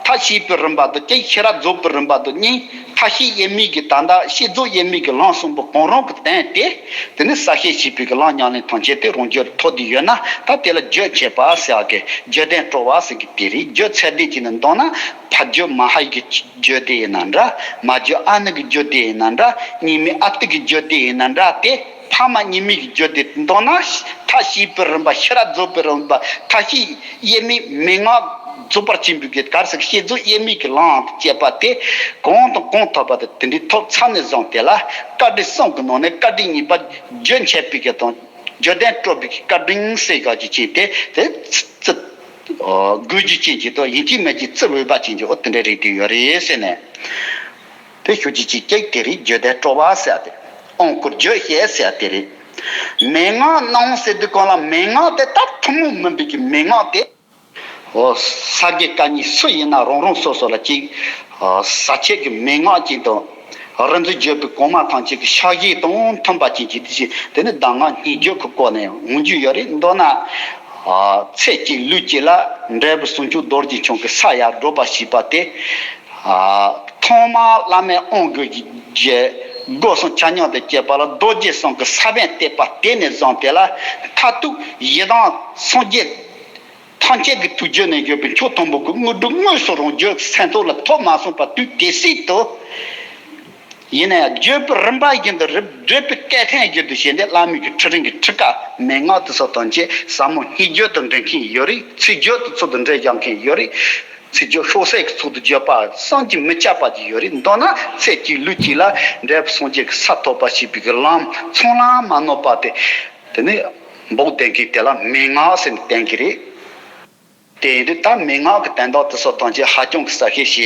མཐར་ཕྱིན་པའི་རིམ་པ་དང་གཅིག་ཤེས་རབ་རྫོགས་པའི་རིམ་པ་དང་གཉིས། མཐར་ཕྱིན་དབྱེར་མེད་ཀྱི་ད་ལྟ་བསྐྱེད་རྫོགས་དབྱེར་མེད་ཀྱི་ལམ་གསུམ་པོ་གང་རུང་གི་དོན་དེ། དེ་ནི་གསལ་བཤད་བྱེད་པའི་གི་ལམ་ཉམས་ལེན་ཐམས་ཅད་དེ་རང་རྒྱུད་ལ་ཐོབ་བསྡད་ཡོད་ན་ད་དེ་ལ་རྒྱུད་ཆད་པ་ཟེར་བ་གི་རྒྱུད་ལྡན་སྤྲོ་བ་ཟེར་གི་དེ་རེད། རྒྱུད་ཚད་ལྡན་གྱི་ནི་མདོར་ན་ཕ་རྒྱུད་མ་ཧཱ་ཡི་གི་རྒྱུད་སྡེ་ཡིན་ན་འདྲ། མ་རྒྱུད་ཨ་ནུ་གི་རྒྱུད་སྡེ་ཡིན་ན་འདྲ། རྙིང་མའི་ཨ་ཏི་གི་རྒྱུད་སྡེ་ཡིན་ན་འདྲ་སྟེ། ཕ་མ་གཉིས་མེད་ཀྱི་རྒྱུད་སྡེ་མདོར་ན་མཐར་ཕྱིན་པའི་རིམ་པ་ཤེས་རབ་རྫོགས་པའི་རིམ་པ་མཐར་ཕྱིན་དབྱེར་མེད་མན་ངག་རྫོགས་པར་ཕྱིན་པའི་གི་གར་སོགས་བསྐྱེད་རྫོགས་དབྱེར་མེད་ཀྱི་ལམ་དང་བཅས་པ་དེ་གང་དང་གང་ཐོབ་པ་དེ་དེ་འདྲའི་ཐོབ་ཚར་ནས་བཟུང་དེ་ལ་བཀའ་དྲིན་གསུམ་གྱི་ནང་ནས་བཀའ་དྲིན་གཉིས་པ་རྒྱུན་ཆད་པའི་གི་དང་རྒྱུད་ལྡན་སྤྲོ་བའི་གི་བཀའ་དྲིན་ཟེར་ག་ཅིག་བྱས་ཏེ་དེ་ཙི་དགོས་རྒྱུ་ཅན་གྱི་དང་ཡིན་གཅིག་མིན་གཅིག་ཙི་འོས་པ་ཅན་གྱི་འོ་དེ་འདྲ་རེད་དེ་ཡོད་རེད་ཟེར་ནས། དེ་ཤོད་ཀྱི་ཅིག་ཀྱག་དེ་རེད། རྒྱུད་སྡེ་སྤྲོ་བ་ཟེར་ཏེ། དབང་བསྐུར་རྒྱུད་བཤད་ཟེར་དེ་རེད། མན་ངག་རྣམས་ཟེར་དུས་གང་ལ་མན་ངག་དེ་ད་ཐུན་མོང་མིན་པའི་གི་མན་ངག་དེ། འོ། ས་དགེ་བཀའ་རྙིང་སུ་ཡིན་ན་རང་རང་སོ་སོ་ལ་ཅིག་ཟབ་ཆོས་ཀྱི་མན་ངག་ཅིག་དང་། རིག་འཛིན་བརྒྱུད་པའི་གོང་མ་ཐམས་ཅད་ཀྱི་ཕྱག་བཞེས་དང་མཐུན་པ་ཅན་གྱི་དེ་བཞིན་དེ་ནི་གདམས་ངག་སྙན་བརྒྱུད་ཀྱི་སྐོར་ནས་འོང་རྒྱུ་ཡོད་རེད། མདོར་ན། ཚེ་གཅིག་ལུས་གཅིག་ལ་འབྲས་བུ་ཟུང་འཇུག་རྡོ་རྗེ་འཆང་གི་ས་ཡར་བགྲོད་པ་ཞེས་པ་དེ། ཐོག་མར་བླ་མའི་དབང་གི་རྗེས་སྒོ་གསུམ་ཆ་མཉམ་དུ་བཅད་པ་ལ་རྡོ་རྗེ་གསུམ་གྱི་ས་བོན་གཏད་པ་དེ་ནས་བཟུང་དེ་ལ་མཐར་ཐུག་ཡི་དམ་སངས་རྒྱས་ཐམས་ཅད་ཀྱི་ཐུགས་རྒྱུད་ནས་བརྗོད་པའི་མཆོག་ཐུན་མོང་གི་དངོས་གྲུབ་དངོས་སུ་རང་རྒྱུད་སེམས་ཐོག་ལ་ཐོབ་མ་སོང་བར་དུས་དེ་སྲིད་དུ། ཡིན་ན་ཡང་བརྗོད་པའི་རིམ་པ་བཞིན་དུ་རེད། བརྗོད་པའི་སྐད་ཐན་བཞིན་དུ་བྱས་ཏེ་བླ་མའི་གི་ཁྲིད་རིམ་གྱི་ཁྲིད་ཀ་མན་ངག་དེ་ཚོ་དང་བཅས་ཟབ་མོ་སྙན་བརྗོད་དུ་འདྲེན་མཁན་ཡོད་རེད། ཚིག་བརྗོད་དུ་ཚུལ་དུ་འགྲེལ་བཞག་མཁན་ཡོད་རེད། ཚིག་བརྗོད་ཤོག་གསལ་གྱི་ཚུལ་དུ་བརྗོད་པ་བསམ་གྱིས་མི་ཁྱབ་པ་ཅིག་ཡོད་རེད། མདོར་ན་ཚེ་གཅིག་ལུས་གཅིག་ལ་འབྲས་བུ་སངས་རྒྱས་ཀྱི་ས་ཐོབ་པར་བྱེད་པའི་གི་ལམ་ཚང་ལ་མ་ནོར་བ་དེ་དེ་ནི་འབོག་བསྡད་མཁན་དེ་ལ་མན་ངག་ཟེར་ནས་བསྟན་གྱི་རེད། དེ་ཡིན་དུས་ད་མན་ངག་གི་དོན་དག་དེ་ཚོ་དང་བཅས་ཧ་ཅང་གི་གསལ་བཤད་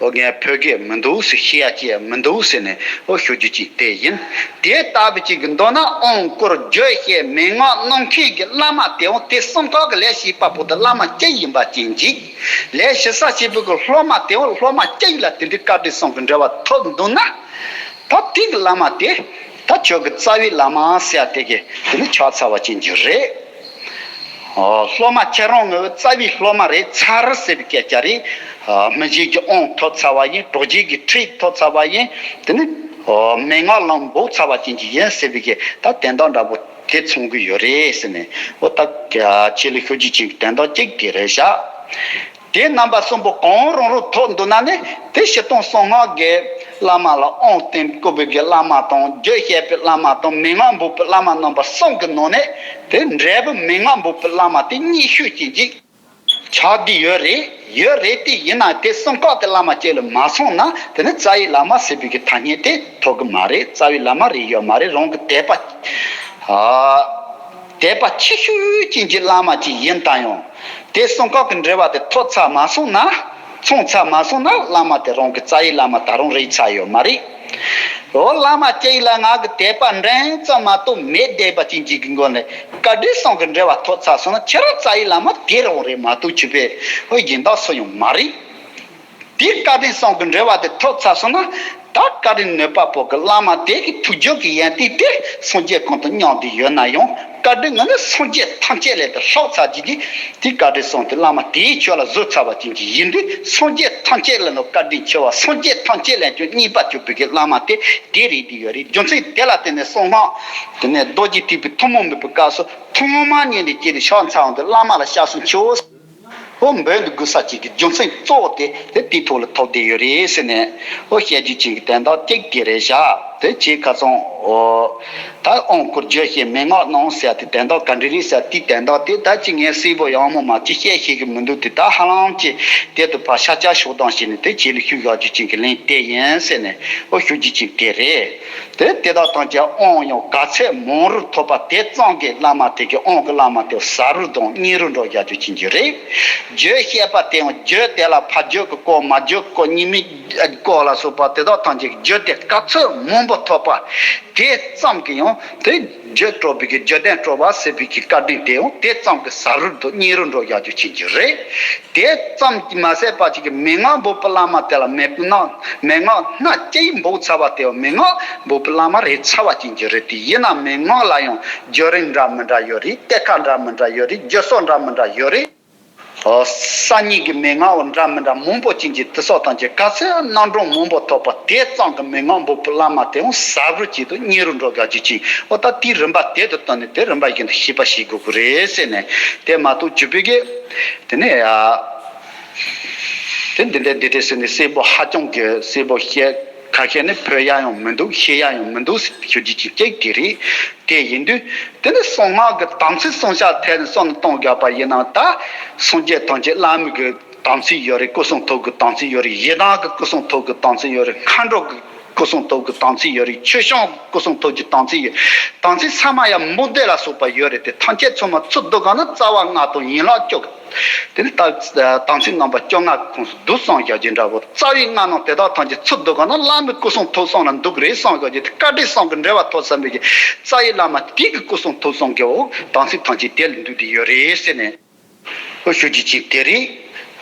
བྱེད་ངས་ཕོད་ཀྱི་མི་འདུག་ཟེར། ཤེས་ཡ་ཅི་ཡང་མི་འདུག་ཟེར་ནས་ཨོ་ཞུ་རྒྱུ་ཅིག་དེ་ཡིན། དེ་ལྟ་བུ་ཅིག་གི་མདོར་ན་དབང་བསྐུར་བརྗོད་བྱེད་མན་ངག་གནང་མཁན་གྱི་བླ་མ་དེའང་དེ་གསུམ་ཀ་གི་ལས་བྱེད་པ་པོ་དེ་བླ་མ་གཅིག་ཡིན་པ་ཅན་ཅིག་ལས་བྱེད་ས་བྱེད་པོ་གི་སློབ་མ་དེའང་སློབ་མ་གཅིག་ལ་དེ་འདྲའི་བཀའ་དྲིན་གསུམ་གྱི་འབྲེལ་བ་ཐོབ་འདུག་ན། ད་དེ་གི་བླ་མ་དེ་ད་ཁྱོད་ཀྱི་རྩ་བའི་བླ་མ་ཟེར་ཡ་དེ་གི་དེ་ནི་ཆགས་ཚར་བ་ཅན་ཅིག་རེད། ཨོ། སློབ་མ་ཁྱེད་རང་ངི་རྩ་བའི་སློབ་མ་རེད་ཚར་ཟེར་བའི་སྐད་ཆ་རེད། ཨ། མི་བཞིན་གྱི་དབང་ཐོབ་ཚར་བ་ཡིན། གྲོགས་བྱེད་ཀྱི་ཁྲིད་ཐོབ་ཚར་བ་ཡིན། དེ་ནི་ཨོ་མན་ངག་ལམ་འབོག་ཚར་བ་ཅན་ཅིག་ཡིན་ཟེར་བའི་གི་ད་དོན་དག་འདྲ་པོ་དེ་མཚོན་གི་ཡོད་རེད་ཟེར་ནས། ཨོ་ད་ཁྱེད་ལ་ཞུ་རྒྱུ་ཅིག་དོན་དག་གཅིག་དེ་རེད་ཤག་དེ་རྣམ་པ་གསུམ་པོ་གང་རུང་རུང་ཐོབ་འདུག་ན་ནི་དེ་སྤྱིར་བཏང་གསང་སྔགས་ཀྱི་བླ་མ་ལ་དབང་བསྟན་བསྐུར་བའི་གི་བླ་མ་དང་། རྒྱུད་བཤད་པའི་བླ་མ་དང་། མན་ངག་འབོག་པའི་བླ་མ་རྣམ་པ་གསུམ་གྱི་ནང་ནས་དེ་འབྲས་བུ་མན་ངག་འབོག་པའི་བླ་མ་དེ་རྙེད་ཤོས་ཅན་ཅིག་ཆགས་བསྡད་ཡོད་རེད། ཡོད་རེད་དེ། ཡིན་ན་དེ་གསུམ་ཀ་དེ་བླ་མ་གཅིག་ལ་མ་སོང་ན་དེ་ནི་རྩ་བའི་བླ་མ་ཟེར་བའི་གི་ཐ་སྙད་དེ་ཐོབ་གི་མ་རེད། རྩ་བའི་བླ་མ་རེད་ཡོད་མ་རེད། རང་གི་དད་པ། ཨ། དད་པ་ཆེ་ཤོས་ཅན་གྱི་བླ་མ་ཅིག་ཡིན་ད་ཡང་། དེ་གསུམ་ཀ་གི་འབྲེལ་བ་དེ་ཐོབ་ཚར་མ་སོང་ན། ཚང་ཚར་མ་སོང་ན་བླ་མ་དེ་རང་གི་རྩ་བའི་བླ་མ་ད་རུང་རེད་ཚར་ཡོད་མ་རེད། འོ། བླ་མ་གཅིག་ལ་ང་གི་དད་པ་འགྲན་ཙམ་མ་གཏོགས་མེད་བསྡད་པ་ཅན་ཅིག་གི་མགོ་ནས་བཀའ་དྲིན་གསུམ་གི་འབྲེལ་བ་ཐོབ་ཚར་སོང་ན་ཁྱེད་རང་རྩ་བའི་བླ་མ་དེ་རང་རེད་མ་གཏོགས་ཆོས་པའི་ཨོ་གཞན་དག་སུ་ཡང་མ་རེད། དེའི་བཀའ་དྲིན་གསུམ་གྱི་འབྲེལ་བ་དེ་ཐོབ་ཚར་སོང་ན། ད་བཀའ་དྲིན་ནོད་པ་པོ་གི་བླ་མ་དེ་གི་ཐུགས་རྒྱུད་ཀྱི་ཡོན་ཏན་དེ་སངས་རྒྱས་གང་དུ་མཉམ་བསྡད་ཡོད་ན་ཡང་། བཀའ་དྲིན་ང་ནི་སངས་རྒྱས་ཐམས་ཅད་ལས་དེ་ལྷག་ཚར་རྒྱུ་གི་དེའི་བཀའ་དྲིན་གསུམ་དེ་བླ་མ་དེའི་ཆོས་ལ་བཟོད་ཚར་བ་ཅན་གྱི་ཡིན་དུས། སངས་རྒྱས་ཐམས་ཅད་ལ་ནི་བཀའ་དྲིན་ཆེ་བ། སངས་རྒྱས་ཐམས་ཅད་ལས་ཀྱང་མཉེས་པ་གྱུར་པའི་གི་བླ་མ་དེ་དེ་རེད་དེ་ཡོད་རེད། རྒྱུ་མཚན་དེ་ལ་བརྟེན་ནས་གསང་སྔགས་དེ་ནས་རྡོ་རྗེ་ཐེག་པའི་ཐུན་མོང་མིན་པའི་སྐབས་སུ་ཐོག་མ་ཉིད་ནས་སྐྱེས་ཏེ་ཆགས་ཚར་བ་དེ་བླ་མ་ལ་སྐྱབས་སུ་མཆིའོ། ཨོ། འབོད་འདི་དགོས་ས་ཅིག་གི་རྒྱུ་མཚན་གཙོ་བོ་དེ་དེ་དེའི་ཐོག་ལ་ཐོབ་བསྡད་ཡོད་རེད་ཟེར་ནས། ཨོ། བཤད་རྒྱུ་ཅན་གྱི་དོན་དག་གཅིག་དེ་རེད་ཤག་དེ་བྱས་ཁ་སང་ཨོ། ད་དབང་བསྐུར་རྒྱུད་བཤད་མན་ངག་གནང་ཟེར་དེ་དོན་དག་ག་འདྲ་རེད་ཟེར་དེའི་དོན་དག་དེ་ད་ཅི་ངས་གསལ་པོ་ཡང་མོ་མ་ཅི་བཤད་ཤེས་ཀྱི་མི་འདུག་དེ་ད་ཧ་ལམ་གྱི་དེ་དུ་ཕར་ཤ་ཆ་ཤོག་དང་བྱས་ནས་དེ་བྱས་ལ་ཞུ་ཡག་རྒྱུ་ཅན་གྱི་ལན་དེ་ཡིན་ཟེར་ནས། ཨོ། ཞུ་རྒྱུ་ཅན་དེ་རེད། དེ་དེ་དག་ཐམས་ཅད་དབང་ཡང་ག་ཚད་མང་རུ་ཐོབ་པ་དེ་ཙམ་གྱིས་བླ་མ་དེ་གི་དབང་གི་བླ་མ་དེ་ཟབ་རུ་དང་སྙན་རུ་འགྲོ་ཡག་རྒྱུ་ཅན་གྱི་རེད། རྒྱུད་བཤད་པ་དེ་ཡང་རྒྱུད་དེ་ལ་ཕ་རྒྱུད་ཀྱི་སྐོར། མ་རྒྱུད་ཀྱི་སྐོར། རྙིང་མའི་སྐོར་ལ་སོགས་པ་དེ་དག་ཐམས་ཅད་ཀྱི་རྒྱུད་དེ་ག་ཚོད་མང་པོ་ཐོབ་པ་དེ་ཙམ་གྱིས་ཡང་དེ་རྒྱུད་སྤྲོ་བའི་གི་རྒྱུད་ལྡན་སྤྲོ་བ་ཟེར་བའི་གི་བཀའ་དྲིན་དེ་ཡང་དེ་ཙམ་གྱིས་ཟབ་རུ་དང་སྙན་རུ་འགྲོ་ཡག་རྒྱུ་ཅན་གྱི་རེད། དེ་ཙམ་གྱིས་མ་ཟད་པ་ཅིག་གི་མན་ངག་འབོག་པའི་བླ་མ་དེ་ལ་མན་ངག་མན་ངག་སྣ་གཅིག་འབོག་ཚར་བ་དེ་མན་ངག་འབོག་པའི་བླ་མ་རེད་ཚར་བ་ཅན་གྱི་རེད་དེ། ཡིན་ན་མན་ངག་ལ་ཡང་བརྗོད་རིམ་འདྲ་མི་འདྲ་ཡོད་རེད། གཏད་ཁ་འདྲ་མི་འདྲ་ཡོད་རེད། བརྗོད་སོགས་འདྲ་མི་འདྲ་ཡོད་རེད། ཨོ། གསར་རྙིང་གི་མན་ངག་འདྲ་མི་འདྲ་མང་པོ་ཅན་གྱི་དེ་སོགས་དང་བཅས་ག་ཚོད་རྣམ་གྲངས་མང་པོ་ཐོབ་པ་དེ་ཙམ་གྱིས་མན་ངག་འབོག་པའི་བླ་མ་དེའང་ཟབ་རུ་ཅིག་དང་སྙན་རུ་འགྲོ་ཡག་རྒྱུ་ཅན། ཨོ། ད་དེའི་རིམ་པ་དེ་དུ་བཏོན་ནས་དེ་རིམ་པ་བཞིན་དུ་ཤེས་པ་ཤེས་དགོས་ཀྱི་རེད་ཟེར་ནས། དེ་མ་གཏོགས་ཆོས་པའི་གི་དེ་ནས་ཡ། དེ་འདི་འདྲ་འདི་འདྲ་ཟེར་ནས་གསལ་པོ་ཧ་ཅང་གི་གསལ་པོ་བཤད། ཁ་ཤས་ནི་ཕོད་ཡག་ཡང་མི་འདུག་བཤད་ཡག་ཡང་མི་འདུག་ཞུ་རྒྱུ་ཅིག་གཅིག་དེ་རེད། དེ་ཡིན་དུས་དེ་ནི་གསང་སྔགས་ཀྱི་དམ་ཚིག་བསྲུང་བྱ་ཐད་ནས་བསམ་བློ་གཏོང་དགོས་པ་ཡིན་ན། ད་སངས་རྒྱས་ཐམས་ཅད་བླ་མའི་གི་དམ་ཚིག་ཡོད་རེད། སྐུ་གསུང་ཐུགས་ཀྱི་དམ་ཚིག་ཡོད་རེད། ཡི་དམ་གྱི་སྐུ་གསུང་ཐུགས་ཀྱི་དམ་ཚིག་ཡོད་རེད། མཁའ་འགྲོ་གི་སྐུ་གསུང་ཐུགས་ཀྱི་དམ་ཚིག་ཡོད་རེད། ཆོས་སྐྱོང་སྐུ་གསུང་ཐུགས་ཀྱི་དམ་ཚིག་ཡོད། དམ་ཚིག་ཚང་མ་ཡང་མུ་སྟེགས་ལ་སོགས་པ་ཡོད་རེད་དེ། ཐམས་ཅད་ཚང་མ་ཚུར་བསྡུ་ག་ན་རྩ་བ་ལྔ་དང་ཡན་ལག་བཅུ། དེ་ནི་ད་དམ་ཚིག་རྣམ་པ་བཅོ་ལྔ་གི་ཁོངས་སུ་འདུ་བསམ་བཞག་རྒྱུ་འདྲ་བོ། རྩ་བའི་ལྔ་ནང་དེ་དག་ཐམས་ཅད་ཚུར་བསྡུ་ག་ན་བླ་མའི་སྐུ་གསུང་ཐུགས་གསུམ་ལ་འདུ་གི་རེད་བསམ་བཞག་རྒྱུ་དེ། བཀའ་དྲིན་གསུམ་གྱི་འབྲེལ་བ་ཐོབ་ཚར་བའི་གི་རྩ་བའི་བླ་མ་དེ་གི་སྐུ་གསུང་ཐུགས་གསུམ་གྱི་འོག་དམ་ཚིག་ཐམས་ཅད་དེ་ལ་འདུས་ཏེ་ཡོད་རེད་ཟེར་ནས། ཞུ་རྒྱུ་ཅིག་དེ་རེད།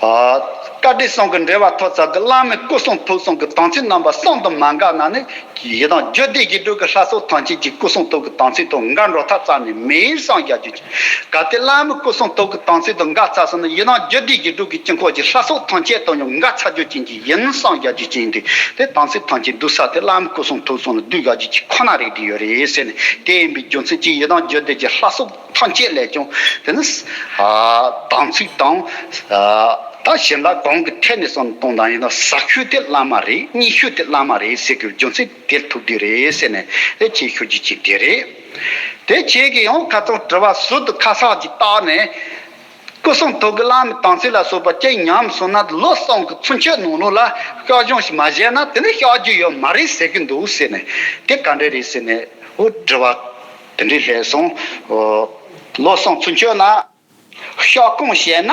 ཨ། བཀའ་དྲིན་གསུམ་གྱི་འབྲེལ་བ་ཐོབ་ཚར་གི་བླ་མའི་སྐུ་གསུང་ཐུགས་གསུམ་གྱི་དམ་ཚིག་རྣམ་པ་གསུམ་དུ་མ་འགགས་ན་ནི། ཡི་དམ་རྒྱུད་སྡེ་བཞི་དྲུག་གི་ལྷ་ཚོགས་ཐམས་ཅད་ཀྱི་སྐུ་གསུང་ཐུགས་ཀྱི་དམ་ཚིག་དང་འགལ་འགྲོ་ཐབས་རྩ་ནས་མེད་བསམ་བཞག་རྒྱུ་ཅིག་གལ་ཏེ་བླ་མའི་སྐུ་གསུང་ཐུགས་ཀྱི་དམ་ཚིག་དང་འགལ་ཚར་སོང་ན། ཡི་དམ་རྒྱུད་སྡེ་བཞི་དྲུག་གི་དཀྱིལ་འཁོར་གྱི་ལྷ་ཚོགས་ཐམས་ཅད་དང་ཡང་འགལ་ཚར་རྒྱུ་ཅན་གྱི་ཡིན་བསམ་བཞག་རྒྱུ་ཅན་དེ། དེ་དམ་ཚིག་ཐམས་ཅད་འདུས་ས་དེ་བླ་མའི་སྐུ་གསུང་ཐུགས་གསུམ་ལ་འདུས་བཞག་རྒྱུ་ཅིག་ཁོ་ན་རེད་དེ་ཡོད་རེད་ཟེར་ནས། དེ་ཡིན་པའི་རྒྱུ་མཚན་གྱིས་ཡི་དམ་རྒྱུད་སྡེ་གྱི་ལྷ་ཚོགས་ཐམས་ཅད་ལས་ཀྱང་དེ་ནི། ཨ། དམ་ཚིག་དང་། ཨ། ད་གཞན་དག་གང་གི་ཐད་ནས་བསམ་བློ་གཏོང་སྟངས་ཡིན་ན་ཟབ་ཤོས་དེ་བླ་མ་རེད། རྙིང་ཤོས་དེ་བླ་མ་རེད་ཟེར་གི་རྒྱུ་མཚན་དེ་ཐུག་དུས་རེད་ཟེར་ནས་ཨེ་ཁྱེད་ཤོད་རྒྱུ་ཅིག་དེ་རེད། དེ་ཁྱེད་ཀྱིས་ཡང་ཁ་སང་དྲི་བ་ཟུར་དུ་ཁ་གསལ་ཅིག་བཏགས་ནས། སྐུ་གསུང་ཐུགས་ཀྱི་བླ་མའི་དམ་ཚིག་ལ་སོགས་པ་ཅི་ཉམས་སོང་ན་ལོ་གསུམ་གྱི་ཚུན་ཆད་ནང་ལོགས་ལ་བཤགས་སྦྱང་ཞིག་མ་བྱས་ན་དེ་ནི་བཤགས་རྒྱུ་ཡོད་མ་རེད་ཟེར་གི་འདུག་ཟེར་ནས་དེ་ག་འདྲ་རེད་ཟེར་ནས་འོ་དྲི་བ་དེ་འདྲ་སླེབས་སོང་། ལོ་གསུམ་ཚུན་ཆད་ན། བཤགས་སྐོང་བྱས་ན།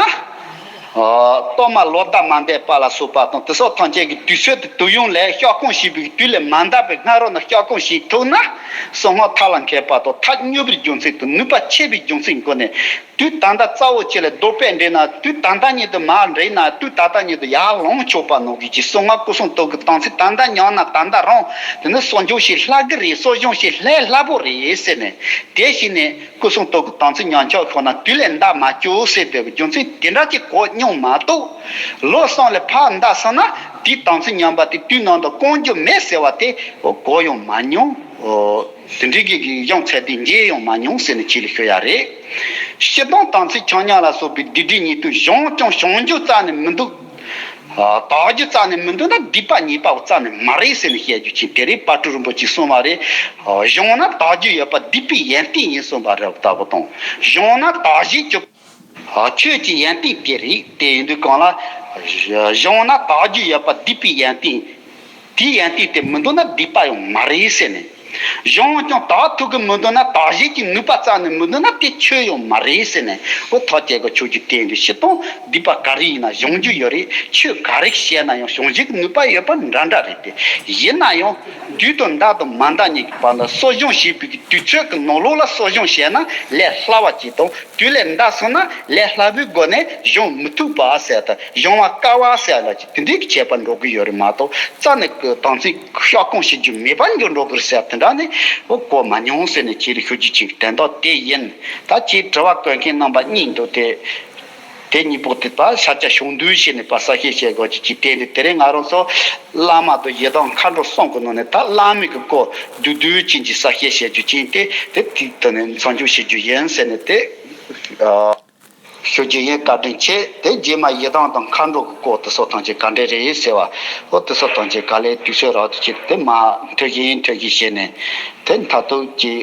གཏོར་མ་ལོ་ཟླ་མ་འདས་པ་ལ་སོགས་པ་དང་དེ་སོགས་ཐམས་ཅད་ཀྱི་དུས་ཚོད་དུ་དུས་ཡུན་ལས་བཤགས་སྐོང་བྱེད་པའི་དུས་ལས་མ་འདས་པའི་སྔ་རོལ་ན་བཤགས་སྐོང་བྱེད་ཐུབ་ན། གསང་སྔགས་མཐའ་ལ་མཁས་པ་དང་ཐག་ཉེ་བའི་རྒྱུ་མཚན་དང་ནུས་པ་ཆེ་བའི་རྒྱུ་མཚན་སྒོ་ནས་དུས་ད་ལྟ་རྩ་བོ་ཆེ་ལས་རྡོ་པས་འདྲེན་ན་དུས་ད་ལྟ་ཉིད་དུ་མར་འདྲེན་ན་དུས་ད་ལྟ་ཉིད་དུ་ཡར་ལངས་ཆོག་པ་ནང་བཞིན་གྱི་གསང་སྔགས་སྐུ་གསུང་ཐུགས་ཀྱི་དམ་ཚིག་ད་ལྟ་ཉམས་ན་ད་ལྟ་རང་དེ་ནི་གསོ་སྦྱོང་བྱེད་སླ་གི་རེད། གསོ་སྦྱོང་བྱེད་སླ་སླ་པོ་རེད་ཟེར་ནས་དེ་བྱས་ནས། སྐུ་གསུང་ཐུགས་ཀྱི་དམ་ཚིག་ཉམས་ཆག་ཤོར་ན་དུས་ལས་འདའ་མ་བཅུག་ཟེར་བསྡད་པའི་རྒྱུ་མཚན་དེ་འདྲ་ཅིག་གོ་མྱོང་མ་གཏོགས། ལོ་གསུམ་ལས་ཕར་འདའ་སོང་ན་དེའི་དམ་ཚིག་ཉམས་པ་དེ་དུས་ནང་དུ་སྐོང་རྒྱུ་མེད་ཟེར་བ་དེ་གོ་ཡང་མ་མྱོང་། དེ་འདྲའི་གི་གཞུང་ཚད་དེ་མཇལ་ཡང་མ་མྱོང་ཟེར་ནས་ཁྱེད་ལ་ཤོད་ཡ་རེད། སྤྱིར་བཏང་དམ་ཚིག་ཆང་ཉལ་ལ་སོགས་པའི་སྡིག་སྒྲིབ་ཉེས་ལྟུང་སྦྱང་ཀྱང་སྦྱང་རྒྱུ་རྩ་ནས་མི་འདུག་དག་རྒྱུ་རྩ་ནས་མི་འདུག་ན་སྡིག་པ་ཉེས་པ་རྩ་ནས་མ་རེད་ཟེར་ནས་བཤད་རྒྱུ་ཅིག་དེ་རེད། དཔལ་སྤྲུལ་རིན་པོ་ཆེས་གསུངས་པ་རེད། སྦྱངས་ན་དག་རྒྱུ་ཡོད་པ་སྡིག་པའི་ཡོན་ཏན་ཡིན་གསུངས་པ་རེད། ལྟ་བུ་དང་སྦྱངས་ན་དག་བྱེད་ཀྱི་ཆོས་ཀྱི་ཡོན་ཏན་དེ་རེད། དེ་ཡིན་དུས་གང་ལ་སྦྱངས་ན་དག་རྒྱུ་ཡོད་པ་སྡིག་པའི་ཡོན་ཏན། དེའི་ཡོན་ཏན་དེ་མི་འདུག་ན་སྡིག་པ་ཡང་མ་རེད་ཟེར་ནས། སྦྱངས་ཀྱང་དག་ཐུབ་ཀྱི་མི་འདུག་ན་དག་བྱེད་ཀྱི་ནུས་པ་རྩ་ནས་མི་འདུག་ན་དེ་ཆོས་ཡང་མ་རེད་ཟེར་ནས་འོ་ཐག་བཅད་དགོས། ཆོས་ཀྱི་སྟེང་དུ་སྤྱིར་བཏང་སྡིག་པ་ག་རེ་ཡིན་ན་སྦྱང་རྒྱུ་ཡོད་རེད། ཆོས་ག་རེ་བཤད་ན་ཡང་སྦྱང་བྱེད་ཀྱི་ནུས་པ་ཡོད་པ་འདྲ་འདྲ་རེད་དེ། ཡིན་ན་ཡང་དུས་དང་ཟླ་དང་མ་ཟླ་གཉིས་ཀྱི་བར་ན་གསོ་སྦྱོང་བྱེད་པའི་དུས་ཚོད་ཀྱི་ནང་ལོགས་ལ་གསོ་སྦྱོང་བྱས་ན་ལས་སླ་བ་ཅིག་དང་། དུས་ལས་འདའ་སོང་ན་ལས་སླ་པོའི་སྒོ་ནས་སྦྱང་མི་ཐུབ་པ་ཟེར་དང་སྦྱང་བ་དཀའ་བ་ཟེར་ལ་ཅིག་དེ་འདྲའི་གི་ཁྱད་པར་འགྲོ་གི་ཡོད་རེད་མ་གཏོགས་རྩ་ནས་ཀྱི་དམ་ཚིག་བཤགས་སྐོང་བྱེད་རྒྱུ་མེད་པར་འགྱུར་འགྲོ་གི་རེད་ཟེར་དེ་འདྲ་ནི་འོ་གོ་མ་མྱོང་ཟེར་ནས་ཁྱེད་ལ་ཤོད་རྒྱུ་ཅིག་དོན་དག་དེ་ཡིན། ད་ཁྱེད་དྲི་བ་བཀོད་མཁན་རྣམ་པ་གཉིས་འདུག་སྟེ། དེ་གཉིས་པོ་དེ་ད་ཤཱཀྱ་ཤོང་འདུས་བྱས་ནས་པ་གསལ་བཤད་བྱེད་དགོས་ཀྱི་ཅིག་བལྟས་ནས་དེ་རིང་ང་རང་ཚོ་བླ་མ་དང་ཡི་དམ་མཁའ་འགྲོ་གསུམ་གྱི་ནང་ནས་ད་བླ་མའི་གི་སྐོར་བསྡུས་བསྡུས་ཅན་གྱི་གསལ་བཤད་བྱེད་རྒྱུ་ཅན་དེ་དེ་དེ་དེ་ནས་མཚམས་འཇོག་བྱེད་རྒྱུ་ཡིན་ཟེར་ནས་དེ་ཞུ་རྒྱུ་ཡིན། བཀའ་དྲིན་ཆེ། དེ་རྗེས་མ་ཡི་དམ་དང་མཁའ་འགྲོ་གི་སྐོར་དེ་ཚོ་ཐམས་ཅད་ག་འདྲས་རེད་ཟེར་བ་འོ་དེ་ཚོ་ཐམས་ཅད་ག་ལེ་དུས་ཚོད་རག་ཏུ་བྱས་དེ་མ་འཐོན་བཞིན་འཐོན་བཞིན་བྱས་ནས་དེ་མཐར་ཐུག་གི་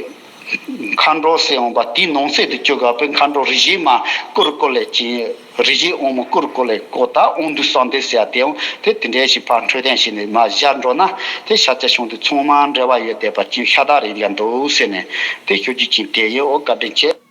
མཁའ་འགྲོ་ཟེར་འོང་བ་དེའི་ནང་གསེས་དུ་བཅུག་དགོས་པའི་མཁའ་འགྲོ་རིགས་བཞི་མ་ཀུ་རུ་ཀུ་ལེ་ཅན། རིགས་བཞི་དབང་མོ་ཀུ་རུ་ཀུ་ལེ་སྐོར་དང་དབང་སྡུད་གསང་བདེ་ཟེར་ཡ་དེའང་དེ་དེ་འདྲའི་ཞིག་ཕར་འཕྲོས་དོན་ཞིག་ནས་མ་བཞག་འགྲོ་ན་དེ་ཤཱཀྱ་ཤོང་དུ་ཚང་མ་འབྲེལ་བ་ཡོད་བསྡད་པ་ཅིག་ཤ་སྟག་རེད་ཡ་འདུག་ཟེར་ནས་དེ་ཞུ་རྒྱུ་ཅིག་དེ་ཡིན། འོ་བཀའ་དྲིན་ཆེ།